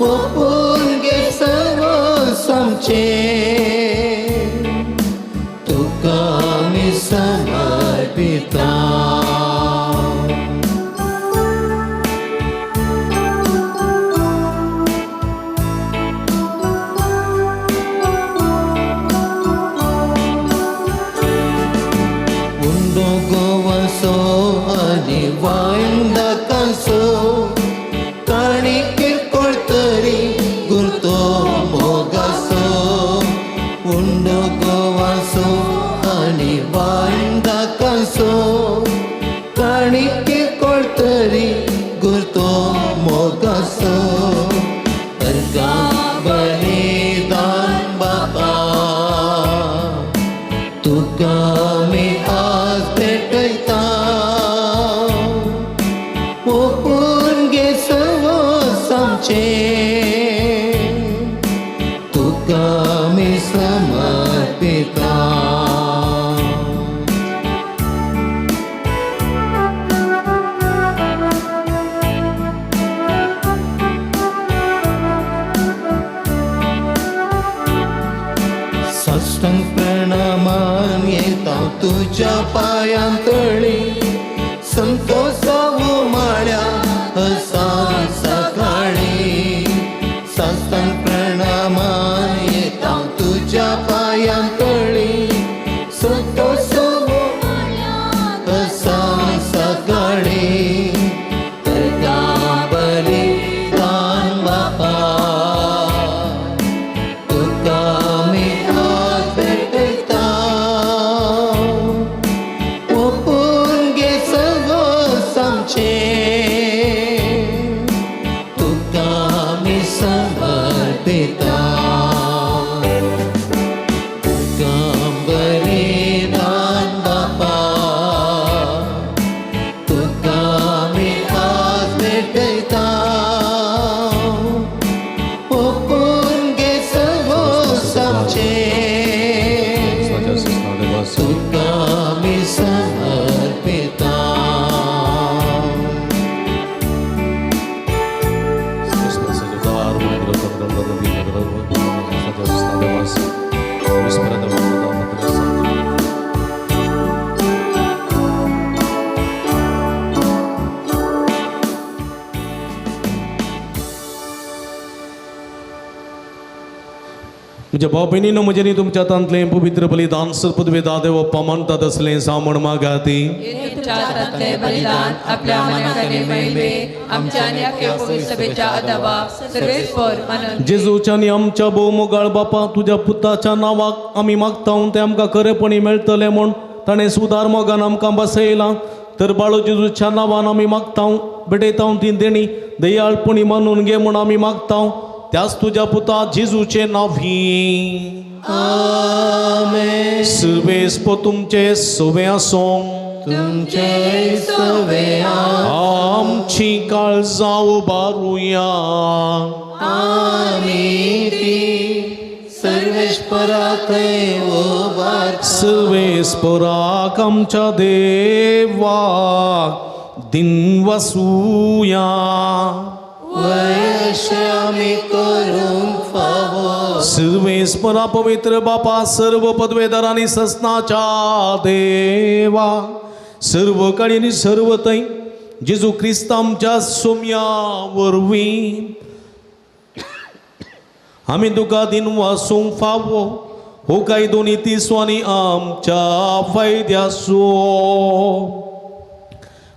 ओपून गे सवस आमचें तुका आमी समर्पिता. आमचे तुका आमी समर्पिता. साष्टांग प्रणामान येता तुज्या पायांतळी संतोषावो माळ्या हसान सकाळी. साष्टांग प्रणामान येता तुज्या पायांतळी संतोषावो माळ्या हसान सकाळी. करता बलिदान बापा तुका आमी आज भेटयता. ओपून घे सगळोस आमचे तुका आमी समर्पिता. तुका बलिदान बापा तुका आमी आज भेटयता. ओपून घे सगळोस आमचे तुका आमी समर्पिता. म्हज्या भाव भयणीनो, म्हजें तुमच्या हातांतलें पवित्र बलिदान सर्पदवे देव मानतात असलें सामण मागाती. हे तुमच्या हातांतले बलिदान आपल्या मनाकडे महिमे आमच्या आनी अख्ख्या पवित्र सभेच्या आदाबा सर्वेस्पर मानून. जेजूच्या आनी आमच्या भोव मोगाळ बापा, तुज्या पुताच्या नांवाक आमी मागता तें आमकां खरेपणी मेळटलें म्हूण ताणें सुदार मोगान आमकां बसयलां. तर बाळो जेजूच्या नांवान आमी मागता, भेटयता ती देणी दयाळपणी मानून घे म्हूण आमी मागता, त्याच तुज्या पुता जेजूचे नांवी. आमेन. सर्वेस्पर तुमचे सवे आसूं. तुमचे सवे. आमची काळजां उबारुया. आमी ती सर्वेस्परा थंय उबारता. सर्वेस्पराक आमच्या देवाक दिनवासुया. वयशे आमी करूंक फावो. सर्वेस्परा पवित्र बापा, सर्व पदवेदार आनी ससनाच्या देवा, सर्व काळी आनी सर्व थंय जेजू क्रिस्त आमच्या सोम्या वरवीं आमी तुका दिनवासूंक फावो. हो कायदो नीतीसो आनी आमच्या फायद्यासो.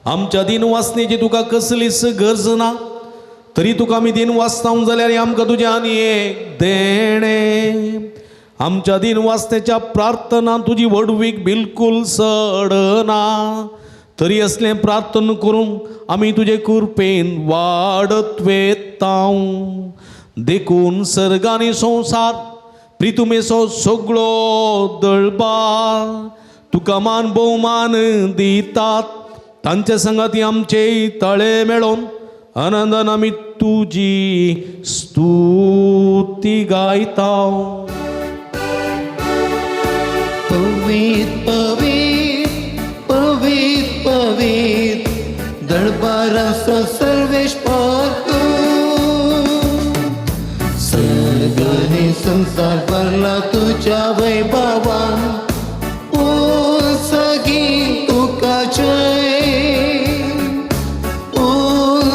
आमच्या दिनवासनेची तुका कसलीच गरज ना, तरी तुका आमी दिन वाचता जाल्यार आमकां तुजें आनी एक देणें. आमच्या दिन वाचण्याच्या प्रार्थना तुजी व्हडवीक बिलकूल सडना, तरी असलें प्रार्थना करूंक आमी तुजे कृपेन वाडत वेता. देखून सर्ग आनी संवसार प्रितुमेचो सगळो दळबार तुका मान भोवमान दितात. तांचे संगाती आमचे तळे मेळोवन आनंदान आमी तुजी स्तुती गायता. पवीत पवीत पवीत पवीत दरबाराचो सर्वेस्पर तूं. सर्ग आनी संवसार भरला तुज्या वैभवान. ओ सगीं तुका जय, ओ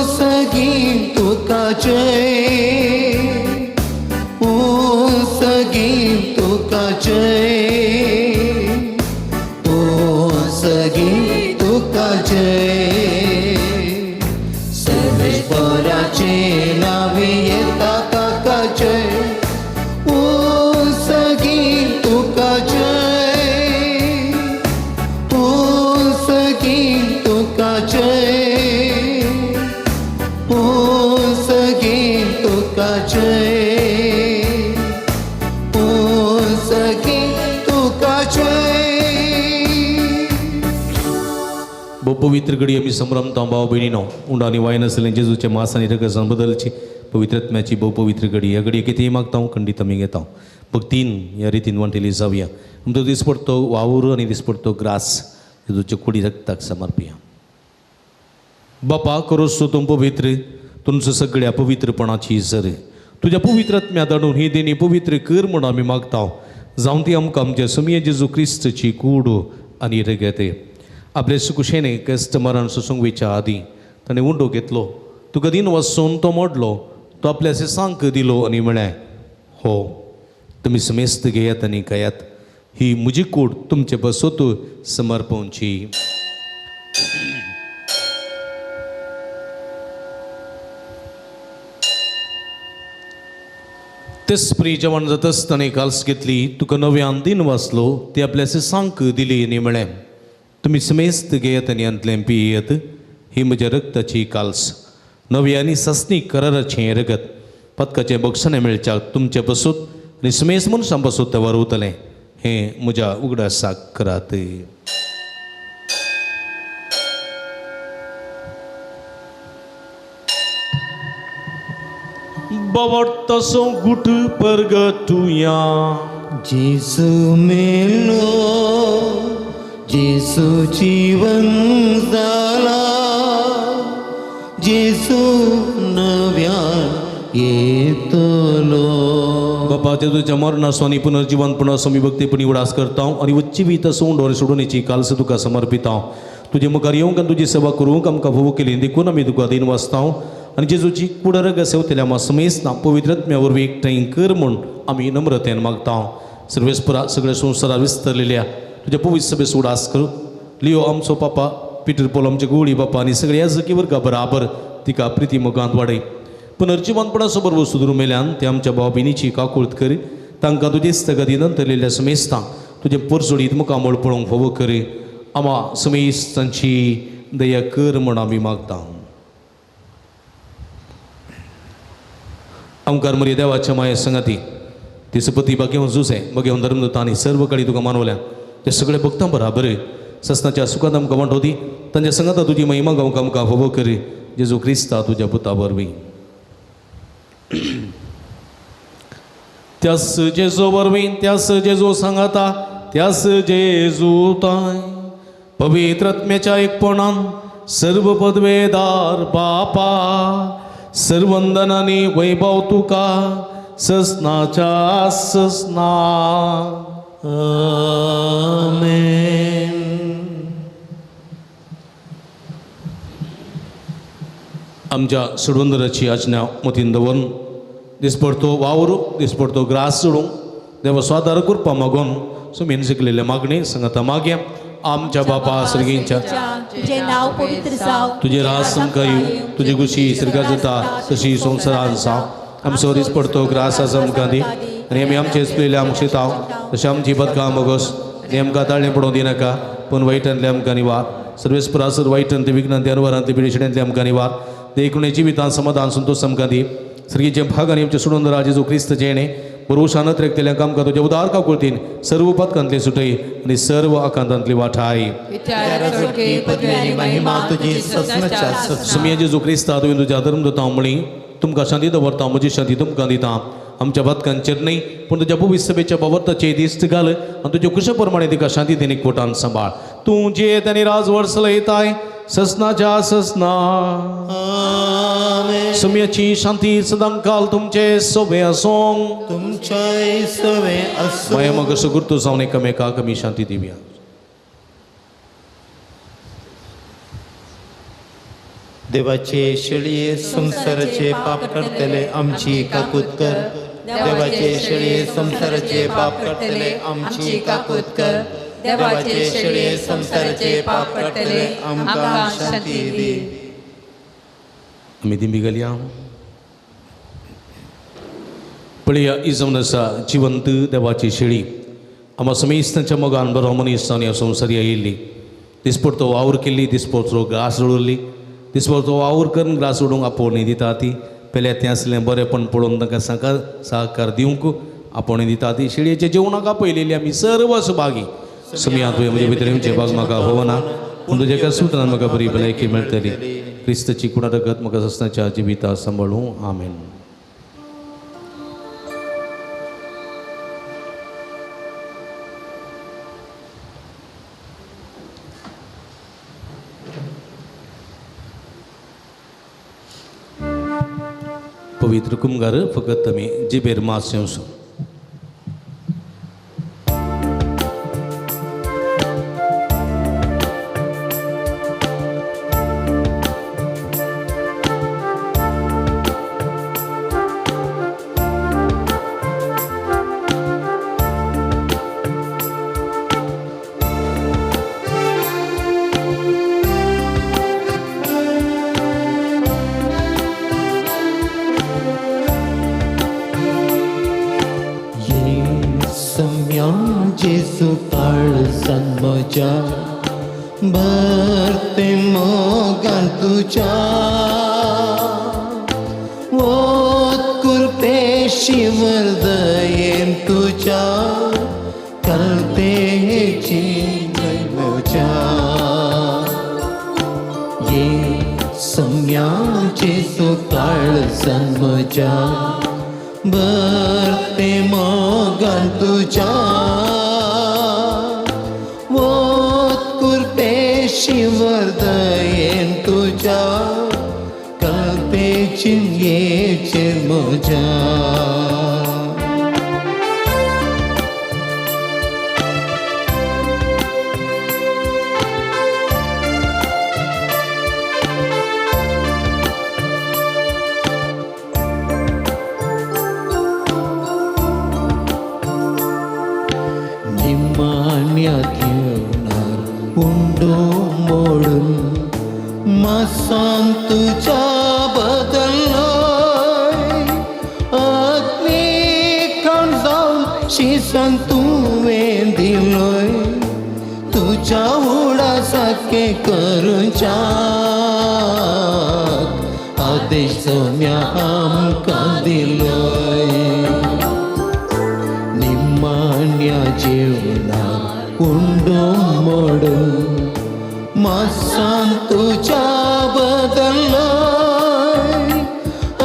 सगीं तुका जय, ओ सगीं तुका जय, ओ सगीं तुका जय. सर्वेस्पराचे नांवी येता ताका जय. ओ सगीं तुका जय, ओ सगीं तुका जय, ओ सगीं तुका जय, ओ सगीं तुका जय. भोव पवित्र घडी आमी संभ्रमता भाव भयणीनो, उंड आनी वायन आसलें जेजूचे मास आनी रगसान बदलची पवित्रत्म्याची भोव पवित्र घडी. ह्या घडये कितेंय मागता खंडीत आमी घेता. भक्तीन ह्या रितीन वांटेली जावया. आमचो दिसपडतो वावर आनी दिसपडतो ग्रास तुज्या कुडी रक्ताक समर्पिया. बापा करोसो तूं पवित्र, तुमचो सगळ्या पवित्रपणाची सर तुज्या पवित्रत्म्या धाडून ही देणी पवित्र कर म्हूण आमी मागता. जावन ती आमकां आमच्या सुमये जेजू क्रिस्तची कूड आनी रगत. आपले सुकुशेने कस्टमरान सोसूंक आदीं ताणें उंडो घेतलो, तुका दिन वचून तो मोडलो, तो आपल्या सांक दिलो आनी म्हळें, हो तुमी समेस्त घेयात आनी खायात, ही म्हजी कूड तुमचे बसोत समर्पणची. तेसप्री जेवण जातच ताणें काल्स घेतली, तुका नव्यान दिन वाचलो, ती आपल्या सांक दिली आनी म्हळें, तुमी समेस्त घेयात आनी हांतलें पियेत, ही म्हज्या रक्ताची काल्स, नवी आनी सासणी कराराचें रगत, पदकाचें बक्षणें मेळच्याक तुमचे बसूत आनी समेस्त मनशां बसूत तें वरवतलें, हें म्हज्या उगडासाक करात. बावडतसो गुट परगटुया. जेसू मेलो, जेसू जीवन जाला, जेसू नव्यान येतलो. बापा जेजूच्या मरणाचो आनी पुनर्जिवनपणाचो आमी भक्तीपणी उडास करता आनी उच्चीवीत सोंड सोडून कालस तुका समर्पिता. तुजे मुखार येवंक आनी तुजी सेवा करूंक आमकां भोव केली देखून आमी तुका दीन वाचता आनी जेजूची कुडरग सेवतल्या आमा समेस्तां पवित्रत्म्या वरवीं एकठांय कर म्हूण आमी नम्रतेन मागता. सर्वेस्परा सगळ्या संवसारार विस्तरलेल्या तुज्या पवित्र सभेचो उडास करूं. लियो आमचो पापा, पिटर पोल आमचे गोळी बापा आनी सगळ्या याजकी वर्गा बराबर तिका प्रिती मोगांत वाडय. पुनर्जिवनपणाचो बरोबर सुदरूं मेल्यान ते आमच्या भाव भयणीची काकूळत कर. तांकां तुजे स्थगती नंतरलेल्या समेस्तां तुजें परजोडीत मुखामळ पळोवंक फावो कर. आमा समेस्तांची दया कर म्हूण आमी मागता. आमकार मरी देवाच्या माये संगाती ती सपती बागेवन जुसे बगेवन धर्मदूत आनी सर्व कडी तुका मानवल्या ते सगळे भक्तां बराबर ससनाच्या सुखांत आमकां वांटो दी. तांच्या संगाता तुजी महिमा गावंक आमकां फावो कर. जेजू क्रिस्ता तुज्या पुता वरवीं. त्यास जेजू वरवीं, त्यास जेजू सांगाता, त्यास जेजू ताय पवित्रत्म्याच्या एकपणान सर्व पदवेदार बापा सर्वंदनानी वैभव तुका ससनाच्या ससना. आमेन. आमच्या सोडवंदराची आज्ञा मतीन दवरून दिसपडतो वावर दिसपडतो ग्रास सोडूंक देवा स्वादार करपा मागून सुमीन शिकलेले मागणी संगता मागया. आमच्या बापा सर्गींच्या तुझे नाव पवित्र जाव, तुझे राज आमकां येवं, तुजी खुशी स्वर्गात जाता तशी संवसारांत जावं. आमचो दिसपडतो ग्रास आज आमकां दी आनी आमी आमचे चुकलेले आमकां शिताव तशें आमची बदकां मोगोस आनी आमकां ताळणें पडोवंक दिनाका पूण वायटांतले आमकां निवार. सर्वेस्परासर वायटांतले विघ्नांतले अनवरांतले पिडेशिड्यांतले आमकां निवार. देखून जिवितांत समाधान संतोष आमकां दी. सर्गीचे भाग आनी आमचे सोडून राज जेजू क्रिस्त जेणे बरोशान त्रेकतेल्या कामकां तुज्या उदार काकुळतीन सर्व पदकांतले सुटय आनी सर्व आकांतांतली वाठाय. सुमया जेजू क्रिस्ता तुवें तुज्या धर्म दिता म्हळी तुमकां शांती दवरता, म्हजी शांती तुमकां दिता. आमच्या बातकांचेर न्हय पूण तुज्या पवित्र सभेच्या बाबताचेर दिश्ट घाल आनी तुज्या कुशा प्रमाणे तिका शांती देणी कोटान सांबाळ. तूं जियेत आनी राजवट चलयताय ससनाच्या ससना. सुम्याची शांती सदांकाल तुमचे सोबे आसूं. तुमच्याय सवे आसूं. माया म्हाका सुगुर्तो जावन एकामेकाक आमी शांती दिवया. देवाचे शेळये संवसाराचे पाप करतले आमची काकूत कर. देवाचे शेळये संवसाराचे पाप करतले आमची काकूत कर. देवाचे शेळये संवसाराचे पाप करतले आमकां शांती दी. आमी दिंबी घालया. पळया ही जावन आसा जिवंत देवाची शेळी. आमा समेस्तांच्या मोगान बरो मनीस जावन ह्या संवसारी आयिल्ली. दिसपडतो वावर केल्ली, दिसपडतो ग्रास उडयली, दिसपडतो वावर करून ग्रास उडोवंक आपोवणी दिता ती. पेल्या तें आसलें बरेंपण पळोवन तांकां सहकार दिवंक आपोवणी दिता ती. शेळयेच्या जेवणाक आपयलेली आमी सर्व सुभागी. सुमया तुवें म्हजे भितर येवचें भाग म्हाका होवना पूण तुज्या एका सुत्रान म्हाका बरी भलायकी मेळटली. क्रिस्तची कुडा रगत म्हाका ससनाच्या जिविता सांबाळूं. आमेन. पवित्र कुमगार फकत आमी जिबेर मास येवचो. जेसू काळजान म्हज्या भरते मोगान तुज्या वोत कुरपेशी वर्दयेन तुज्या कलतेची म्हज्या ये सम्या जेसू काळजान म्हज्या भरते मोगान तुज्या वोत कुरपेशी वर्दयेन तुज्या कल्पेची येचेर म्हज्या. निमाण्या घेवणार उंडो मोडून मासान तुज्या बदल्लोय अग्निखान जावन शिसान तुवें दिलोय तुज्या उडासाके करुंच्याक आदेश सोम्या आमकां दिलोय. निमाण्या जेवणाक उंडो मोडून मासान तुज्या बदल्लोय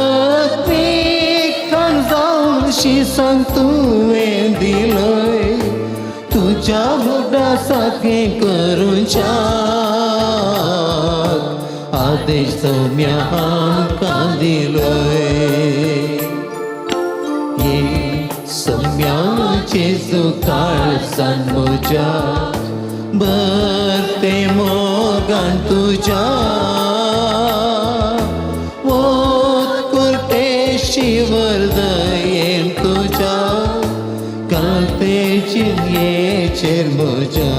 अग्निखान जावन शिसान तुवें दिलोय तुज्या उडासाके करुंच्याक आदेश सोम्या आमकां दिलोय. ये सम्या जेजू काळजान म्हज्या भरते मोगान तुज्या वोत कुरपेशी वर्दयेन तुज्या कल्पेची येचेर म्हज्या.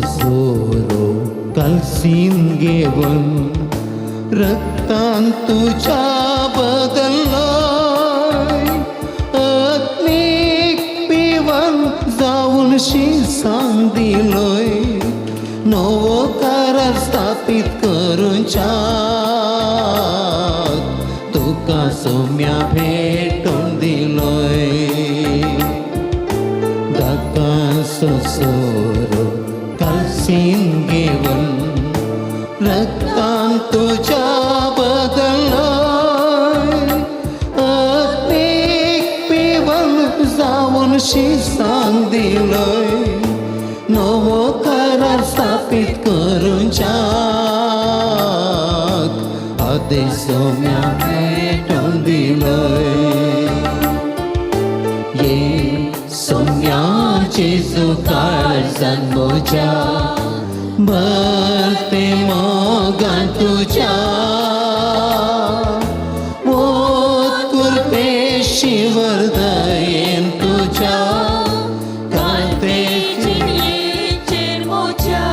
सोरो कलसीन घेवन रक्तान तुज्या बदल्लोय अग्नीक पिवन जावन शिसान दिलोय नवो करार स्थापीत करुंच्याक तुका सोम्या भेटून दिलोय. दाकासो सोरो कलसीन घेवन रक्तान तुज्या बदल्लोय अग्नीक पिवन जावन शिसान दिलोय नवो करार स्थापीत करुंच्याक आदेश सोम्या भेटून दिलोय. ये सोम्या जेजू काळजान म्हज्या भरते मोगान तुज्या वोत कुरपेशी वर्दयेन तुज्या कांतेची येचेर म्हज्या.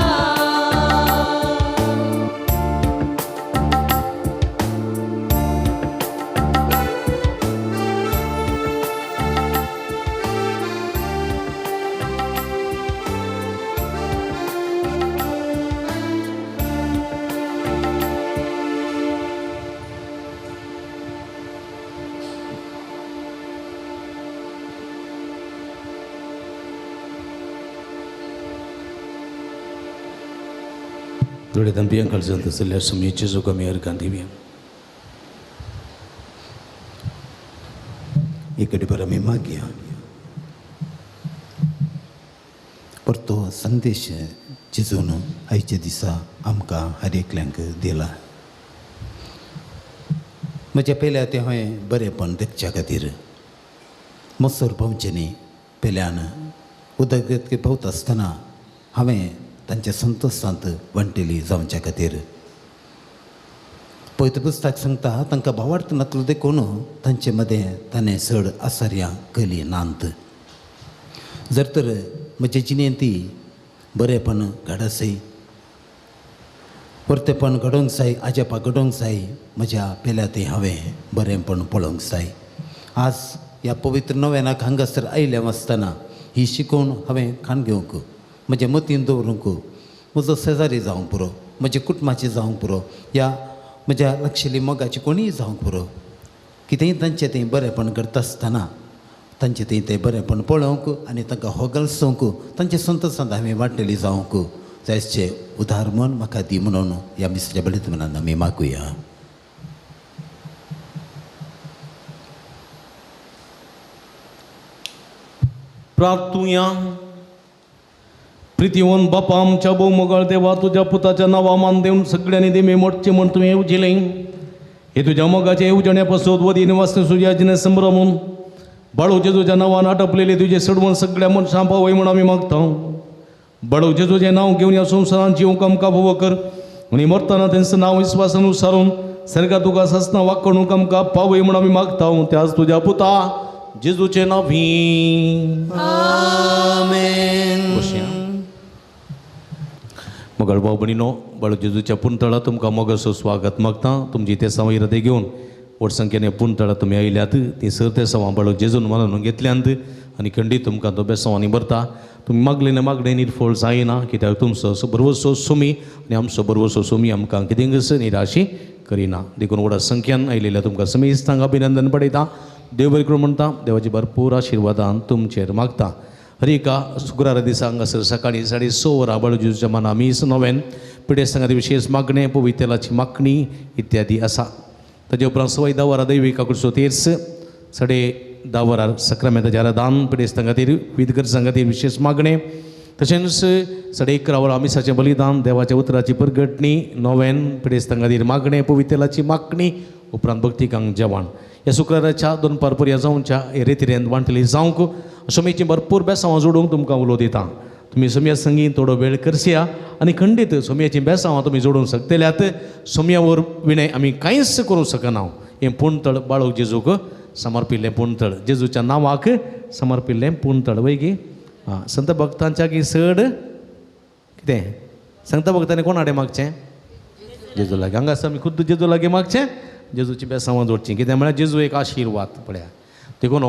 थोडे तंपियां कळजंत आशिल्ल्या सुमयेचे जोग आमी अर्गां दिवया. इकडे बरं आमी मागया. परतो संदेश जेजून आयच्या दिसा आमकां हर एकल्यांक दिला. म्हज्या पेल्या तें हांवें बरेंपण देखच्या खातीर मसर पावचें न्ही. पेल्यान उदरगत पावता आसतना हांवें तांच्या संतोशांत वांटेली जावच्या खातीर. पवित्र पुस्तक सांगता तांकां भावार्थ नातलो देखून तांचे मदें ताणें चड आसार्यां केली नात. जर तर म्हजे जिणेंत ती बरेंपण घडासय, परतेपण घडोवंक जाय, आजेपा घडोवंक जाय, म्हज्या पेल्या तें हांवें बरेंपण पळोवंक जाय. आज ह्या पवित्र नव्यानाक हांगासर आयिल्लें आसतना ही शिकोवण हांवें खाण घेवंक, म्हज्या मतीन दवरूंक, म्हजो शेजारी जावंक पुरो, म्हज्या कुटुंबाची जावंक पुरो, ह्या म्हज्या लागशिल्ली मोगाची कोणीय जावंक पुरो, कितेंय तांचें तें बरेंपण करता आसतना तांचें थंय तें बरेंपण पळोवंक आनी तांकां होगलसोवंक, तांचे संतोशांत हांवें वांटेली जावंक जायचे उदार मन म्हाका दी म्हणून ह्या मिसाच्या बळित मनान आमी मागुया. प्रार्थुया. प्रितीवन बापा आमच्या भोव मोगाळ देवा, तुज्या पुताच्या नांवा मान दिवन सगळ्यांनी देमे मोडचे म्हण तुवें येवजिलें. हे तुज्या मोगाचे येवजण्या पासून वदी निवास सुज्या जिणे संभ्रमून बाळू जेजूच्या नांवान आटपलेले तुजे सडवण सगळ्या मनशां पावय म्हूण आमी मागता. बाळू जेजूचें नांव घेवन ह्या संवसारांत जिवंक आमकां भोव कर आनी मरतना तेंचें नांव विस्वासान उसारून सर्गा तुका सासना वाकडूंक आमकां पावय म्हूण आमी मागता. त्याच तुज्या पुता जेजूचें नांव. आमेन. मोगाळ भाव भयणीनो, बाळू जेजूच्या पुंतळा तुमकां मोगाचो स्वागत मागता. तुमची ते सवां इरादे घेवन व्हड संख्येन पुंतळा तुमी आयल्यात ती सर ते सवां बाळू जेजून मानून घेतल्यांत आनी खंडीत तुमकां तो बेसांवांनी भरता. तुमी मागलें मागणें निर्फळ जायना, कित्याक तुमचो बरवसो सुमी आनी आमचो बरवसो सुमी आमकां कितेंच निराशी करिना. देखून व्हडा संख्यान आयिल्ल्या तुमकां समेस्तांक अभिनंदन पडयता. देव बरें करूं म्हणटा. देवाची भरपूर आशिर्वादान तुमचेर मागता. हर एका शुक्रारा दिसा हांगासर सकाळीं 6:30 वरां बाळू जेजूच्या माना मीस नोवेन पिडेस्तां खातीर विशेश मागणें, पवित्र तेलाची मागणी इत्यादी आसा. ताजे उपरांत 10:15 वरां दैवीक आकुळसो तेर्स, 10:30 वरां सक्रामेंताचें आराधन, पिडेस्तां खातीर विविध गरजां खातीर विशेश मागणें, तशेंच 11:30 वरां मिसाचें बलिदान, देवाच्या उतराची परगटणी, नोवेन, पिडेस्तां खातीर मागणें, पवित्र तेलाची मागणी, उपरांत भक्तिकांक जेवण. ह्या शुक्राराच्या दोनपार पर्या जावच्या हे रेतिरेन वांटली जावंक समेची भरपूर बेसांवां जोडूंक तुमकां उलो दिता. तुमी सोमया संगी थोडो वेळ करसया आनी खंडीत सोमयाचीं बेसांवां तुमी जोडूंक शकतल्यात. सोमया विणें आमी कांयच करूंक शकना. हें पुणतळ बाळू जेजूक समर्पिल्लें पुणतळ, जेजूच्या नांवाक समर्पिल्लें पुणतळ वय गी. आं, संत भक्तांच्या की चड कितें संत भक्तांनी कोण हाडें मागचें? जेजू लागीं. हांगासर आमी खुद्द जेजू लागीं मागचें, जेजूची बेसांवां जोडचीं. कितें म्हळ्यार जेजू एक आशिर्वाद पळया. देखून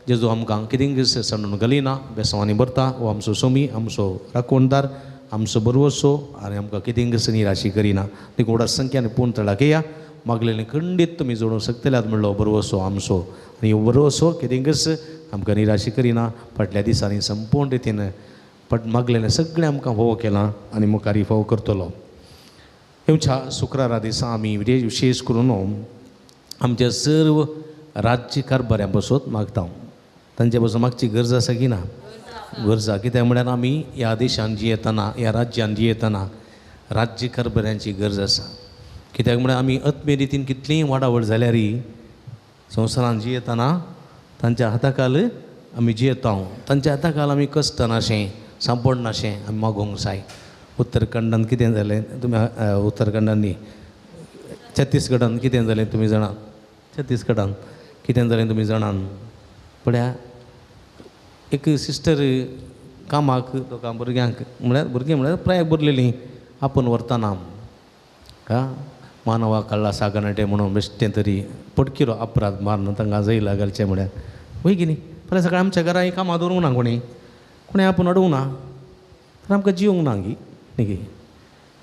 जेजू आमकां कितें सांडून घालिना, बेसांवांनी भरता. हो आमचो सोमी, आमचो राखणदार, आमचो बरवसो आनी आमकां कितें निराशी करिना. देखून व्हडा संख्यान पुणतळाक येया. मागलेलें खंडीत तुमी जोडूंक शकतल्यात म्हणलो बरवसो आमचो आनी हो बरवसो कितेंच आमकां निराशी करिना. फाटल्या दिसांनी संपूर्ण रितीन मागलेलें सगळें आमकां फोव केलां आनी मुखार फोव करतलो. येवच्या शुक्रारा दिसा आमी विशेश करून आमच्या सर्व राज्य कारभाऱ्यां पासत मागता. तांचे पासून मागची गरज आसा की ना? गरज आसा. कित्याक म्हळ्यार आमी ह्या देशान जियेतना, ह्या राज्यान जियेतना राज्य कारभाऱ्यांची गरज आसा. कित्याक म्हळ्यार आमी आत्मीय रितीन कितलीय वाडावळ जाल्यारय संवसारान जियेतना तांच्या हाताखाल आमी जियेता. तांच्या हाताखाल आमी कश्टनाशें सांपडनाशें आमी मागोवंक जाय. उत्तराखंडान कितें जालें तुमी, उत्तराखंडान न्ही, छत्तीसगडान कितें जालें तुमी जाणात? छत्तीसगडान कितें जालें तुमी जाणात? पळया एक सिस्टर कामाक दोगां भुरग्यांक म्हळ्यार भुरगीं म्हळ्यार प्राय भरलेलीं आपूण व्हरतना का मानवा कळ्ळा सागनाटे म्हणून बेश्टें तरी पटकिरो अपराध मारून तांकां जैला घालचें म्हळ्यार वय की न्ही. फाल्यां सकाळीं आमच्या घरा कामां दवरूंक ना कोणी, कोणी आपूण अडोवंक ना तर आमकां जिवंक ना गी न्ही गी.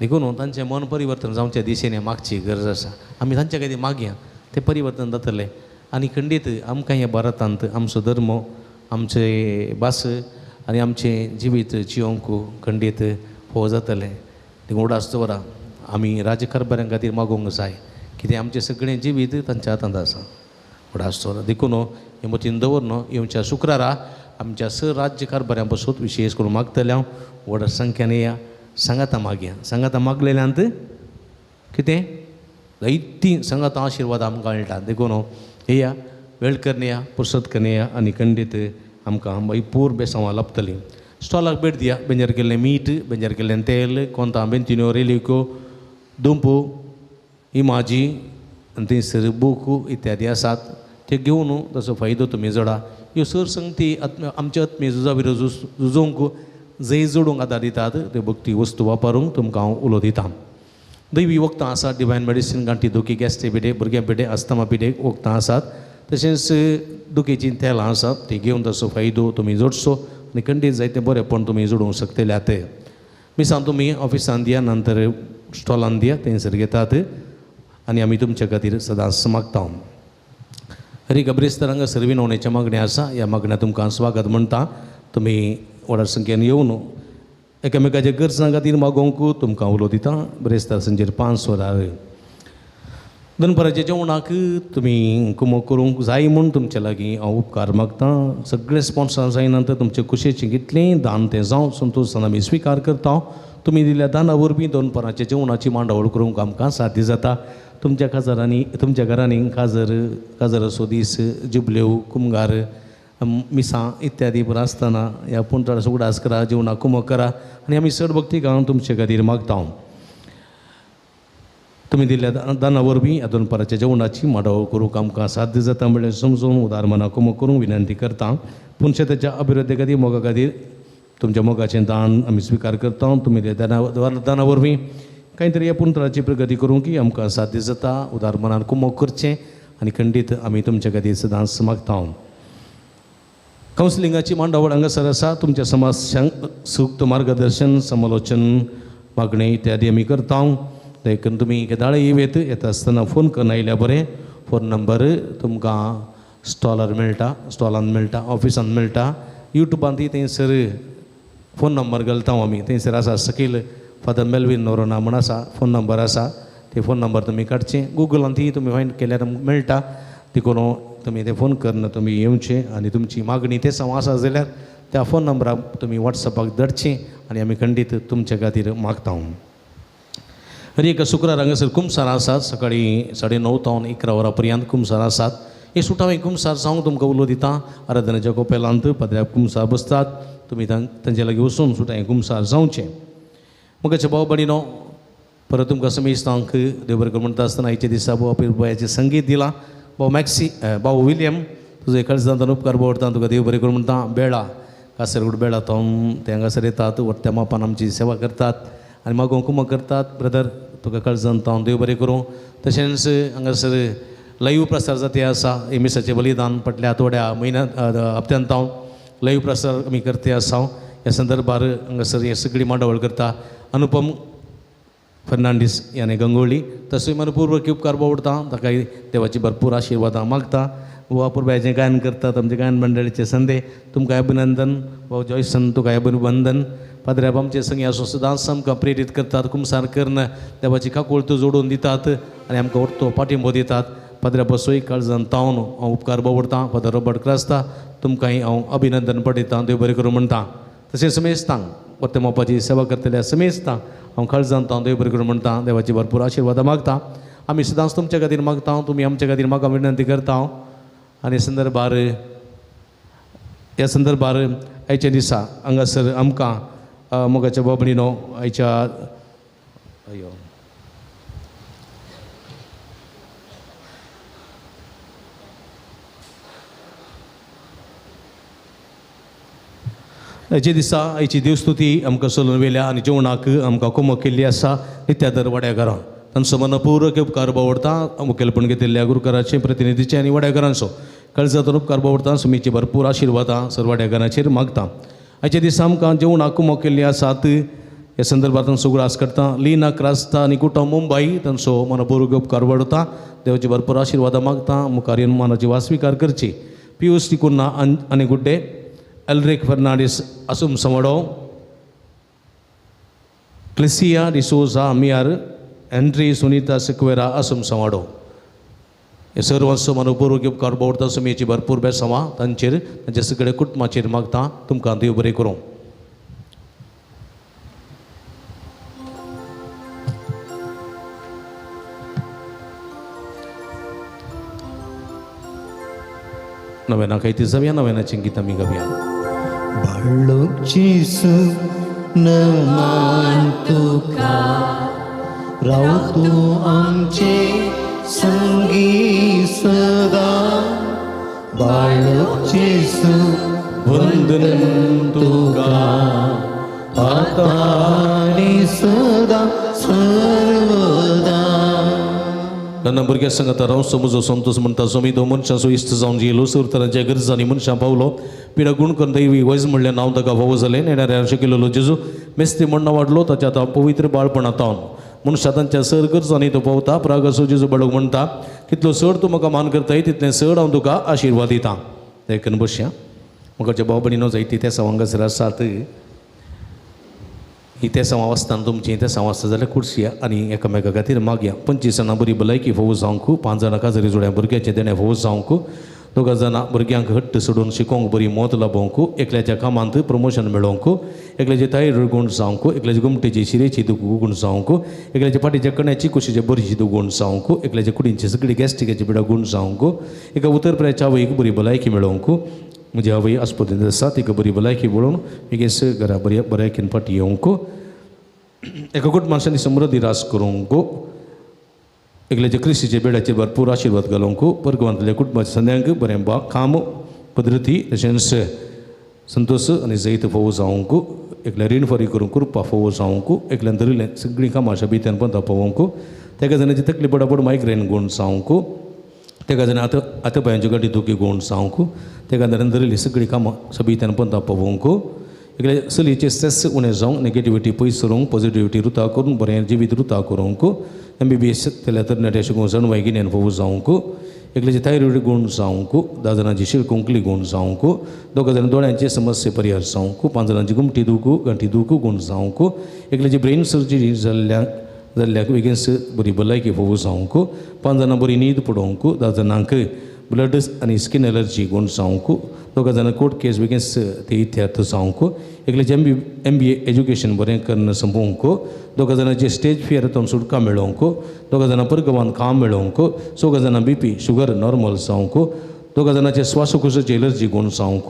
देखून तांचें मन परिवर्तन जावचे दिशेन मागची गरज आसा. आमी तांच्या खातीर मागया, तें परिवर्तन जातलें. आनी खंडीत आमकां ह्या भारतांत आमचो धर्म, आमचे भास आनी आमचें जिवीत जिवंक खंडीत फोव जातलें. देखून उडास दवरा आमी राज्यकारभाऱ्यां खातीर मागोवंक जाय, कितें आमचें सगळें जिवीत तांच्या हातांत आसा. व्हड आसतलो देखून हें मतीन दवर येवच्या शुक्रारा आमच्या स राज्यकारभाऱ्यां पासून विशेश करून मागतले हांव व्हड संख्यान या सांगाता मागया. सांगाता मागलेल्यांत कितें जायतीं सांगाता आशिर्वाद आमकां मेळटा. देखून येया वेळ करया, पुरसत करया आनी खंडीत आमकां भरपूर बेसांवां लाबतलीं. स्टॉलाक भेट दिया, बेंजर केल्लें मीठ, बेंजर केल्लें तेल, कोंता बेंतिन्यो, रेलिको, दुंपू, इमाजी आनी थंयसर बूक इत्यादी आसात, ते घेवन ताचो फायदो तुमी जोडा. ह्यो सर संगती आमच्या आत्मीय झुजा विरोध झुजोवंक जैत जोडूंक आदार दितात. त्यो भक्ती वस्तू वापरूंक तुमकां हांव उलो दितां. दैवी वखदां आसात, डिवायन मेडिसीन, गांठी दुखी, गॅस्ट्री पिडे, भुरग्यां पिडे, अस्थमा पिडे वखदां आसात. तशेंच दुखीचीं तेलां आसात, तीं घेवन ताचो फायदो तुमी जोडचो आनी खंडीत जायतें बरेंपण तुमी जोडूंक शकतले. आतां मिसां तुमी ऑफिसान दिया, नंतर स्टॉलान दिया, थंयसर घेतात आनी आमी तुमच्या खातीर सदांच मागता. हरी गब्रेस्तर हांगासर विनवणेच्या मागणें आसा, ह्या मागण्या तुमकां स्वागत म्हणटा. तुमी व्हडा संख्येन येवन एकामेकाच्या गरजां खातीर मागोवंक तुमकां उलो दिता. ब्रेस्तार सांजेर 5 वरार दनपाराच्या जेवणाक तुमी कुमक करूंक जाय म्हूण तुमचे लागीं हांव उपकार मागता. सगळे स्पॉन्सर जायना तर तुमचे कुशेचें कितलें दान तें जावं संतोशान आमी स्विकार करता. तुमी दिल्ल्या दाना वरवीं दनपाराच्या जेवणाची मांडावळ करूंक आमकां साध्य जाता. तुमच्या काजारांनी, तुमच्या घरांनी काजर, काजराचो दीस, जुबलेव, कुमगार, मिसां इत्यादी पुरो आसतना ह्या पुंतळाचो उगडास करा, जेवणाक कुमक करा आनी आमी चड भक्ती गावन तुमचे खातीर मागता. तुमी दिल्ल्या दाना वरवीं ह्या दनपाराच्या जेवणाची मांडावळ करूंक आमकां साध्य जाता म्हणल्यार समजून उदार मनाक कुमक करूंक विनंती करता. पूण शेताच्या अभिवृद्धी खातीर, मोगा खातीर तुमच्या मोगाचें दान आमी स्विकार करता. तुमी दिल्ल्या दाना वरवीं कांय तरी ह्या पुंतळाची प्रगती करूंक आमकां साध्य जाता. उदार मनान कुमक करचें आनी खंडीत आमी तुमच्या खातीर सदांच मागता. कावन्सिलिंगाची मांडावळ हांगासर आसा. तुमच्या समाज सूक्त मार्गदर्शन, समालोचन, मागणें इत्यादी आमी करता. देखून तुमी केदाळे येत येता आसतना फोन करून आयल्यार बरें. फोन नंबर तुमकां स्टॉलार मेळटा, स्टॉलान मेळटा, ऑफिसान मेळटा, युट्यूबांतूय थंयसर फोन नंबर घालता आमी. थंयसर आसा सकयल फादर मेलवीन नोरोना म्हूण आसा, फोन नंबर आसा, ते फोन नंबर तुमी काडचे. गुगलांतूय तुमी फायंड केल्यार मेळटा. देखून तुमी ते फोन करून तुमी येवचे आनी तुमची मागणी ते सव आसा जाल्यार त्या फोन नंबराक तुमी वॉट्सॅपाक धाडचें आनी आमी खंडीत तुमच्या खातीर मागता. हर एका शुक्रार हांगासर कुमसार आसात. सकाळीं 9:30 तावन 11 वरां पर्यंत कुमसार आसात. हे सुटावे कुमसार जावंक तुमकां उलो दिता. आराधनेच्या कोपेलांत पाद्र्या कुमसार बसतात, तुमी तांचे लागीं वचून सुटावे कुमसार जावचें. मोगाचे भाव भयणीनो, परत तुमकां समेस्तांक देव बरें करूं म्हणटा आसतना आयच्या दिसा भाव पिरबायाचें संगीत दिलां. भाव मॅक्सी, भाव विलियम, तुजो काळजांत उपकार भोवता, तुका देव बरें करूं म्हणटा. बेळा कासरगोड बेळा तावन ते हांगासर येतात, वट्ट्या मापान आमची सेवा करतात आनी मागोवंक कुमक करतात. ब्रदर, तुका काळजांत हांव देव बरें करूं. तशेंच हांगासर लायव्ह प्रसार जाते आसा. हे मिसाचें बलिदान फाटल्या आठवड्या म्हयन्या हप्त्यांत हांव लायव्ह प्रसार आमी करते आसा. ह्या संदर्भार हांगासर हे सगळी मांडावळ करता अनुपम फर्नांडीस याने गंगोळी. तसोय मनपूर्वक उपकार बावडटा, ताकाय देवाची भरपूर आशिर्वादां मागता. वा पुरबायचें गायन करतात आमचे गायन मंडळीचे संदे, तुमकां अभिनंदन. भाव जॉयसन, तुका अभिनंदन. पाद्र्याब आमचे संगी आसून सदांच आमकां प्रेरीत करतात, कुमसार करून देवाची काकुळट जोडून दितात आनी आमकां orto पाठिंबो दितात. पाद्र्या बसोय काळजान तावन हांव उपकार बावडटा. फादर रॉबर्ट क्रास्ता, तुमकांय हांव अभिनंदन पडयतां, देव बरें करूं म्हणटा. तशें समेस्तांक वत्ते मोपाची सेवा करतल्या समेस्तांक हांव काळजान तावन देव बरें करूं म्हणटा. देवाची भरपूर आशिर्वादां मागता. आमी सदांच तुमच्या खातीर मागता, तुमी आमच्या खातीर म्हाका विनंती करता. आनी संदर्भार ह्या संदर्भार आयच्या दिसा हांगासर आमकां मोगाच्या बाबणीनो आयच्या अयो आयच्या दिसा आयची देवस्तुती आमकां सोलून वेल्या आनी जेवणाक आमकां कुमक केल्ली आसा नित्यादर वाड्याघरां. तांचो मनपूर्वक उपकार बावडटा. मुखेलपण घेतिल्ल्या गुरुकाराचे प्रतिनिधीचे आनी वाड्याघरांचो काळजांतून उपकार बावडटा. सुमीची भरपूर आशिर्वादां सर वाड्याघरांचेर मागता. आयच्या दिसा आमकां जेवणाक कुमक केल्ली आसात ह्या संदर्भात तांचो उगडास करता. लिना क्रास्ता आनी कुटुंब मुंबय तांचो मनपूर्वक उपकार बावडटा. देवाची भरपूर आशिर्वादां मागता. मुखार येवन मानाची वास स्विकार करची. पियूस टिकुन्ना आनी गुड्डे, एल्रिक फर्नांडीस आसूम समडो, क्लिसिया डिसोजा मियार, एंड्री सुनीता सिक्वेरा आसुमसांवाडो हे सर्वांचो मनपूर्वक उपकार बोवता सुमयेची भरपूर बेसांवां तांचेर तांच्या सगळ्या कुटुंबाचेर मागता. तुमकां देव बरें करूं. नव्याना काही जावया, नव्यानाची गीतां आमी गावया. बाळोक जेजू नमान तुका, राव तूं आमचे संगी सदा. बाळोक जेजू वंदन तुका, आतां आनी सदा सर्वदा. तेन्ना भुरग्यां सांगता राव समजो संतोष म्हणटा सोमी तो मनशाचो इश्ट जावन जियेलो सुरतरांच्या गरजांनी मनशां पावलो पिडा गुण करून दैवी वैज म्हणलें नांव ताका फावो जालें. येणाऱ्या शिकिल्लो जेजू मेस्ती म्हण्ण वाडलो ताच्या आतां पवित्र बाळपणांत मनशां तांच्या सर गरजांनी तो पावता. प्रागासो जेजू बाळूक म्हणटा कितलो चड तूं म्हाका मान करताय तितलें चड हांव तुका आशिर्वाद दितां. देखून बसया. म्हाका भाव भयणीनो जायती ते हांगासर आसात. ही तेसांव वाचतना तुमची तेसांव आसता जाल्यार कुर्सिया आनी एकामेका खातीर मागया. 25 जाणां बरी भलायकी फोव जावंक, 5 जाणां काजरी जोड्या भुरग्याचें देणें फोव जावंक, 2 जाणां भुरग्यांक हट्ट सोडून शिकोवंक बरी मत लाबोवंक, एकल्याच्या कामांत प्रमोशन मेळोवंक, एकल्याचे थायरॉयड गूण जावंक, एकल्याचे गोमटेची शिरेची दुखू गूण जावंक, एकल्याच्या फाटीच्या कण्याची कुशीचे बरीची दुगूण जावंक, एकल्याच्या कुडींची सगळी गॅस्ट्रिकाची पिडा गूण जावंक, एका उतरप्राच्या आवयक बरी भलायकी मेळोवंक. म्हजी आवय आस्पतींत आसा तिका बरी भलायकी पळोवन बेगीन घरा बरी बऱ्याकीन फाटी येवंक, एका गुट मनशांनी समृद्धी रास करूंक, एकल्याच्या क्रिस्तीच्या बेड्याचेर भरपूर आशिर्वाद घालूंक, परगवांतल्या कुटुंबाच्या संद्यांक बरें बा काम पद्दती तशेंच संतोष आनी जैत फोव जावंक, एकल्या रीण फारीक करूंक कृपा फोव जावंक, एकल्यान धरिल्लें सगळीं कामां भित्यान पंता पावोवंक, तेका जाणाची तकली पडापड मायग्रेन गूण जावंक, तेका जाणां आतां आतां पांयांच्यो गांठी दुखी गूण जावंक, तेका जाणां धरिल्ली सगळीं कामां सबित्यान पंता पावोवंक, एकल्या चलयेचे स्ट्रेस उणें जावंक, नेगेटिविटी पयस करूंक, पॉजिटिविटी रुता करून बरें जिवीत रुता करूंक, MBBS केल्या तरणाट्या शिकूंक जाणवाय गिन्यान फोव जावंक, एकल्याचे थायरॉयड गूण जावंक, 10 जाणांची शिरकुंकली गूण जावंक, 2 जाणां दोळ्यांचे समस्ये परिहार जावंक, 5 जाणांची गुमटी दुखू गांठी दुखू गूण जावंक, एकल्याची ब्रेन सर्जरी जाल्ल्याक बेगीन बरी भलायकी फोव जावंक, 5 जाणां बरी न्हीद पडोवंक, 10 जाणांक ब्लड आनी स्कीन एलर्जी गूण जावंक, 2 जाणां कोर्ट केस बेगीन ते इत्यार्थ जावंक, एकल्याचे MBA education बरें करून सोंपोवंक, 2 जाणांचे स्टेज फियर तातूंत सुटका मेळोवंक, 2 जाणां परगवान काम मेळोवंक, 4 जाणां BP sugar normal जावंक, 2 जाणांचे श्वासकोशाची एलर्जी गूण जावंक,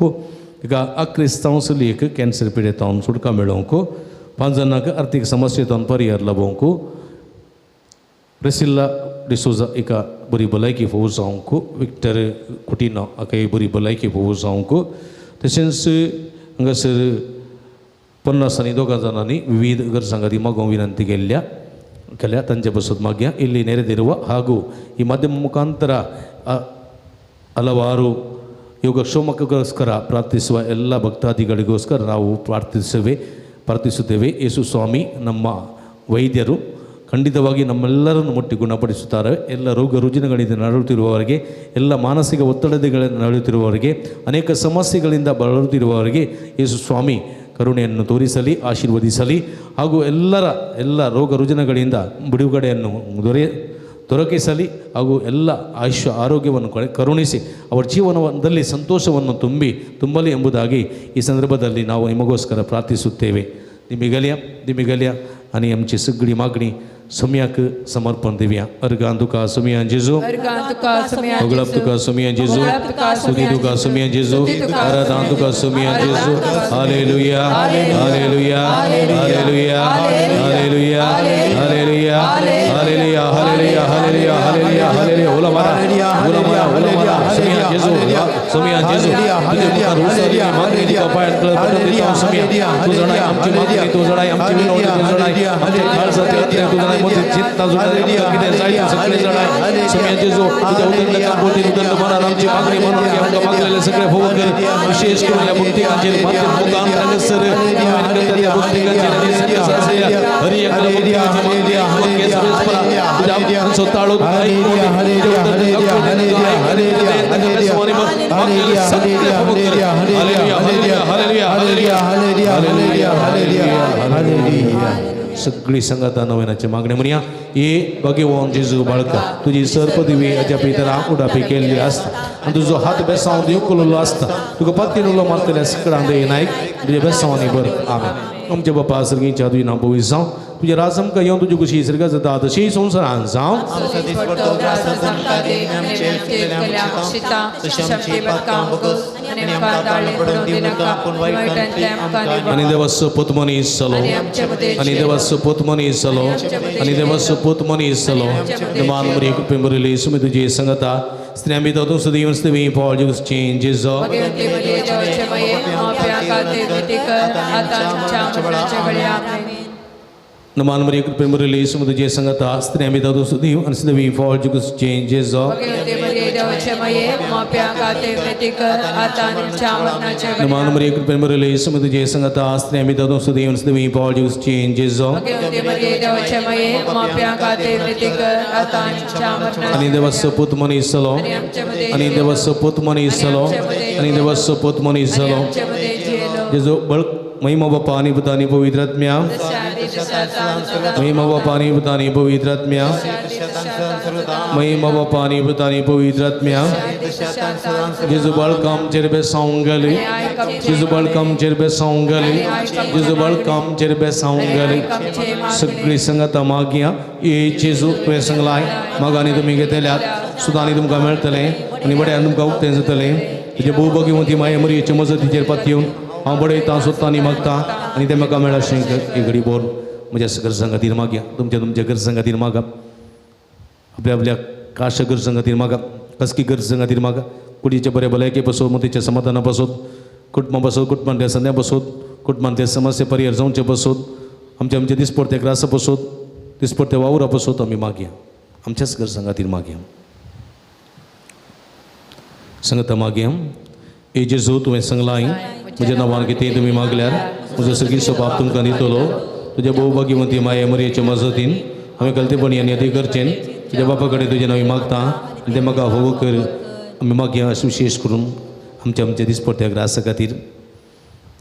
एका अक्रिस्तांव चलयेक कॅन्सर पिडेतावन सुटका मेळोवंक, 5 जाणांक आर्थीक समस्येंतल्यान परिहार लाबोवंक, प्रेसिल्ला डिसोजा एका बरी भलायकी फोव जावंक, विक्टर कुटिनो हाका बरी भलायकी फोव जावंक, तशेंच हांगासर 50 आनी 2 जाणांनी विविध गरजां खातीर मागोवंक विनंती केल्ल्या केल्या तांचे पासत मागया. ಇಲ್ಲಿ ನೆರೆದಿರುವ ಹಾಗೂ ಈ ಮಾಧ್ಯಮ ಮುಖಾಂತರ ಹಲವಾರು ಯೋಗಕ್ಷೇಮಕ್ಕೋಸ್ಕರ ಪ್ರಾರ್ಥಿಸುವ ಎಲ್ಲ ಭಕ್ತಾದಿಗಳಿಗೋಸ್ಕರ ನಾವು ಪ್ರಾರ್ಥಿಸುತ್ತೇವೆ. ಯೇಸು ಸ್ವಾಮಿ ನಮ್ಮ ವೈದ್ಯರು ಖಂಡಿತವಾಗಿ ನಮ್ಮೆಲ್ಲರನ್ನು ಮುಟ್ಟಿ ಗುಣಪಡಿಸುತ್ತಾರೆ. ಎಲ್ಲ ರೋಗ ರುಜಿನಗಳಿಂದ ನರಳುತ್ತಿರುವವರಿಗೆ, ಎಲ್ಲ ಮಾನಸಿಕ ಒತ್ತಡಗಳಿಂದ ನರಳುತ್ತಿರುವವರಿಗೆ, ಅನೇಕ ಸಮಸ್ಯೆಗಳಿಂದ ಬಳಲುತ್ತಿರುವವರಿಗೆ ಯೇಸು ಸ್ವಾಮಿ ಕರುಣೆಯನ್ನು ತೋರಿಸಲಿ, ಆಶೀರ್ವದಿಸಲಿ ಹಾಗೂ ಎಲ್ಲ ರೋಗ ರುಜಿನಗಳಿಂದ ಬಿಡುಗಡೆಯನ್ನು ದೊರಕಿಸಲಿ ಹಾಗೂ ಎಲ್ಲ ಆಯುಷ್ಯ ಆರೋಗ್ಯವನ್ನು ಕರುಣಿಸಿ ಅವರ ಜೀವನದಲ್ಲಿ ಸಂತೋಷವನ್ನು ತುಂಬಲಿ ಎಂಬುದಾಗಿ ಈ ಸಂದರ್ಭದಲ್ಲಿ ನಾವು ನಿಮಗೋಸ್ಕರ ಪ್ರಾರ್ಥಿಸುತ್ತೇವೆ. ನಿಮಿಗಲಿಯ ನಿಮಿಗಲಿಯ आणि आमची सगळी मागणी सम्याक समर्पण दिवया. अर्गां तुका सुमियान जेजू, होगळप तुका सुमियान जेजू, स्तुती तुका सुमियान जेजू, आराधना तुका सुमियान जेजू. Hallelujah, hallelujah, hallelujah, hallelujah, hallelujah, hallelujah, hallelujah, hallelujah, hallelujah, hallelujah. Ola मारा, ओला मारा, ओला मारा. सुमियान जेजू, सुमियान जेजू, तुझे मुखार उसारी मागणी तुका पांयात पडून दिता सुमिया. तूं जाणाय आमची मागणी, तूं जाणाय आमची विनवणी, तूं जाणाय आमचे काळजाचे अत्रे, तूं जाणाय मोती चिंता, जुळाय आमकां कितें जाय तें सगळें जाणाय. सुमियान जेजू, तुज्या उदंड बोटीन उदंड मनान आमची मागणी म्हणून आमकां मागलेलें सगळें फोव कर. विशेष करून ह्या भक्तिकांचेर माध्यम मुखान हांगासर त्या भक्तिकांचेर हरी एकल्या भक्तिकांची मागणी तुज्या आमचो ताळो सगळी संगता नव्यानाचे मागणे म्हणया. ये भगवान जेजू बाळका तुजी सर पदवी अजापितरा उडापी केल्ली आसता आनी तुजो हात बेसांव दिवकुल्लो आसता तुका पत्तीन उलो मारतल्या सकडां दे नायक तुज्या बेसांवांनी बर. आमेन. आमच्या बापा सर्गीच्या तुजी नांव पवित्र जावं, तुजें राज आमकां येवन तुजी खुशी सर्गात जाता तशी संवसारांत जावं. आनी देवाचो पूत मनीस जालो, आनी देवाचो पूत मनीस जालो, आनी देवाचो पूत मनीस जालो. मान मरी कृपेन भरिल्ली सुमी तुजी संगता स्त्रियां भितर तूं सदैव स्तवी फळ जेजूचें जेजू. नमान मरी कृपेन भरिल्ली सुमी तुजी संगता स्त्रियां भितर तूं सदैव आनी सदैव फळ जेजूचें जेजू. नमान मरी कृपेन भरिल्ली सुमी तुजी संगता स्त्रियां भितर तूं सदैव आनी सदैव फळ जेजूचें जेजू. आनी देवाचो पूत मनीस जालो, आनी देवाचो पूत मनीस जालो, आनी देवाचो पूत मनीस जालो. जेजू बळ महिमा बापा आनी पुता आनी पवित्र आत्म्या, महिमा बापा आनी पुता आनी पवित्र आत्म्या, महिमा बापा आनी पुता आनी पवित्र आत्म्या. जेजू बाळका आमचेर बेसावंक गेले, जेजू बाळका आमचेर बेसावंक गेले, जेजू बाळका आमचेर बेसावंक गेले. सगळी संगता मागया. ए जेजू तुवें सांगलाय मागा आनी तुमी घेतल्यात सुद्दां आनी तुमकां मेळटलें आनी बड्यान तुमकां उक्तें जातलें. तुजें भोवभाग्यवंती माये मरयेचे मजतीचेर पातयेवन हांव बडयतां सोदतां आनी मागतां आनी तें म्हाका मेळ्ळा अशें एक घडी बोल म्हज्या गरजां खातीर मागया. तुमच्या तुमच्या गरजां खातीर मागा, आपल्या आपल्या काश गरजां खातीर मागा, कसकी गरजां खातीर मागा. कुडीच्या बऱ्या भलायके पासत, मतीच्या समाधाना पासत, कुटुंबा पासत, कुटुंबांतल्या संद्या पासत, कुटुंबांतले समस्या परिहार जावचे पासत, आमच्या आमच्या दिसपडते ग्रासा पासत, दिसपडते वावरा पासत आमी मागया. आमच्याच गरजां खातीर मागया. संगता मागया. ए जेजू तुवें सांगलाय म्हज्या नांवान कितें तुमी मागल्यार म्हजो सगळी बाप तुमकां दितलो. तुज्या भोवभाग्यवंती माये मरयेचे मजतीन हांवें गलतेपणी आनी अती करचेन तुज्या बापा कडेन तुजें नांव मागता आनी तें म्हाका होवो कर. आमी मागया अशें विशेश करून आमच्या आमच्या दिसपडत्या ग्रासा खातीर,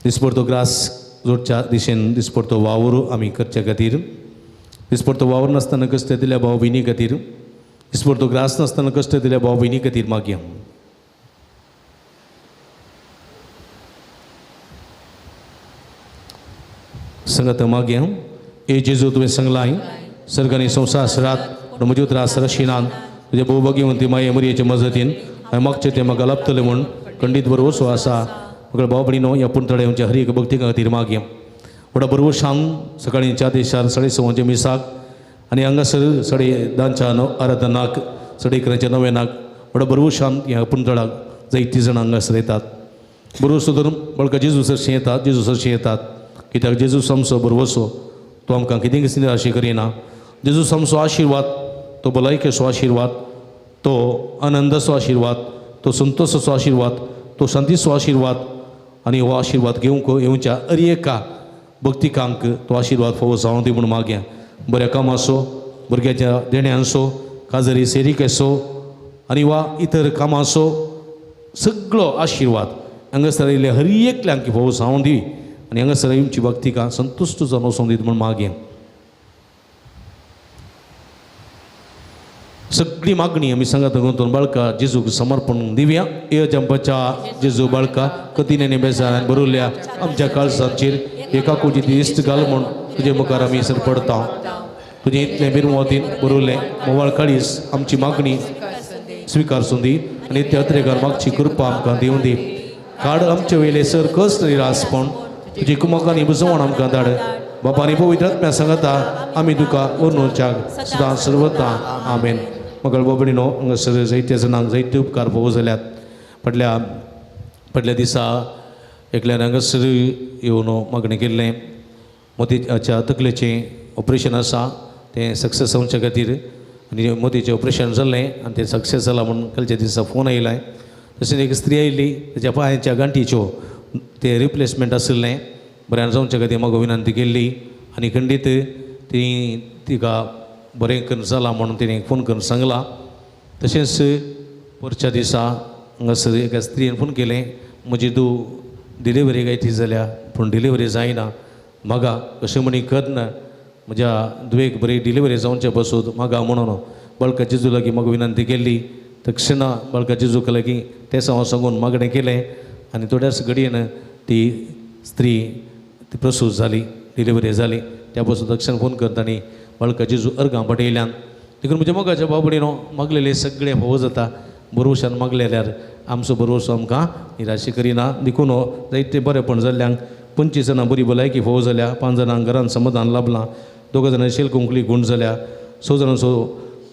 दिसपडतो ग्रास जोडच्या दिशेन दिसपडतो वावर आमी करच्या खातीर, दिसपडतो वावर नासतना कश्ट दिल्या भाव भयणी खातीर, दिसपडतो ग्रास नासतना कश्ट दिल्या भाव भयणी खातीर मागया. संगत मागया. ए जेजू तुवें सांगलाय सर्गांनी संवसार सरात म्हज्यो त्रास रशिनान तुज्या भोवभाग्यवंती माये मरयेचे मजतीन हांवें मागचें तें म्हाका लाभतलें म्हूण खंडीत बरोवसो आसा. म्हाका भाव भयणीनो ह्या पुणतळे आमच्या हर एक भक्ती खातीर मागया. व्हडा बरोवशान सकाळीं 4 ते 4:30 मिसाक आनी हांगासर 10:30 आराधनाक 11:30 नव्यानाक व्हडा बरोवशान ह्या पुणतळाक जायतीं जाणां हांगासर येतात. बरोवसो धरून बळका जेजू सरशीं येतात, जेजू सरशीं येतात. कित्याक जेजू आमचो बरवसो तो आमकां कितें कितें निराशे करिना. जेजू आमचो आशिर्वाद तो भलायकेचो आशिर्वाद, तो आनंदाचो आशिर्वाद, तो संतोषाचो आशिर्वाद, तो शांतीचो आशिर्वाद. आनी हो आशिर्वाद घेवंक येवच्या हर एका भक्तिकांक तो आशिर्वाद फावो जावं दी म्हूण मागया. बऱ्या कामाचो, भुरग्याच्या देण्यांचो, काजरी सेरिकेचो आनी वा इतर कामाचो सगळो आशिर्वाद हांगासर आयिल्ल्या हर एकल्यांक फावो जावं दी आनी हांगासर येवची भक्तिका संतुश्ट जावन वचूंक दीत म्हूण मागया. सगळी मागणी आमी सांगत गुंतून बाळका जेजूक समर्पण दिवया. ए जंपाच्या जेजू बाळका कतीने बेजारान बरवल्या आमच्या काळजाचेर एका कुजी दिश्ट घाल म्हूण तुजे मुखार आमी सर पडता. तुजें इतलें बिरमोतीन बरवलें मोवाळ काळीस आमची मागणी स्विकार सुंदी आनी त्या अत्रेकार मागची कृपा आमकां दिवं दी. काड आमचे वयले सर कस निरासपण तुजी कुमकांनी बुजवण आमकां धाड. बापानी पवित्र आत्म्या सांगता आमी तुका ओर्नोच्याक सदां सर्वता. आमेन. मगळ बाबडीनो हांगासर जायते जाणांक जायते उपकार फावो जाल्यात. फाटल्या फाटल्या दिसा एकल्यान हांगासर येवन मागणें केल्लें मोतीच्या तकलेचें ऑपरेशन आसा तें सक्सेस जावच्या खातीर आनी मोतीचें ऑपरेशन जाल्लें आनी तें सक्सेस जालां म्हूण कालच्या दिसा फोन आयलाय. तशेंच एक स्त्री आयिल्ली ताच्या पांयाच्या गांठीच्यो तें रिप्लेसमेंट आशिल्लें बऱ्यान जावच्या खातीर म्हाका विनंती केल्ली आनी खंडीत ती तिका बरें करून जालां म्हणून तिणें फोन करून सांगलां. तशेंच परच्या दिसा हांगासर एका स्त्रियेन फोन केलें म्हजी धूव डिलिव्हरी काय ती जाल्या पूण डिलिव्हरी जायना म्हाका कशें म्हणी करना म्हज्या धुवेक बरी डिलिव्हरी जावचे बसून मागा म्हणून बाळका जेजू लागीं म्हाका विनंती केल्ली. तक्षणा बाळका जेजूक लागीं तें हांव सांगून मागणें केलें आनी थोड्याच घडयेन ती स्त्री ती प्रसूत जाली, डिलिव्हरी जाली. त्या पासून तक्षण फोन करता आनी बाळका जेजू अर्गां पटयल्यान. देखून म्हज्या मोगाच्या बाबडीनो मागलेले सगळें फोव जाता. बरोवशान मागलेल्यार आमचो बरोवसो आमकां निराशे करिना. देखून जायते बरेपण जाल्ल्यांक 25 जाणां बरी भलायकी फोव जाल्या, 5 जाणांक घरान समाधान लाभलां, 2 जाणां शेल कुंकली गूण जाल्या, 6 जाणांचो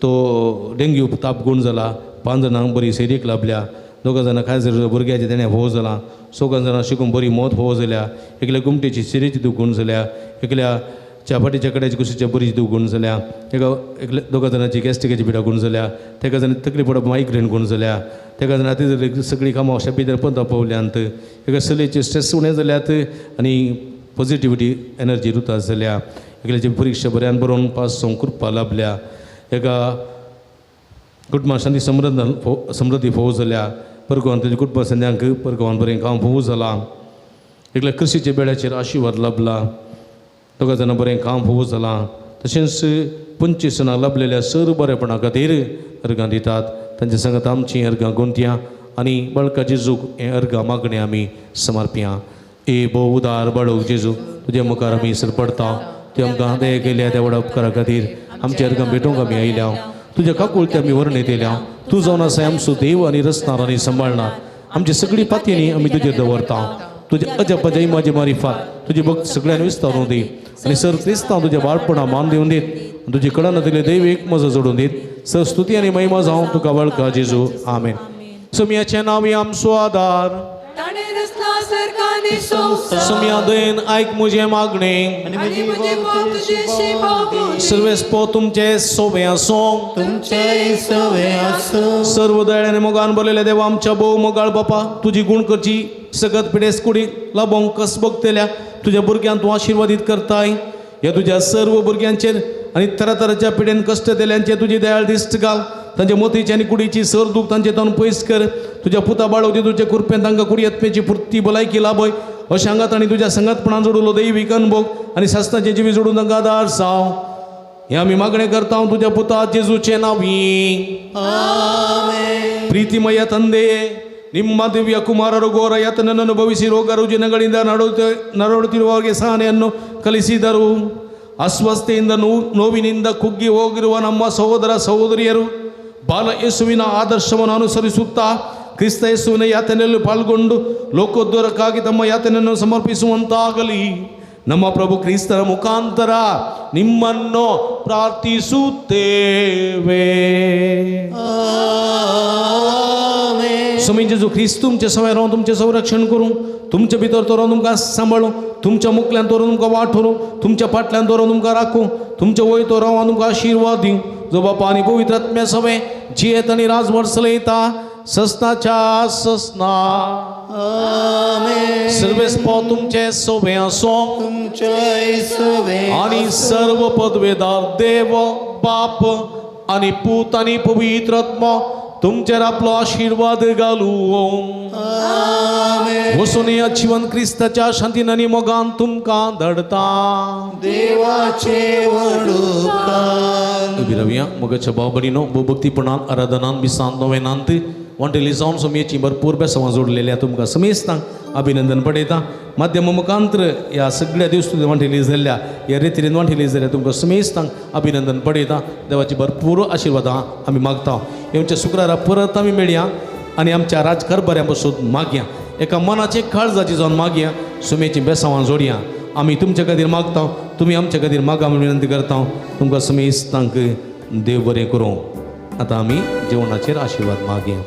तो डेंग्यू ताप गूण जाला, 5 जाणांक बरी सैरीक लाभल्या, 2 जाणां खाजर भुरग्याचें तेणें फोव जालां, 6 जाणां शिकून बरी मौत फोव जाल्या, एकल्या गुमटेची सिरेची दूख गूण जाल्या, एकल्या चापाटीच्या कड्याची कुशीच्या बरीची दूख गूण जाल्या, एका एकल्या 2 जाणांची गॅस्ट्रिकाची पिडा गूण जाल्या, तेका जाणां तकली पडप मायग्रेन गूण जाल्या, तेका जाणां सगळीं कामां अशा पंदा पावल्यांत, एका चलयेचे स्ट्रेस उणें जाल्यात आनी पॉझिटिविटी एनर्जी रुता जाल्या, एकल्याची परिक्षा बऱ्यान बरोवन पास जावंक कृपा लाभल्या, एका कुटुंबा शांती समृद्धी फोव जाल्या, परगवान तेजे कुटुंबा संद्यांक परगवान बरें काम फोव जालां, एकल्या कृशीच्या बेड्याचेर आशिर्वाद लाभला, 2 जाणां बरें काम फोव जालां. तशेंच 25 जाणां लाभलेल्या सर बरेपणा खातीर अर्गां दितात. तांच्या सांगात आमचीं अर्गां गुंतया आनी बाळका जेजूक हें अर्गां मागणें आमी समर्पया. ए भोव उदार बाळक जेजू, तुज्या मुखार आमी सरपडटा. तुवें आमकां दया केल्या त्या व्हड उपकारा खातीर आमच्या अर्गां भेटोवंक आमी आयल्या. तुज्या काकुळते आमी वर्णीत येयल्या. तूं जावन आसा आमचो देव आनी रचणार आनी सांबाळणार. आमची सगळी पातयेनी आमी तुजेर दवरता. तुज्या अजब जैमाजी मारिफात तुजी भक्त सगळ्यांनी विस्तारून दी आनी सर क्रिस्तांव तुज्या बाळपणा मान दिवन दीत, तुजी कळना दिले देव एक मजा जोडून दीत. सर स्तुती आनी महिमा जावं तुका वळखा जेजू. आमेन. सोम्याचें नांव आमचो आदार, सोम्या दयेन आयक म्हजें मागणें, सर्वेस्पो तुमचे सोबे आसूं, तुमचे सोबे आसूं. सर्व दयाळ्याने मोगान भरलेल्या देवा आमच्या भोव मोगाळ बापा, तुजी गुण करची सगत पिडेस कुडीक लाबोंक कस बघतल्या तुज्या भुरग्यांक तूं आशिर्वादीत करताय. ह्या तुज्या सर्व भुरग्यांचेर आनी तरातराच्या पिडेन कश्ट दिल्यांचेर तुजी दयाळ दिश्ट घाल. तांच्या मोतीची आनी कुडीची सर दूख तांचे तांकां पयस कर. तुज्या पुता बाळोवचे तुजे कुरपेन तांकां कुडी आत्म्याची पुर्ती भलायकी लाभय. अशें हांगात आनी तुज्या संगातपणान जोडलो दैवीक अनभोग आनी सासणाचे जिवी जोडून तांकां आदार जावं. हें आमी मागणें करता तुज्या पुता जेजूचे नांवी. ಪ್ರೀತಿಮಯ ತಂದೆಯೇ, ನಿಮ್ಮ ದಿವ್ಯ ಕುಮಾರರು ಘೋರ ಯಾತನನ್ನು ಅನುಭವಿಸಿ ರೋಗ ರುಜಿನಗಳಿಂದ ನರಳುತ್ತಿರುವವರಿಗೆ ಸಹನೆಯನ್ನು ಕಲಿಸಿದರು. ಅಸ್ವಸ್ಥೆಯಿಂದ ನೋವಿನಿಂದ ಕುಗ್ಗಿ ಹೋಗಿರುವ ನಮ್ಮ ಸಹೋದರ ಸಹೋದರಿಯರು ಬಾಲ ಯೇಸುವಿನ ಆದರ್ಶವನ್ನು ಅನುಸರಿಸುತ್ತಾ ಕ್ರಿಸ್ತ ಯೇಸುವಿನ ಯಾತನೆಯಲ್ಲಿ ಪಾಲ್ಗೊಂಡು ಲೋಕೋದ್ಧಾರಕ್ಕಾಗಿ ತಮ್ಮ ಯಾತನೆಯನ್ನು ಸಮರ್ಪಿಸುವಂತಾಗಲಿ. ನಮ್ಮ ಪ್ರಭು ಕ್ರಿಸ್ತರ ಮುಖಾಂತರ ನಿಮ್ಮನ್ನು ಪ್ರಾರ್ಥಿಸುತ್ತೇವೆ. स्वामी जेजू ख्रिस्त तुमचे सवय रावन तुमचें संरक्षण करूं, तुमचे भितर तो रावन तुमकां सांबाळूं, तुमच्या मुखल्यान तो रावन तुमकां वाट व्हरूं, तुमच्या फाटल्यान तो रावन तुमकां राखूं, तुमच्या वयर तो रावन तुमकां आशिर्वाद दिवं. जो बापा आनी पवित्र आत्म्या सवय जियेत आनी राजवट चलयता ससनाच्या ससना. सर्वेस्पो तुमचे सोबे आसूं आनी सर्व पदवेदार देव बाप आनी पूत आनी पवित्र आत्मो तुमचेर आपलो आशिर्वाद घालूं. वसून ह्या जिवन क्रिस्ताच्या शांतीन आनी मोगान तुमकां धाडता. देवाचे वडूकान उबी मोगाच्या भाव भयणीनो, भोवभक्तीपणान आराधनान मिसान नोवेनांत वांटेली जावन सोमयेची भरपूर बेसवां जोडलेल्या तुमकां समेस्तांक अभिनंदन पडयता. माध्यम मुखांतर ह्या सगळ्या दिवस वांटेली जाल्ल्या ह्या रितीन वांटेली जाल्ल्या तुमकां समेस्तांक अभिनंदन पडयता. देवाची भरपूर आशिर्वादां आमी मागता. येवच्या शुक्रारा परत आमी मेळया आनी आमच्या राजकारभाऱ्यां पसून मागया, एका मनाचे काळजाची जावन मागया, सुमेची बेसांवां जोडया. आमी तुमच्या खातीर मागता, तुमी आमच्या खातीर मागा म्हूण विनंती करता. तुमकां समेस्तांक देव बरें करूं. आतां आमी जेवणाचेर आशिर्वाद मागया.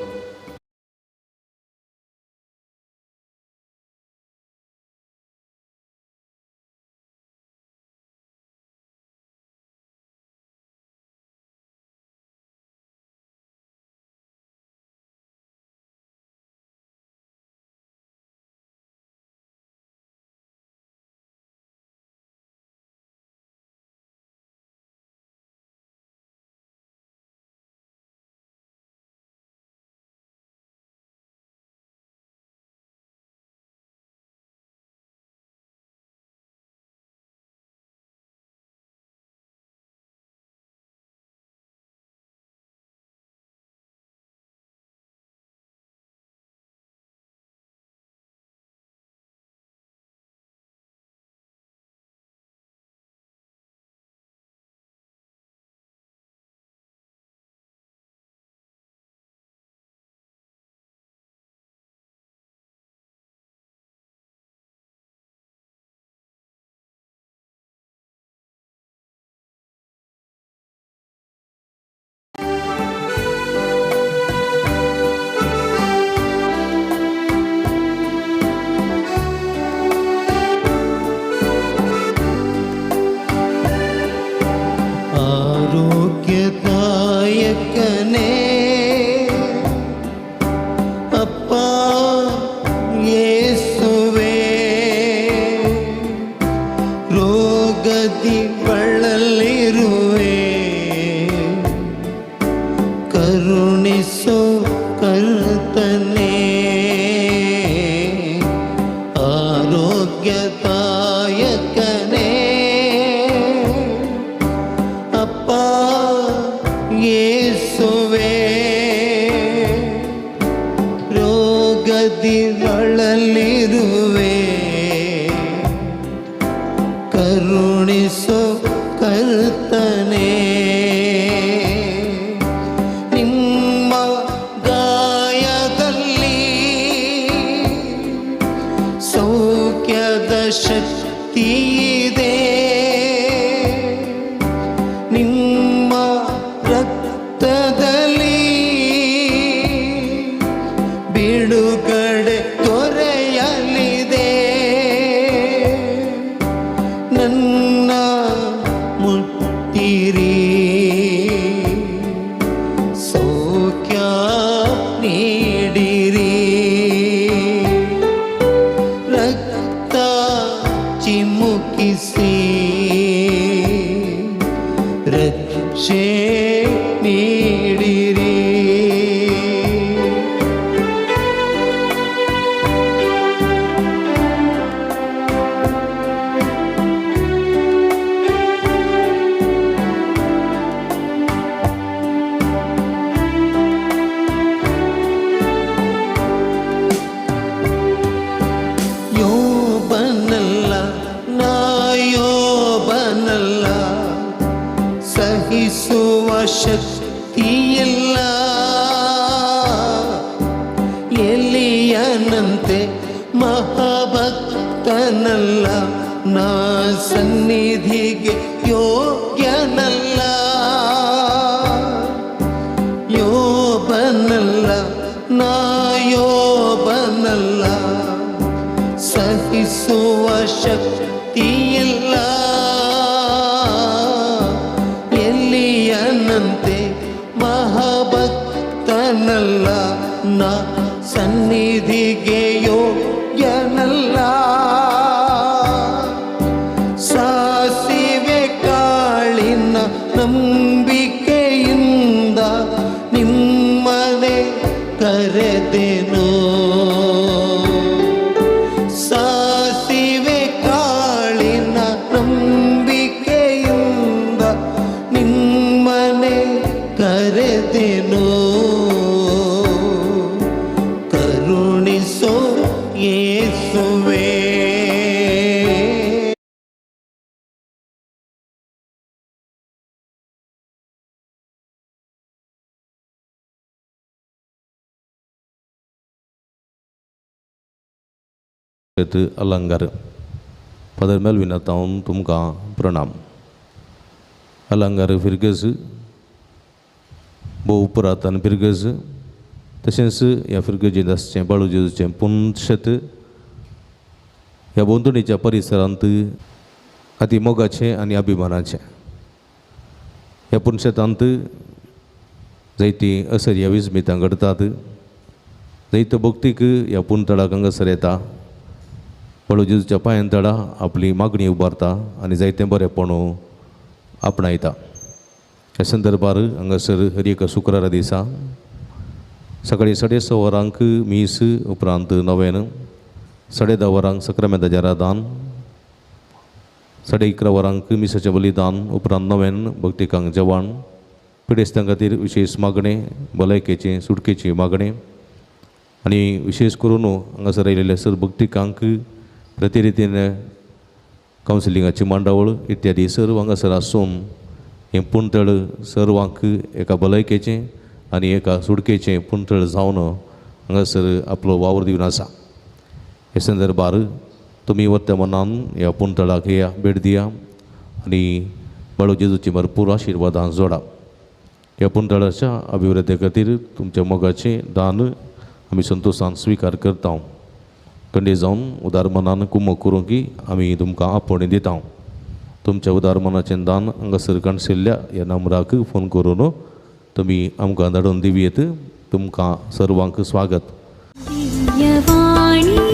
ಕರುಣಿಸು ಕರ್ತನೇ, ಆರೋಗ್ಯದಾಯಕನೇ. ಅಪ್ಪ ಯೇಸುವೇ, ರೋಗದಿ ಬಳಲಿರುವೆ, ಕರುಣಿಸು ಕರ್ತನೇ. ನಿಮ್ಮ ಗಾಯದಲ್ಲಿ ಸೌಖ್ಯದ ಶಕ್ತಿ ಇದೆ, ನಿಮ್ಮ ರಕ್ತದಲ್ಲಿ ಬಿಡುಗಡೆ ದೊರೆಯಲಿದೆ. ನನ್ನ ಮುಟ್ಟಿರಿ, ಸೌಖ್ಯ ನೀಡಿರಿ. ರಕ್ತ ಚಿಮುಕಿಸಿ ರಕ್ಷೆ ನೀಡಿರಿ. ಯೋಬನಲ್ಲ ನಾ, ಯೋಬನಲ್ಲ, ಸಹಿಸುವ ಶಕ್ತಿಯಿಲ್ಲ. ಎಲಿಯನಂತೆ ಮಹಾಭಕ್ತನಲ್ಲ ನಾ, ಸನ್ನಿಧಿಗೆ ಯೋಗ್ಯನಲ್ಲ. ಯೋಬನಲ್ಲ ನಾ, ಯೋಬನಲ್ಲ, ಸಹಿಸುವ ಶಕ್ತಿಯಿಲ್ಲ. ಎಲಿಯನಂತೆ ಮಹಾಭಕ್ತನಲ್ಲ ನಾ, ಸನ್ನಿಧಿಗೆ ಯೋಗ್ಯನಲ್ಲ. ಸಾಸಿವೆ ಕಾಳಿನ ನಂಬಿಕೆಯಿಂದ ನಿಮ್ಮನೆ ಕರೆದೆನು. ಸಾಸಿವೆ ಕಾಳಿನ ನಂಬಿಕೆಯಿಂದ ನಿಮ್ಮನೆ ಕರೆದೆನು. ಕರುಣಿಸೋ ಯೇಸುವೇ. अलंकार फादर मेलविना तावन तुमकां प्रणाम. अलंकार फिरगज भोव पुरातन फिरगज, तशेंच ह्या फिरगजेंत आसचें बाळू जेजूचें पुनशेत ह्या भोंवतणीच्या परिसरांत अती मोगाचें आनी अभिमानाचें. ह्या पुनशेतांत जायतीं असर्या विस्मितां घडटात, जायतो भक्तीक ह्या पुनतळाक हांगासर येता, बाळू जेजूच्या पांयान तडा आपली मागणी उबारता आनी जायतें बरेंपण आपणायता. ह्या संदर्भार हांगासर हर एका शुक्रारा दिसा सकाळीं 6:30 वरांक मीस, उपरांत नवेन 10:30 वरांक सक्रामेंताचें रादान, 11:30 वरांक मिसाचें बलिदान, उपरांत नवेन भक्तिकांक जेवण, पिडेस्तां खातीर विशेश मागणें, भलायकेचें सुटकेची मागणें आनी विशेश करून हांगासर आयिल्ले सर भक्तिकांक प्रतिरितीन कावन्सिलिंगाची मांडावळ इत्यादी सर्व हांगासर आसून हें पुणतळ सर्वांक एका भलायकेचें आनी एका सुटकेचें पुणतळ जावन हांगासर आपलो वावर दिवन आसा. हे संदर्भार तुमी वर्तमानान ह्या पुणतळाक येया, भेट दिया आनी बाळू जेजूची भरपूर आशिर्वादां जोडा. ह्या पुणतळाच्या अभिवृद्धी खातीर तुमच्या मोगाचें दान आमी संतोशान स्विकार करता. कंडे जावन उदार मनान कुमक करूंक की आमी तुमकां आपोवणें दिता. तुमच्या उदार मनाचें दान हांगासर काणशिल्ल्या ह्या नंबराक फोन करून तुमी आमकां धाडून दिवयेत. तुमकां सर्वांक स्वागत. दिव्यवाणी.